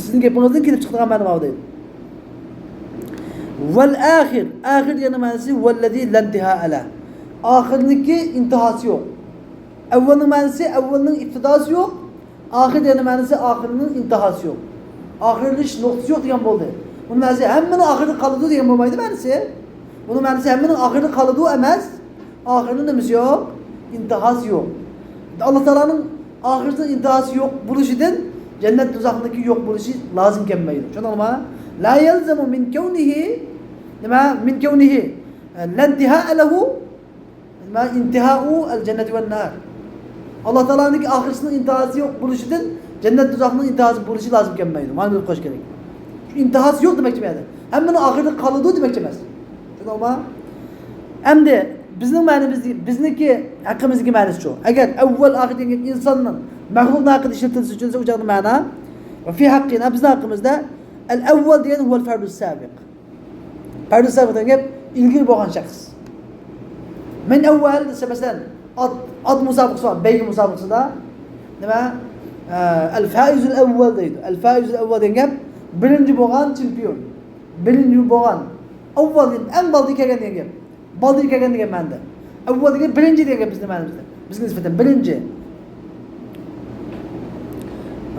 سىزنىڭ گېپىڭىزدىن كېلىپ چىقىدىغان مەنە بار دەيدۇ. ۋەل ئاخىر، ئاخىر دېگەننىڭ مەنىسى ۋەللەزى لا ئىنتىھائە لەھ. ئاخىرنىڭكى ئىنتىھاسى يوق. ئەۋۋەلنىڭ مەنىسى ئەۋۋەلنىڭ ئىپتىداسى يوق. ئاخىر دېگەننىڭ مەنىسى ئاخىرنىڭ ئىنتىھاسى يوق. ئاخىرلىشىش نۇقتىسى يوق دېگەن بولدى. بۇنىڭ مەنىسى ھەممىنىڭ ئاخىرىدا قالىدۇ دېگەن بولمايدۇ مەنىسى. بۇنىڭ مەنىسى ھەممىنىڭ ئاخىرىدا قالىدۇ ئەمەس. ئاخىرىدا نېمىسى يوق؟ ئىنتىھاسى يوق. ئاللا تائالانىڭ ئاخىرىدا ئىنتىھاسى يوق بولۇشىدىن جەننەت دوزاخنىڭكى يوق بولۇشى لازىم كەلمەيدۇ. چۈشەندىڭلارمۇ؟ لا يلزم من كونه، نېمە؟ من كونه لا انتهاء له، نېمە؟ انتهاء الجنة والنار. ئاللا تائالانىڭكى ئاخىرىسىنىڭ ئىنتىھاسى يوق بولۇشىدىن جەننەت دوزاخنىڭ ئىنتىھاسى بولۇشى لازىم كەلمەيدۇ. مانا بۇنى بىلىپ قويۇش كېرەك. شۇ ئىنتىھاسى يوق دېمەكچى بۇ يەردە. ھەممىنىڭ ئاخىرىدا قالىدۇ دېمەكچى ئەمەس. چۈشەندىڭلارمۇ؟ ئەمدى بىزنىڭ مەنىمىز، بىزنىڭكى ھەققىمىزدىكى مەنىسىچۇ؟ ئەگەر ئەۋۋەل، ئاخىر دېگەن گەپ ئىنساننىڭ، مەخلۇقنىڭ ھەققىدە ئىشلىتىلسە، چۈشەنسە، ئۇ چاغدا مەنا. ۋە في حقنا، بىزنىڭ ھەققىمىزدە ئەل ئەۋۋەل دېگەن هو الفرد السابق. پەردۇ سابىق دېگەن گەپ ئىلگىرى بولغان شەخس. مەن ئەۋۋەل دېسە، مەسىلەن، ئات، ئات مۇسابىقىسى بار، بەيگە مۇسابىقىسىدا. نېمە؟ ئە، ئەل فائىزۇل ئەۋۋەل دەيدۇ. ئەل فائىزۇل ئەۋۋەل دېگەن گەپ بىرىنچى بولغان چېمپىيون. بىرىنچى بولغان، ئەۋۋەل دېگەن ئەڭ بالدىن كەلگەن دېگەن گەپ. بالدىن كەلگەن دېگەن مەنىدە. ئەۋۋەل دېگەن بىرىنچى دېگەن گەپ بىزنىڭ مەنىمىزدە. بىزگە نىسبەتەن بىرىنچى.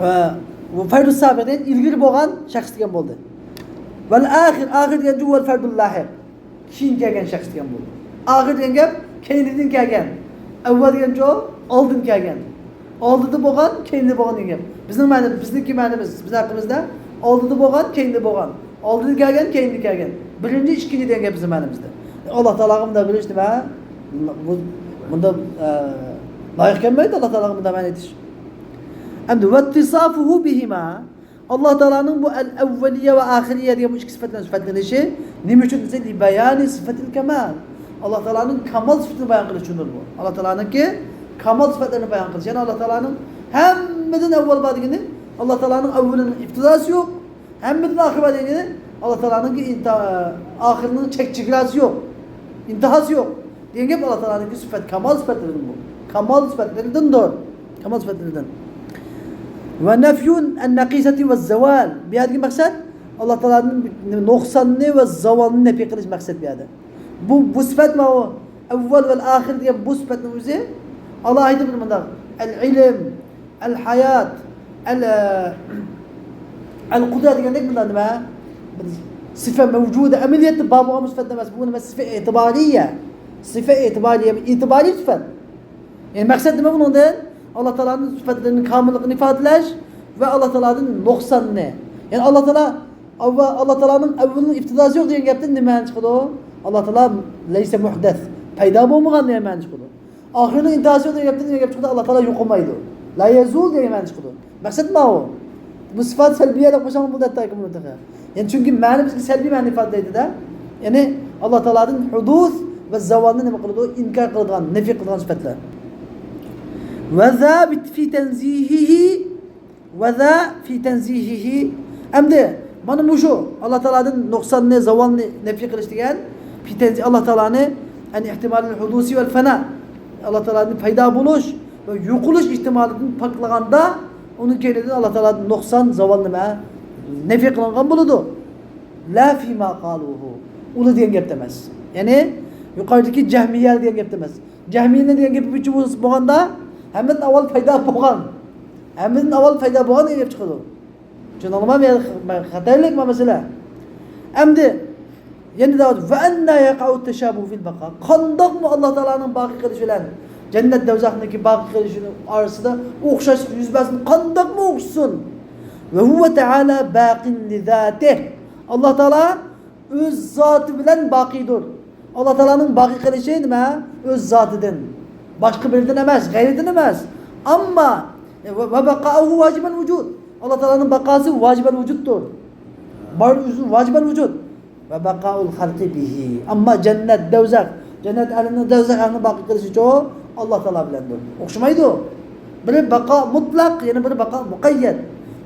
ۋە، ۋە فەردۇ سابىق دېگەن ئىلگىرى بولغان شەخس دېگەن بولدى. ۋەل ئاخىر، ئاخىر دېگەنچۇ ۋەل فەردۇل لاھىق. كېيىن كەلگەن شەخس دېگەن بولدى. ئاخىر دېگەن گەپ كەينىدىن كەلگەن. ئەۋۋەل دېگەنچۇ ئالدىن كەلگەن. ئالدىدا بولغان، كەينىدە بولغان دېگەن گەپ. بىزنىڭ مەنە، بىزنىڭكى مەنىمىز، بىزنىڭ ھەققىمىزدە ئالدىدا بولغان، كەينىدە بولغان. ئالدىدا كەلگەن، كەينىدە كەلگەن. بىرىنچى، ئىككىنچى دېگەن گەپ بىزنىڭ مەنىمىزدە. ئاللا تائالاغا مۇنداق بىرىنچى نېمە؟ بۇ، مۇنداق، ئە، لايىق كەلمەيدۇ ئاللا تائالاغا مۇنداق مەنە ئېيتىش. ئەمدى ۋەتتىسافۇھۇ بىھىما. ئاللا تائالانىڭ بۇ ئەل ئەۋۋەلىيە ۋە ئاخىرىيە دېگەن بۇ ئىككى سۈپەت بىلەن سۈپەتلىنىشى نېمە ئۈچۈن دېسە، لىبايانى سىفەتىل كامال. ئاللا تائالانىڭ كامال سۈپىتىنى بايان قىلىش ئۈچۈندۇر بۇ. ئاللا تائالانىڭكى كامال سۈپەتلىرىنى بايان قىلىش. يەنى ئاللا تائالانىڭ ھەممىدىن ئەۋۋەل بار دېگىنى، ئاللا تائالانىڭ ئەۋۋىلىنىڭ ئىپتىداسى يوق، ھەممىدىن ئاخىر بار دېگىنى، ئاللا تائالانىڭكى ئىنتا-، ئاخىرىنىڭ چەك چېگراسى يوق، ئىنتىھاسى يوق. دېگەن گەپ ئاللا تائالانىڭكى سۈپەت، كامال سۈپەتلىرىدىن بۇ. كامال سۈپەتلىرىدىندۇر. كامال سۈپەتلىرىدىن. ۋە نەفيۇن ئەن نەقىسەتى ۋە زەۋال. بۇ يەردىكى مەقسەت، ئاللا تائالادىن نۇقساننى ۋە زاۋالنى نەپى قىلىش مەقسەت بۇ يەردە. بۇ، بۇ سۈپەت ماۋۇ ئەۋۋەل ۋەل ئاخىر دېگەن بۇ سۈپەتنىڭ ئۆزى ئالاھىدە بىر مۇنداق ئەل ئىلم، ئەل ھايات، ئەل، ئەل قۇدرە دېگەندەك بۇلار نېمە؟ بىر سىفە مەۋجۇدە، ئەمەلىيەتتە بار بولغان بىر سۈپەت ئەمەس. بۇ نېمە؟ سىفە ئېتىبارىيە. سىفە ئېتىبارىيە، ئېتىبارىي سۈپەت. يەنى مەقسەت نېمە بۇنىڭدىن؟ ئاللا تائالانىڭ سۈپەتلىرىنىڭ كامىللىقىنى ئىپادىلەش ۋە ئاللا تائالادىن نۇقساننى. يەنى ئاللا تائالا، ئاللا تائالانىڭ ئەۋۋىلىنىڭ ئىپتىداسى يوق دېگەن گەپتىن نېمە مەنە چىقىدۇ؟ ئاللا تائالا لەيسە مۇھدەس، پەيدا بولمىغان دېگەن مەنە چىقىدۇ. ئاخىرىنىڭ ئىنتىھاسى يوق دېگەن گەپتىن نېمە گەپ چىقىدۇ؟ ئاللا تائالا يوقىمايدۇ. لا يزول دېگەن مەنە چىقىدۇ. مەقسەت ماۋۇ. بۇ سىفات سەلبىيە دەپ قويساڭ بولىدۇ ھەتتا كىم بۇنى تېخى. يەنى چۈنكى مەنە بىزگە سەلبىي مەنىنى ئىپادىلەيدۇ-دە. يەنى ئاللا تائالادىن ھۇدۇس ۋە زاۋالنى نېمە قىلىدۇ؟ ئىنكار قىلىدىغان، نەپىي قىلىدىغان سۈپەتلەر. ۋەزا في تنزيهه، ۋەزا في تنزيهه. ئەمدى مانا مۇشۇ ئاللا تائالادىن نۇقساننى، زاۋالنى نەپىي قىلىش دېگەن، في تنزيه، ئاللا تائالانى، عن احتمال الحدوث والفناء، ئاللا تائالادىن پەيدا بولۇش ۋە يوقىلىش ئېھتىمالىدىن پاكلىغاندا، ئۇنىڭ كەينىدىن ئاللا تائالادىن نۇقسان، زاۋال نېمە؟ نەپىي قىلىنغان بولىدۇ. لا فيما قالوه. ئۇلار دېگەن گەپتە ئەمەس. يەنى يۇقىرىدىكى جەھمىيە دېگەن گەپتە ئەمەس. جەھمىيە دېگەن گەپ بولغاندا، ھەممىدىن ئاۋۋال پەيدا بولغان، ھەممىدىن ئاۋۋال پەيدا بولغان دېگەن گەپ چىقىدۇ. چۈشەندىڭلارمۇ؟ خەتەرلىك ما مەسىلە. ئەمدى يەنە دەۋاتىدۇ، وأنى يقع التشابه في البقاء. قانداقمۇ ئاللا تائالانىڭ باقىي قېلىشى بىلەن جەننەت دوزاخنىڭكى باقىي قېلىشىنىڭ ئارىسىدا ئوخشاش يۈز بەرسۇن؟ قانداقمۇ ئوخشىسۇن؟ وهو تعالى باق لذاته. ئاللا تائالا ئۆز زاتى بىلەن باقىيدۇر. ئاللا تائالانىڭ باقىي قېلىشى نېمە؟ ئۆز زاتىدىن. باشقا بىرىدىن ئەمەس، غەيرىدىن ئەمەس. ئەمما، ۋە، وبقاؤه واجب الوجود. ئاللا تائالانىڭ باقاسى ۋاجىبەل ۋۇجۇدتۇر. بار ئۆزى ۋاجىبەل ۋۇجۇد. وبقاء الخلق به. ئەمما جەننەت، دوزاخ، جەننەت ئەھلىنىڭ، دوزاخ ئەھلىنىڭ باقىي قېلىشىچۇ؟ ئاللا تائالا بىلەندۇر. ئوخشىمايدۇ. بىرى باقا مۇتلەق، يەنە بىرى باقا مۇقەييەت.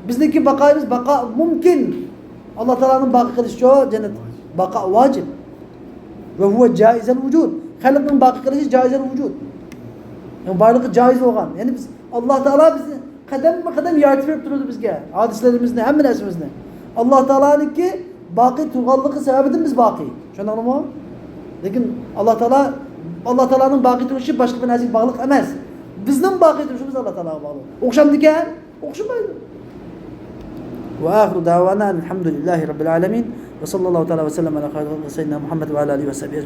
بىزنىڭكى باقايىمىز باقا مۇمكىن. ئاللا تائالانىڭ باقىي قېلىشىچۇ؟ جەننەت باقا ۋاجىب. وهو جائز الوجود. خەلقنىڭ باقىي قېلىشى جائز الوجود. يەنى بارلىقى جائىز بولغان. يەنى بىز، ئاللا تائالا بىزنى قەدەممۇ قەدەم يارىتىپ بېرىپ تۇرىدۇ بىزگە. ھادىسىلىرىمىزنى، ھەممە نەرسىمىزنى. ئاللا تائالانىڭكى باقىي تۇرغانلىقى سەۋەبىدىن بىز باقىي. چۈشەندىڭلارمۇ؟ لېكىن ئاللا تائالا، ئاللا تائالانىڭ باقىي تۇرۇشى باشقا بىر نەرسىگە باغلىق ئەمەس. بىزنىڭ باقىي تۇرۇشىمىز ئاللا تائالاغا باغلىق. ئوخشامدىكەن؟ ئوخشىمايدۇ. وآخر دعوانا أن الحمد لله رب العالمين، وصلى الله تعالى وسلم على خير خلقه سيدنا محمد وعلى آله وصحبه أجمعين.